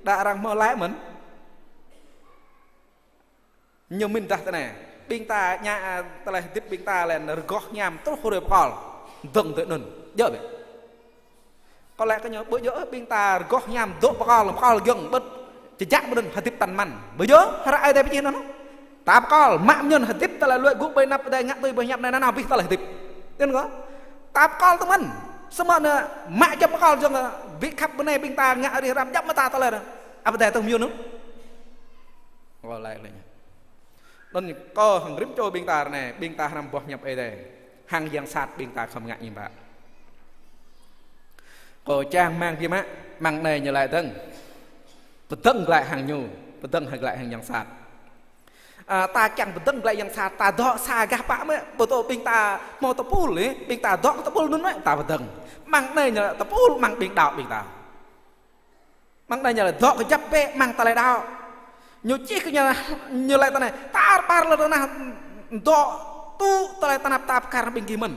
Đa arăng hmâo laĭ mơ̆n. Ñu mĭn dah tui anai. Ƀing ta ngă, a, tơlơi hơdip ƀing ta lĕ rơgoh hiam truh hrơi pơkŏl. Dơ̆ng tui anŭn. Djơ̆ bĕ. Kâo laĭ kơ ñu, ƀu djơ̆ ôh ƀing ta rơgoh hiam dŏ pơkŏl, pơkŏl giŏng ƀơ̆t. Jơjă mơ̆n hơdip tăn măn. Ƀu djơ̆, hră Ơi Adai pơjing anŭn. Ta pơkŏl, mă mơñum hơdip tơlơi luăi gŭ ƀơi anăp Ơi Adai ngă tui boh hiăp anai nanao abih tơlơi hơdip. Tui anŭn kơ. Ta pơkŏl tơ mơ̆n. Samơ̆ anŭn mă djŏp pơkŏl giŏng, ƀu khăp bơnai ƀing ta ngă rĭm hrăm djŏp mơta tơlơi anŭn. Ăp Adai tŭ mơyŭn anŭn. Kâo laĭ lĕ ñu. Anŭn kâo hăng rĭm čô ƀing ta ră anai, ƀing ta hrăm boh hiăp Ơi Adai. Hăng yang sat ƀing ta khŏm ngă ñu ƀă. Kâo čang rơmang biă mă, mơ̆ng anai ñu laĭ dơ̆ng. Pơdơ̆ng glaĭ hăng ñu, pơdơ̆ng hăng glaĭ hăng yang sat. A, ta kiăng pơdơ̆ng glaĭ yang sat, ta dŏ sa gah pă mơ̆, ƀu dŏ ƀing ta hmâo tơpul, ih, ƀing ta dŏ kơ tơpul anŭn mơ̆, ta pơdơ̆ng. Mơ̆ng anai ñu laĭ tơpul, mơ̆ng ƀing đaŏ ƀing ta. Mơ̆ng anai ñu laĭ dŏ kơjăp bĕ mơ̆ng tơlơi đaŏ. Ñu čih kơ ñu, ñu laĭ tui anai, tar ƀar lŏn tơnah dŏ tŭ tơlơi tơnap tap kar ƀing gih mơ̆n.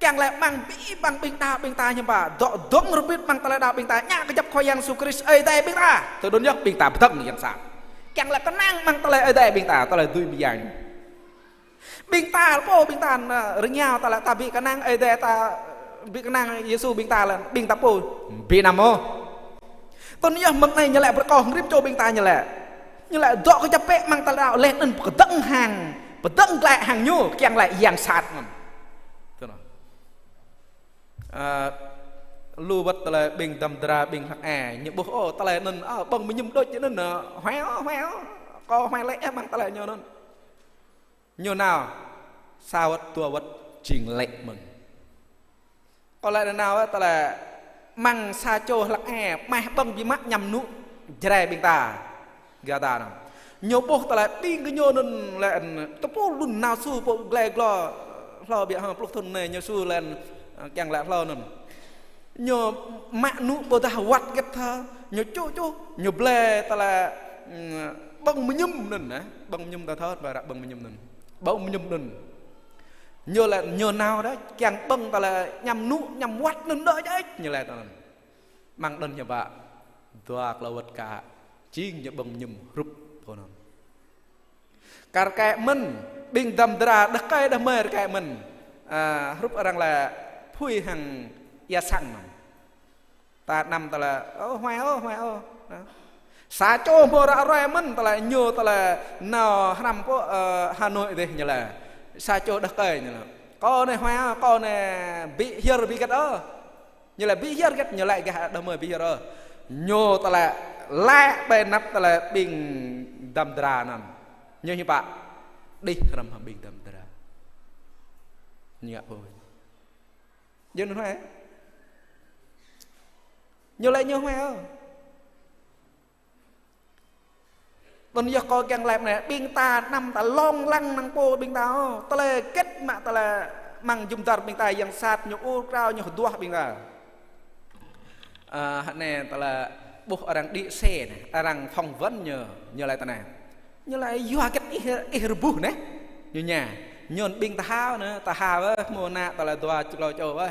Kiăng laĭ mơ̆ng ƀing, mơ̆ng ƀing đaŏ ƀing ta hiư̆m pă, dŏ dơ̆ng rơbit mơ̆ng tơlơi đaŏ ƀing ta, ngă kơjăp Khua Yang Yêsu Krist Ơi Adai ƀing ta. Tui anŭn yơh ƀing ta pơdơ̆ng yang sat. Kiăng laĭ kơnang mơ̆ng tơlơi Ơi Adai ƀing ta, tơlơi dưi mơyang. Ƀing ta, pô ƀing ta, ơ, rơngiao ta lĕ ta ƀu kơnang Ơi Adai ta, ƀu kơnang Yêsu ƀing ta lĕ, ƀing ta pô, ƀu anăm ôh. Tui anŭn yơh mơ̆ng anai ñu laĭ brơi kơ rĭm čô ƀing ta ñu laĭ. Ñu laĭ dŏ kơjăp bĕ mơ̆ng tơlơi đaŏ laih anŭn pơdơ̆ng hăng, pơdơ̆ng glaĭ hăng ñu, kiăng laĭ yang sat mơ̆n. Tui anŭn. Ơ, lu wơ̆t tơlơi ƀing dăm dra ƀing hlăk ai, ñu ƀuh ôh tơlơi anŭn, ơ, ƀơ̆ng mơñum đôč anŭn, ơ, huai ôh, huai ôh. Kâo huai laih mơ̆ng tơlơi ñu anŭn. Ñu nao, sa wơ̆t, dua wơ̆t, jing lĕ mơ̆n. Kâo laĭ nanao, tơlơi mơ̆ng sa čô hlăk ai, mă ƀơ̆ng biă mă añăm anŭn, Jrai ƀing ta, gah ta anŭn. Ñu ƀuh tơlơi ƀing gơñu anŭn lĕ, tơpul anŭn nao su pơ glai glô, hlâo biă hăng pluh thŭn anai ñu su lĕ, kiăng laĭ hlâo anŭn. Ñu mă anŭn ƀôdah wăt hơget thơ, ñu čuh čuh, ñu blơi tơlơi, ưm, ƀơ̆ng mơñum anŭn, ơ, ƀơ̆ng mơñum ta thâo, ƀă ră ƀơ̆ng mơñum anŭn. Ƀơ̆ng mơñum anŭn. Ñu laĭ, ñu nao đôč, kiăng ƀơ̆ng tơlơi añăm anŭn, añăm wăt anŭn đôč, ñu laĭ tui anŭn. Mơ̆ng anŭn ñu ƀă, dua klâo wơ̆t kă, jing ñu ƀơ̆ng mơñum hrup pô anŭn. Kar kaĭ mơ̆n, ƀing dăm dra, đah kơi đah mơi rơkaĭ mơ̆n. A, hrup arăng laĭ phui hăng ia sang anŭn. Ta anăm tơlơi, ơ, huai ơ, huai ơ. Sa čô hmâo ră ruai mơ̆n tơlơi ñu tơlơi nao hrăm pơ, ơ, Hà Nội dih ñu lĕ. Sa čô đah kơi ñu lĕ. Kâo anai huai ơ, kâo anai ƀu hiơr ƀu hơget ơ. Ñu lĕ ƀu hiơr hơget, ñu lĕ gah đah mơi ƀu hiơr ơ. Ñu tơlơi lĕ ƀơi anăp tơlơi ƀing dăm dra anŭn. Ñu hiư̆m pă đih hrăm hăng ƀing dăm dra. Ñu ngă pô. Yua anŭn huai. Ñu lĕ ñu huai ơ. Anŭn yơh kâo kiăng laĭ anai, ƀing ta anăm ta lông lăng năng pô ƀing ta ôh. Tơlơi hơget mă tơlơi amăng jum dar ƀing ta yang sat ñu ur krao ñu hơduah ƀing ta. Ơ, anai tơlơi ƀuh arăng đĭ xe anai, arăng phỏng vấn ñu, ñu laĭ tui anai. Ñu laĭ yua hơget ih, ih rơbuh anai. Ñu ña, ñu ƀing ta hao anai, ta hao wơ̆t, hmâo ană tơlơi dua čô lô čô wơ̆t.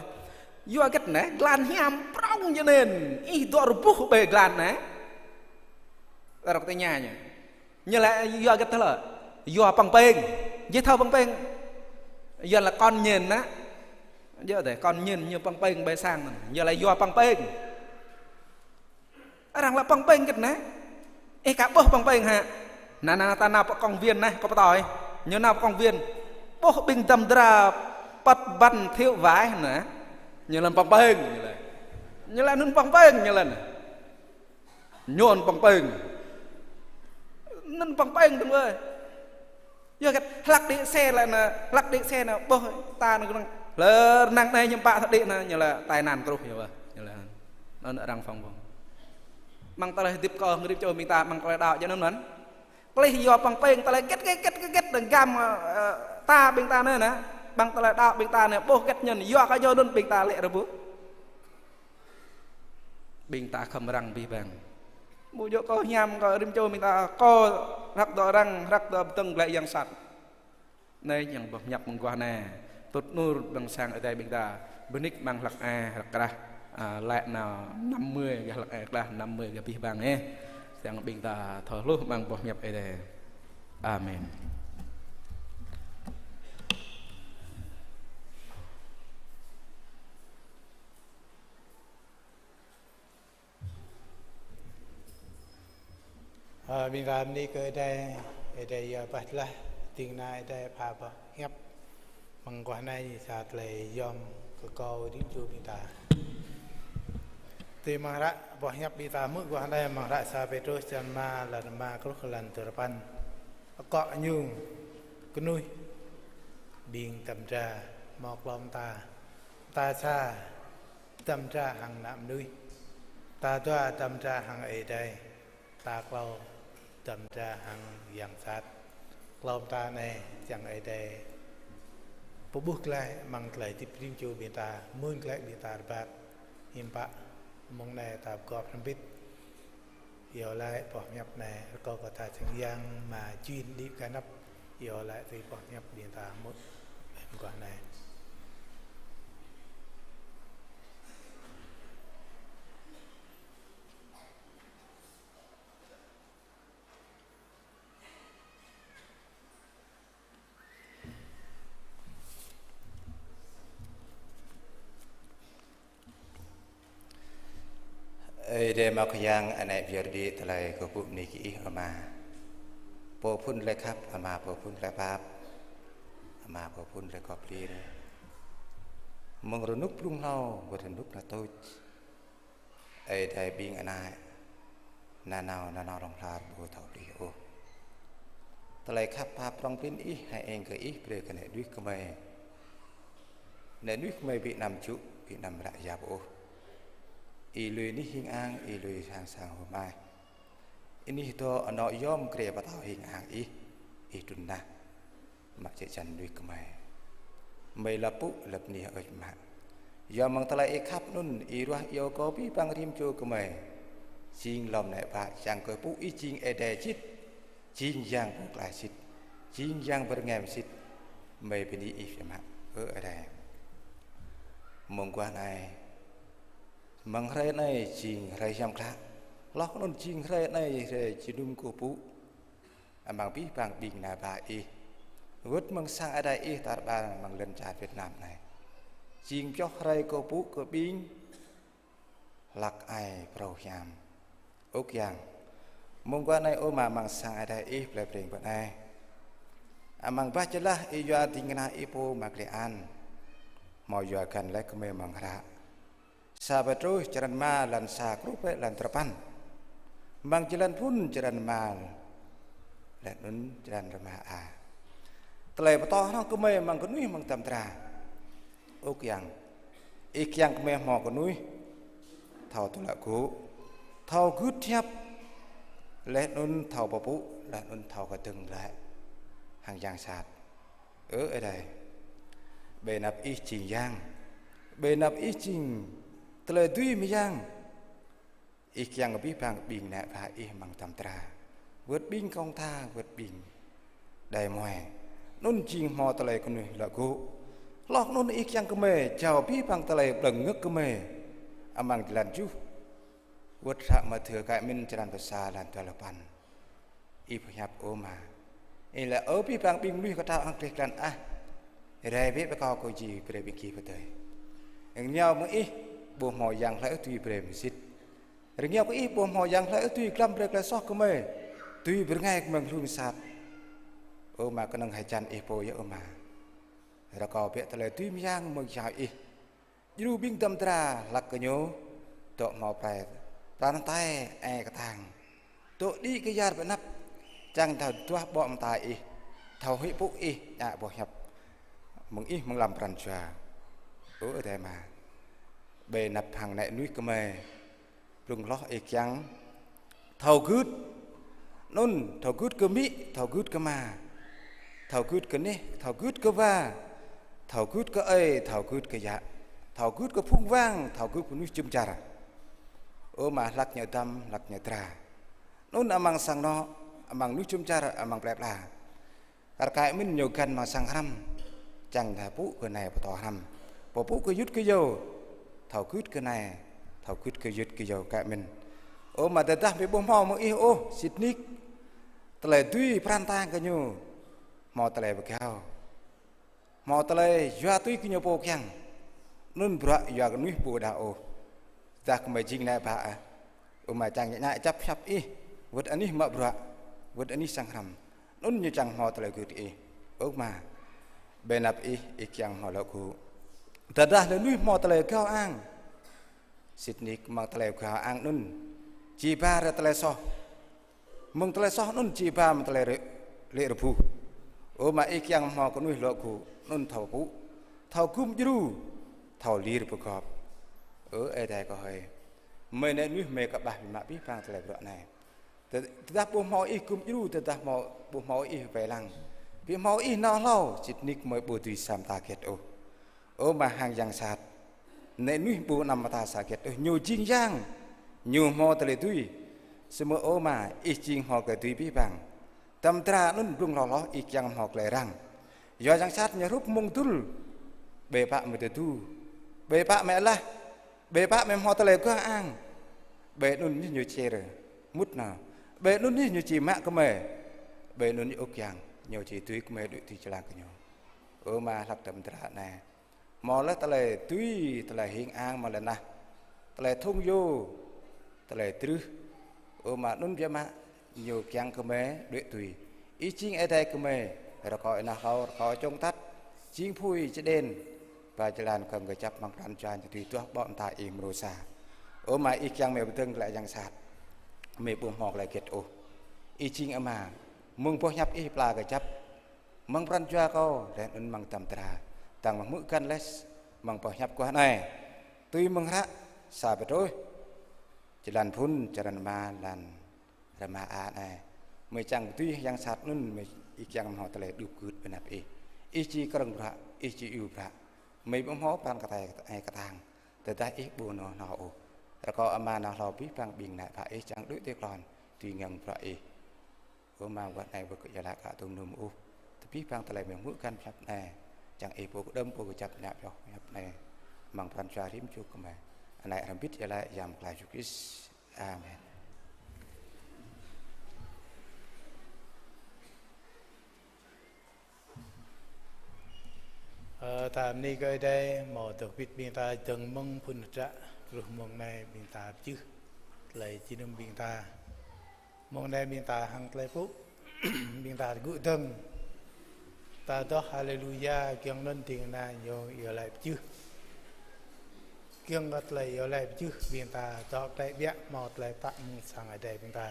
Yua hơget anai, glan hiam prŏng jơnên, ih dŏ rơbuh ƀơi glan anai. Arăng tơña ñu. Ñu laĭ yua hơget tơlơi? Yua pơ̆ng peng. Jih thâo pơ̆ng peng. Yua lĕ kon ñen anai. Yua dêh, kon ñen ñu pơ̆ng peng ƀơi sang anŭn. Ñu laĭ yua pơ̆ng peng. Arăng laĭ pơ̆ng peng hơget anai? Ih ka ƀuh pơ̆ng peng hă? Anai, anai, ta nao pơ công viên anai, kâo pơtô. Ñu nao pơ công viên. Ƀuh ƀing dăm dra păt băn thiu wai anai. Ñu laĭ pơ̆ng peng, ñu laĭ. Ñu laĭ anŭn pơ̆ng peng, ñu laĭ. Ñu anŭn pơ̆ng peng. Anŭn pơ̆ng peng tơ̆ng wơ̆t. Yua hơget hlăk đĭ xe lĕ anai, hlăk đĭ xe anai, ƀuh ta anai kơnơ̆ng. Lơ̆ rơnăng anai hiư̆m pă thâo đĭ anai, ñu laĭ tai nạn truh yơh wơ̆t. Ñu laĭ. Anŭn arăng phỏng vấn. Amăng tơlơi hơdip kâo hăng rĭm čô ƀing ta, amăng tơlơi đaŏ jơnŭn anŭn. Klih yua pơ̆ng peng, tơlơi hơget, hơget, hơget, hơget, dơ̆ng gam, ơ, ơ, ta ƀing ta anai anai. Amăng tơlơi đaŏ ƀing ta anai, ƀuh hơget ñen, yua kơ yua anŭn ƀing ta lĕ rơbuh. Ƀing ta khŏm răng abih bang. Ƀu djơ̆ kâo hiam kơ rĭm čô ƀing ta, kâo hrăk dŏ răng, hrăk dŏ bơtơ̆ng glaĭ yang sat. Anai yang boh pơhiăp mơguah anai. Tŭt nŭr ƀơi sang Ơi Adai ƀing ta. Bơnik amăng hlăk ai, hlăk krah, a, laĭ nao năm mươi gah hlăk ai krah, năm mươi gah abih bang, ơ. Sang ƀing ta thâo hluh amăng boh pơhiăp Ơi Adai. Amen. Ơ, ƀing ta bơni kơ Ơi Adai, Ơi Adai yua pơklaih, ding kơna Ơi Adai pha boh pơhiăp mơguah anai sa tơlơi yom kơ kâo rĭm čô ƀing ta. Tui amăng hră boh pơhiăp ƀing ta hmư̆ guah anai amăng hră sa Pêtrôs črăn rơma, lăn rơma truh lăn duapăn. Akŏ ñu kơnuih ƀing dăm dra hmâo klâo mơta. Mơta sa dăm dra hăng ană mơnuih. Mơta dua dăm dra hăng Ơi Adai. Mơta klâo dăm dra hăng yang sat. Klâo mơta anai kiăng Ơi Adai pơƀuh glaĭ amăng tơlơi hơdip rĭm čô ƀing ta, mơ̆n glaĭ ƀing ta rơbat. Hiư̆m pă mông anai ta pơgop hrŏm hơbĭt. Iâu laĭ boh pơhiăp anai rơkâo kơ tha čang yang mă jing đĭ kơ anăp. Iâu laĭ tui boh pơhiăp ƀing ta hmư̆ mơguah anai. Ơi Adai mơ̆ Khua Yang, anai pơyơr đĭ tơlơi kơkuh bơni kơ Ih Ama. Pô phŭn tơlơi khăp, Ama pô phŭn tơlơi pap, Ama pô phŭn tơlơi gop lir. Mơ̆ng rơnŭk blung hlâo, wơ̆t rơnŭk nao tuč. Ơi Adai ƀing ană, nanao, nanao rŏng hlâo ƀu thâo plih ôh. Tơlơi khăp pap prŏng prin Ih, hơeng kơ Ih brơi kơ ană mơnuih gơmơi. Ană mơnuih gơmơi ƀu anăm čŭ, ƀu anăm ră yap ôh. Ih lui anih hing ang, Ih lui sang sang hơmai. Anih dŏ anŏ yom grê pơtao hing ang Ih, Ih trŭn nah. Mă jĕ jăn mơnuih gơmơi. Gơmơi lăp pŭ, lăp anih ơi mă. Yua mơ̆ng tơlơi Ih khăp anŭn, Ih ruah iâu kơ abih bang rĭm čô gơmơi. Jing lŏm anai ƀă, čang kơ pŭ Ih jing Ơi Adai sĭt. Jing Yang pơklaih sĭt. Jing Yang pơrơngiao sĭt. Gơmơi bơni Ih biă mă. Ơ Ơi Adai. Mơguah anai. Mơ̆ng hrơi anai jing hrơi hiam klă. Hloh anŭn jing hrơi anai hrơi jơnum kơ pŭ. Amăng abih bang ƀing ană bă Ih. Wơ̆t mơ̆ng sang Ơi Adai Ih tar ƀar mơ̆ng lŏn čar Việt Nam anai. Jing pioh hrơi kơ pŭ kơ ƀing hlăk ai phrâo hiam. Ơ Khua Yang, mơguah anai ơ Ama, amăng sang Ơi Adai Ih plei Breng pơ anai. Amăng bah jơlah Ih yua ding kơna Ih pô Ama Klei An, hmâo yua găn laih gơmơi amăng hră Sa Pêtrôs črăn rơma, lan sa truh pơ lan duapăn. Amăng jơlan phŭn črăn rơma laih anŭn črăn rơma a. Tơlơi pơtô hơnơ̆ng gơmơi amăng kơnuih amăng tơm dra. Ơ Khua Yang, Ih kiăng gơmơi hmâo kơnuih thâo tơlơi gŭ, thâo gưt hiăp, laih anŭn thâo pơpŭ, laih anŭn thâo kơdơ̆ng glaĭ hăng yang sat. Ơ Ơi Adai, ƀơi anăp Ih jing yang, ƀơi anăp Ih jing tơlơi dưi mơyang. Ih kiăng abih bang ƀing ană bă Ih amăng tơm dra, wơ̆t ƀing kông tha, wơ̆t ƀing đah muai, anŭn jing hmâo tơlơi kơnuih lŏ gŭ. Hloh anŭn Ih kiăng gơmơi jao abih bang tơlơi plơ̆ng ngơ̆k gơmơi amăng jơlan tơjuh, wơ̆t hră Mathiơ kơ mĭn črăn pơsa lan duapăn. Ih pơhiăp ơ Ama. Ih laĭ: Ơ abih bang ƀing mơnuih kơtrâo hăng gleh glan ah, rai bĕ pơ Kâo, Kâo či brơi ƀing gih pơdơi. Rơngiao mơ̆ng ih ƀu hmâo yang hlơi ôh dưi brơi mơsĭt. Rơngiao kơ ih ƀu hmâo yang hlơi ôh dưi glăm brơi tơlơi soh gơmơi, dưi bơngai gơmơi hlung sat. Ơ Ama, kơnơ̆ng hơjăn Ih pô yơh ơ Ama. Rơkâo bĕ tơlơi dưi mơyang mơ̆ng jao Ih djru ƀing tơm dra hlăk kơ ñu dŏ hmâo pran, pran tai ai kơtang, dŏ đĭ kyar ƀơi anăp, čang thâo duah ƀô̆ mơta Ih, thâo huĭ pŭ Ih, djă boh hiăp mơ̆ng Ih amăng lăm pran jua. Ơ Ơi Adai Ama, ƀơi anăp hăng nai nuih gơmơi, blung hloh Ih kiăng thâo gưt. Anŭn thâo gưt kơ amĭ, thâo gưt kơ ama, thâo gưt kơ neh, thâo gưt kơ wa, thâo gưt kơ ơi, thâo gưt kơ yă, thâo gưt kơ phung wang, thâo gưt kơ mơnuih jum dar. Ơ Ama, hlăk ñu dăm, hlăk ñu dra. Anŭn amăng sang anŏ, amăng mơnuih jum dar, amăng plei pla, rơkâo mĭn ñu găn amăng sang hrăm, čang thâo pŭ kơ nai pơtô hrăm, pơpŭ kơ yŭt kơ yâo, thâo gưt kơ nai, thâo gưt kơ yŭt kơ yâo kơ mĭn. Ơ Ama, tơdah ƀu hmâo mơ̆ng Ih ôh, sĭt nik tơlơi dưi pran tang kơ ñu hmâo tơlơi pơgao, hmâo tơlơi yua tui kơ ñu pô kiăng, anŭn bruă yua kơ mơnuih ƀu đaŏ ôh. Tơdah gơmơi jing nai bă ah, ơ Ama, čang ñu djă kơjăp hiăp Ih, wơ̆t anih mă bruă, wơ̆t anih sang hrăm, anŭn ñu čang hmâo tơlơi gưt Ih. Ơ Ama, ƀơi anăp Ih, Ih kiăng hmâo lŏ gŭ. Tơdah lĕ mơnuih hmâo tơlơi gao ang, sĭt nik mơ̆ng tơlơi gao ang anŭn či ba rai tơlơi soh. Mơ̆ng tơlơi soh anŭn či ba mơ̆ng tơlơi rê-, lê̆ rơbuh. Ơ Ama, Ih kiăng hmâo kơnuih lŏ gŭ, anŭn thâo pŭ, thâo gum djru, thâo lir pơgop. Ơ Ơi Adai kâo hơi, gơmơi nai nuih gơmơi kơƀah biă mă abih bang tơlơi bruă anai. Tơ-, tơdah ƀu hmâo Ih gum djru, tơdah hmâo, ƀu hmâo Ih wai lăng, ƀu hmâo Ih nao hlâo, sĭt nik gơmơi ƀu dưi sa mơta hơget ôh. Ơ Ama, hăng yang sat, nai nuih ƀu anăm mơta sa hơget ôh, ñu jing yang, ñu hmâo tơlơi dưi. Samơ̆ ơ Ama, Ih jing hmâo tơlơi dưi abih bang. Tơm dra anŭn blung hloh hloh Ih kiăng hmâo tơlơi răng. Yua yang sat ñu hrup mơ̆ng dŭl, ƀơi pă mơ̆ tơdu, ƀơi pă mơ̆ alah, ƀơi pă mơ̆ hmâo tơlơi gao ang, ƀơi anŭn ñu čer mŭt nao, ƀơi anŭn ñu či mă gơmơi, ƀơi anŭn ơ Khua Yang, ñu či dưi gơmơi đuaĭ tui jơlan kơ ñu. Ơ Ama, hlăk tơm dra anai, hmâo laih tơlơi tui, tơlơi hing ang, hmâo laih nah tơlơi thŭng yô, tơlơi trưh. Ơ Ama, anŭn biă mă ñu kiăng gơmơi đuaĭ tui. Ih jing Ơi Adai gơmơi, rơkâo Ih nao hlâo, rơkâo čŏng atăt, jing apui čơđen, ba jơlan kơ̆ng kơjăp amăng pran jua ñu tui duah ƀô̆ mơta Ih mrô sa. Ơ Ama, Ih kiăng gơmơi pơdơ̆ng glaĭ yang sat, gơmơi ƀu hmâo tơlơi hơget ôh. Ih jing Ama, mơ̆ng boh hiăp Ih pla kơjăp amăng pran jua kâo, laih anŭn amăng tơm dra, dăng mơ̆ng hmư̆ găn laih amăng boh hiăp guah anai, tui mơ̆ng hră Sa Pêtrôs, jơlan phŭn, črăn rơma, lan rơma a anai. Gơmơi čang pơtui yang sat anŭn, gơmơi, Ih kiăng hmâo tơlơi đup gưt ƀơi anăp Ih. Ih či krơ̆ng bruă, Ih či iâu bruă. Gơmơi ƀu hmâo pran kơtai ai kơtang, tơdah Ih ƀu nao hlâo ôh. Rơkâo Ama nao hlâo abih bang ƀing ană bă Ih čang đuaĭ tui klon, tui ngă bruă Ih. Ơ Ama, wơ̆t anai wơ̆t kơ iâu laĭ kơ tơm num ôh. Tơ abih bang tơlơi mơ̆ng hmư̆ găn hiăp anai, čang Ih pô kơđŏm, pô kơjăp ngă pioh hiăp anai amăng pran jua rĭm čô gơmơi. Anai hrŏm hơbĭt iâu laĭ amăng Khua Yang Yêsu Krist. Amen. Ơ, ta bơni kơ Ơi Adai, hmâo dŏ hơbĭt ƀing ta dơ̆ng mơ̆ng phŭn hră Truh mông anai ƀing ta pơčeh tơlơi jơnum ƀing ta. Mông anai ƀing ta hăng tơlơi pơpŭ, ƀing ta tơgŭ dơ̆ng. Ta adoh Haleluya, giŏng anŭn ding kơna ñu iâu laĭ pơčeh. Giŏng kơ tơlơi iâu laĭ pơčeh, ƀing ta dŏ tơlơi ƀiă hmâo tơlơi pă mơ̆ng sang Ơi Adai ƀing ta.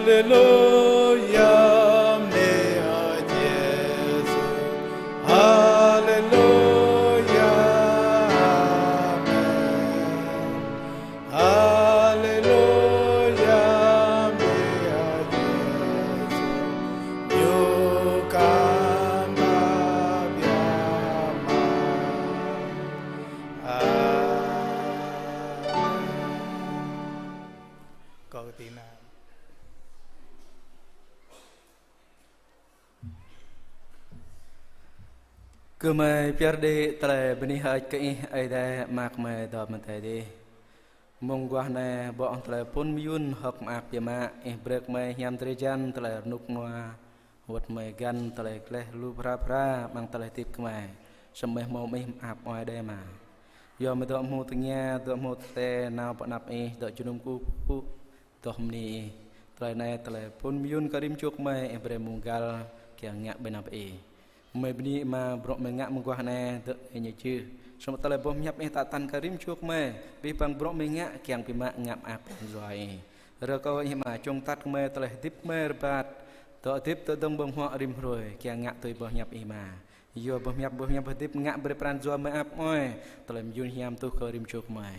Haleluya, mơ̆ Ơi Yêsu. Haleluya, amen. Haleluya, mơ̆ Ơi Yêsu. Ñu kăn ta biă mă. Amen. Kâo kơtina. Gơmơi pơyơr đĭ tơlơi bơni hơơč kơ Ih, Ơi Adai, mơak mơi dŏ mơ̆ng adai adih. Mông mơguah anai, ƀô̆ tơlơi phŭn mơyŭn hơ̆k mơak biă mă, Ih brơi kơ mơi hiam drơi jăn tơlơi rơnŭk rơnua, wơ̆t mơi găn tơlơi gleh lu phara phara amăng tơlơi hơdip kơ mơi. Samơ̆ hmâo mơ̆ng Ih mơak mơi Ơi Adai mă. Yua mơi dŏ hmâo tơngia, dŏ hmâo tơte, nao pơ anăp Ih, dŏ jơnum kơkuh pơpŭ, dŏ bơni Ih. Tơlơi anai, tơlơi phŭn mơyŭn kơ rĭm čô gơmơi, Ih brơi mông găl kiăng ngă ƀơi anăp Ih. Mơi bơni Ih mă bruă mơi ngă mơguah anai dŏ Ih ñu čih. Samơ̆ tơlơi boh pơhiăp Ih tă tăn kơ rĭm čô gơmơi, abih bang bruă mơi ngă kiăng biă mă ngă mơak pran jua Ih. Rơkâo Ih mă čŏng tăt gơmơi tơlơi hơdip gơmơi rơbat, dŏ hơdip dŏ dơ̆ng ƀơ̆ng huă rĭm hrơi kiăng ngă tui boh pơhiăp Ih mă. Yua boh pơhiăp, boh pơhiăp hơdip ngă brơi pran jua mơi ăp mơi, tơlơi mơyŭn hiam tuh kơ rĭm čô gơmơi.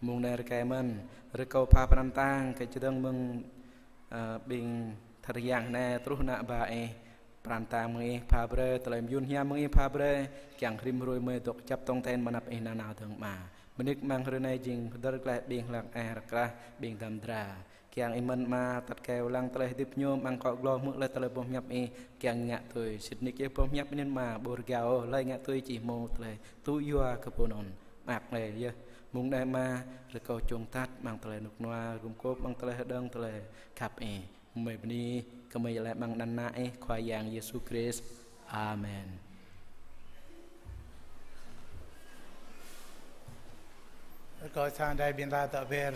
Mông anai rơkơi mơ̆n, rơkâo pha pran tang kơ čơdơ̆ng mơ̆ng, ơ, ƀing tơriang anai truh ană bă Ih, pran tang mơ̆ng Ih pha brơi, tơlơi mơyŭn hiam mơ̆ng Ih pha brơi, kiăng rĭm hrơi mơi dŏ kơjăp tong ten ƀơi anăp Ih nanao dơ̆ng mă. Bơni kơ amăng hrơi anai jing pơdơr gleh ƀing hlak eh rơkrah ƀing dăm dra. Kiăng Ih mơ̆n mă tăt kơ lăng tơlơi hơdip ñu amăng akŏ glô hmư̆ laih tơlơi boh pơhiăp Ih kiăng ngă tui. Sĭt nik yơh boh pơhiăp anŭn mă ƀu rơgao ôh, hlơi ngă tui či hmâo tơlơi tŭ yua kơ pô anŭn. Mơak anai yơh. Mông anai mă rơkâo čŏng tăt amăng tơlơi rơnŭk rơnua, gum gôp amăng tơlơi hơđơ̆ng tơlơi khăp Ih. Mơi bơni kơ mơi laĭ amăng anăn Ană Ih Khua Yang Yêsu Krist. Amen. Rơkâo sang Ơi Adai ƀing ta dŏ ber.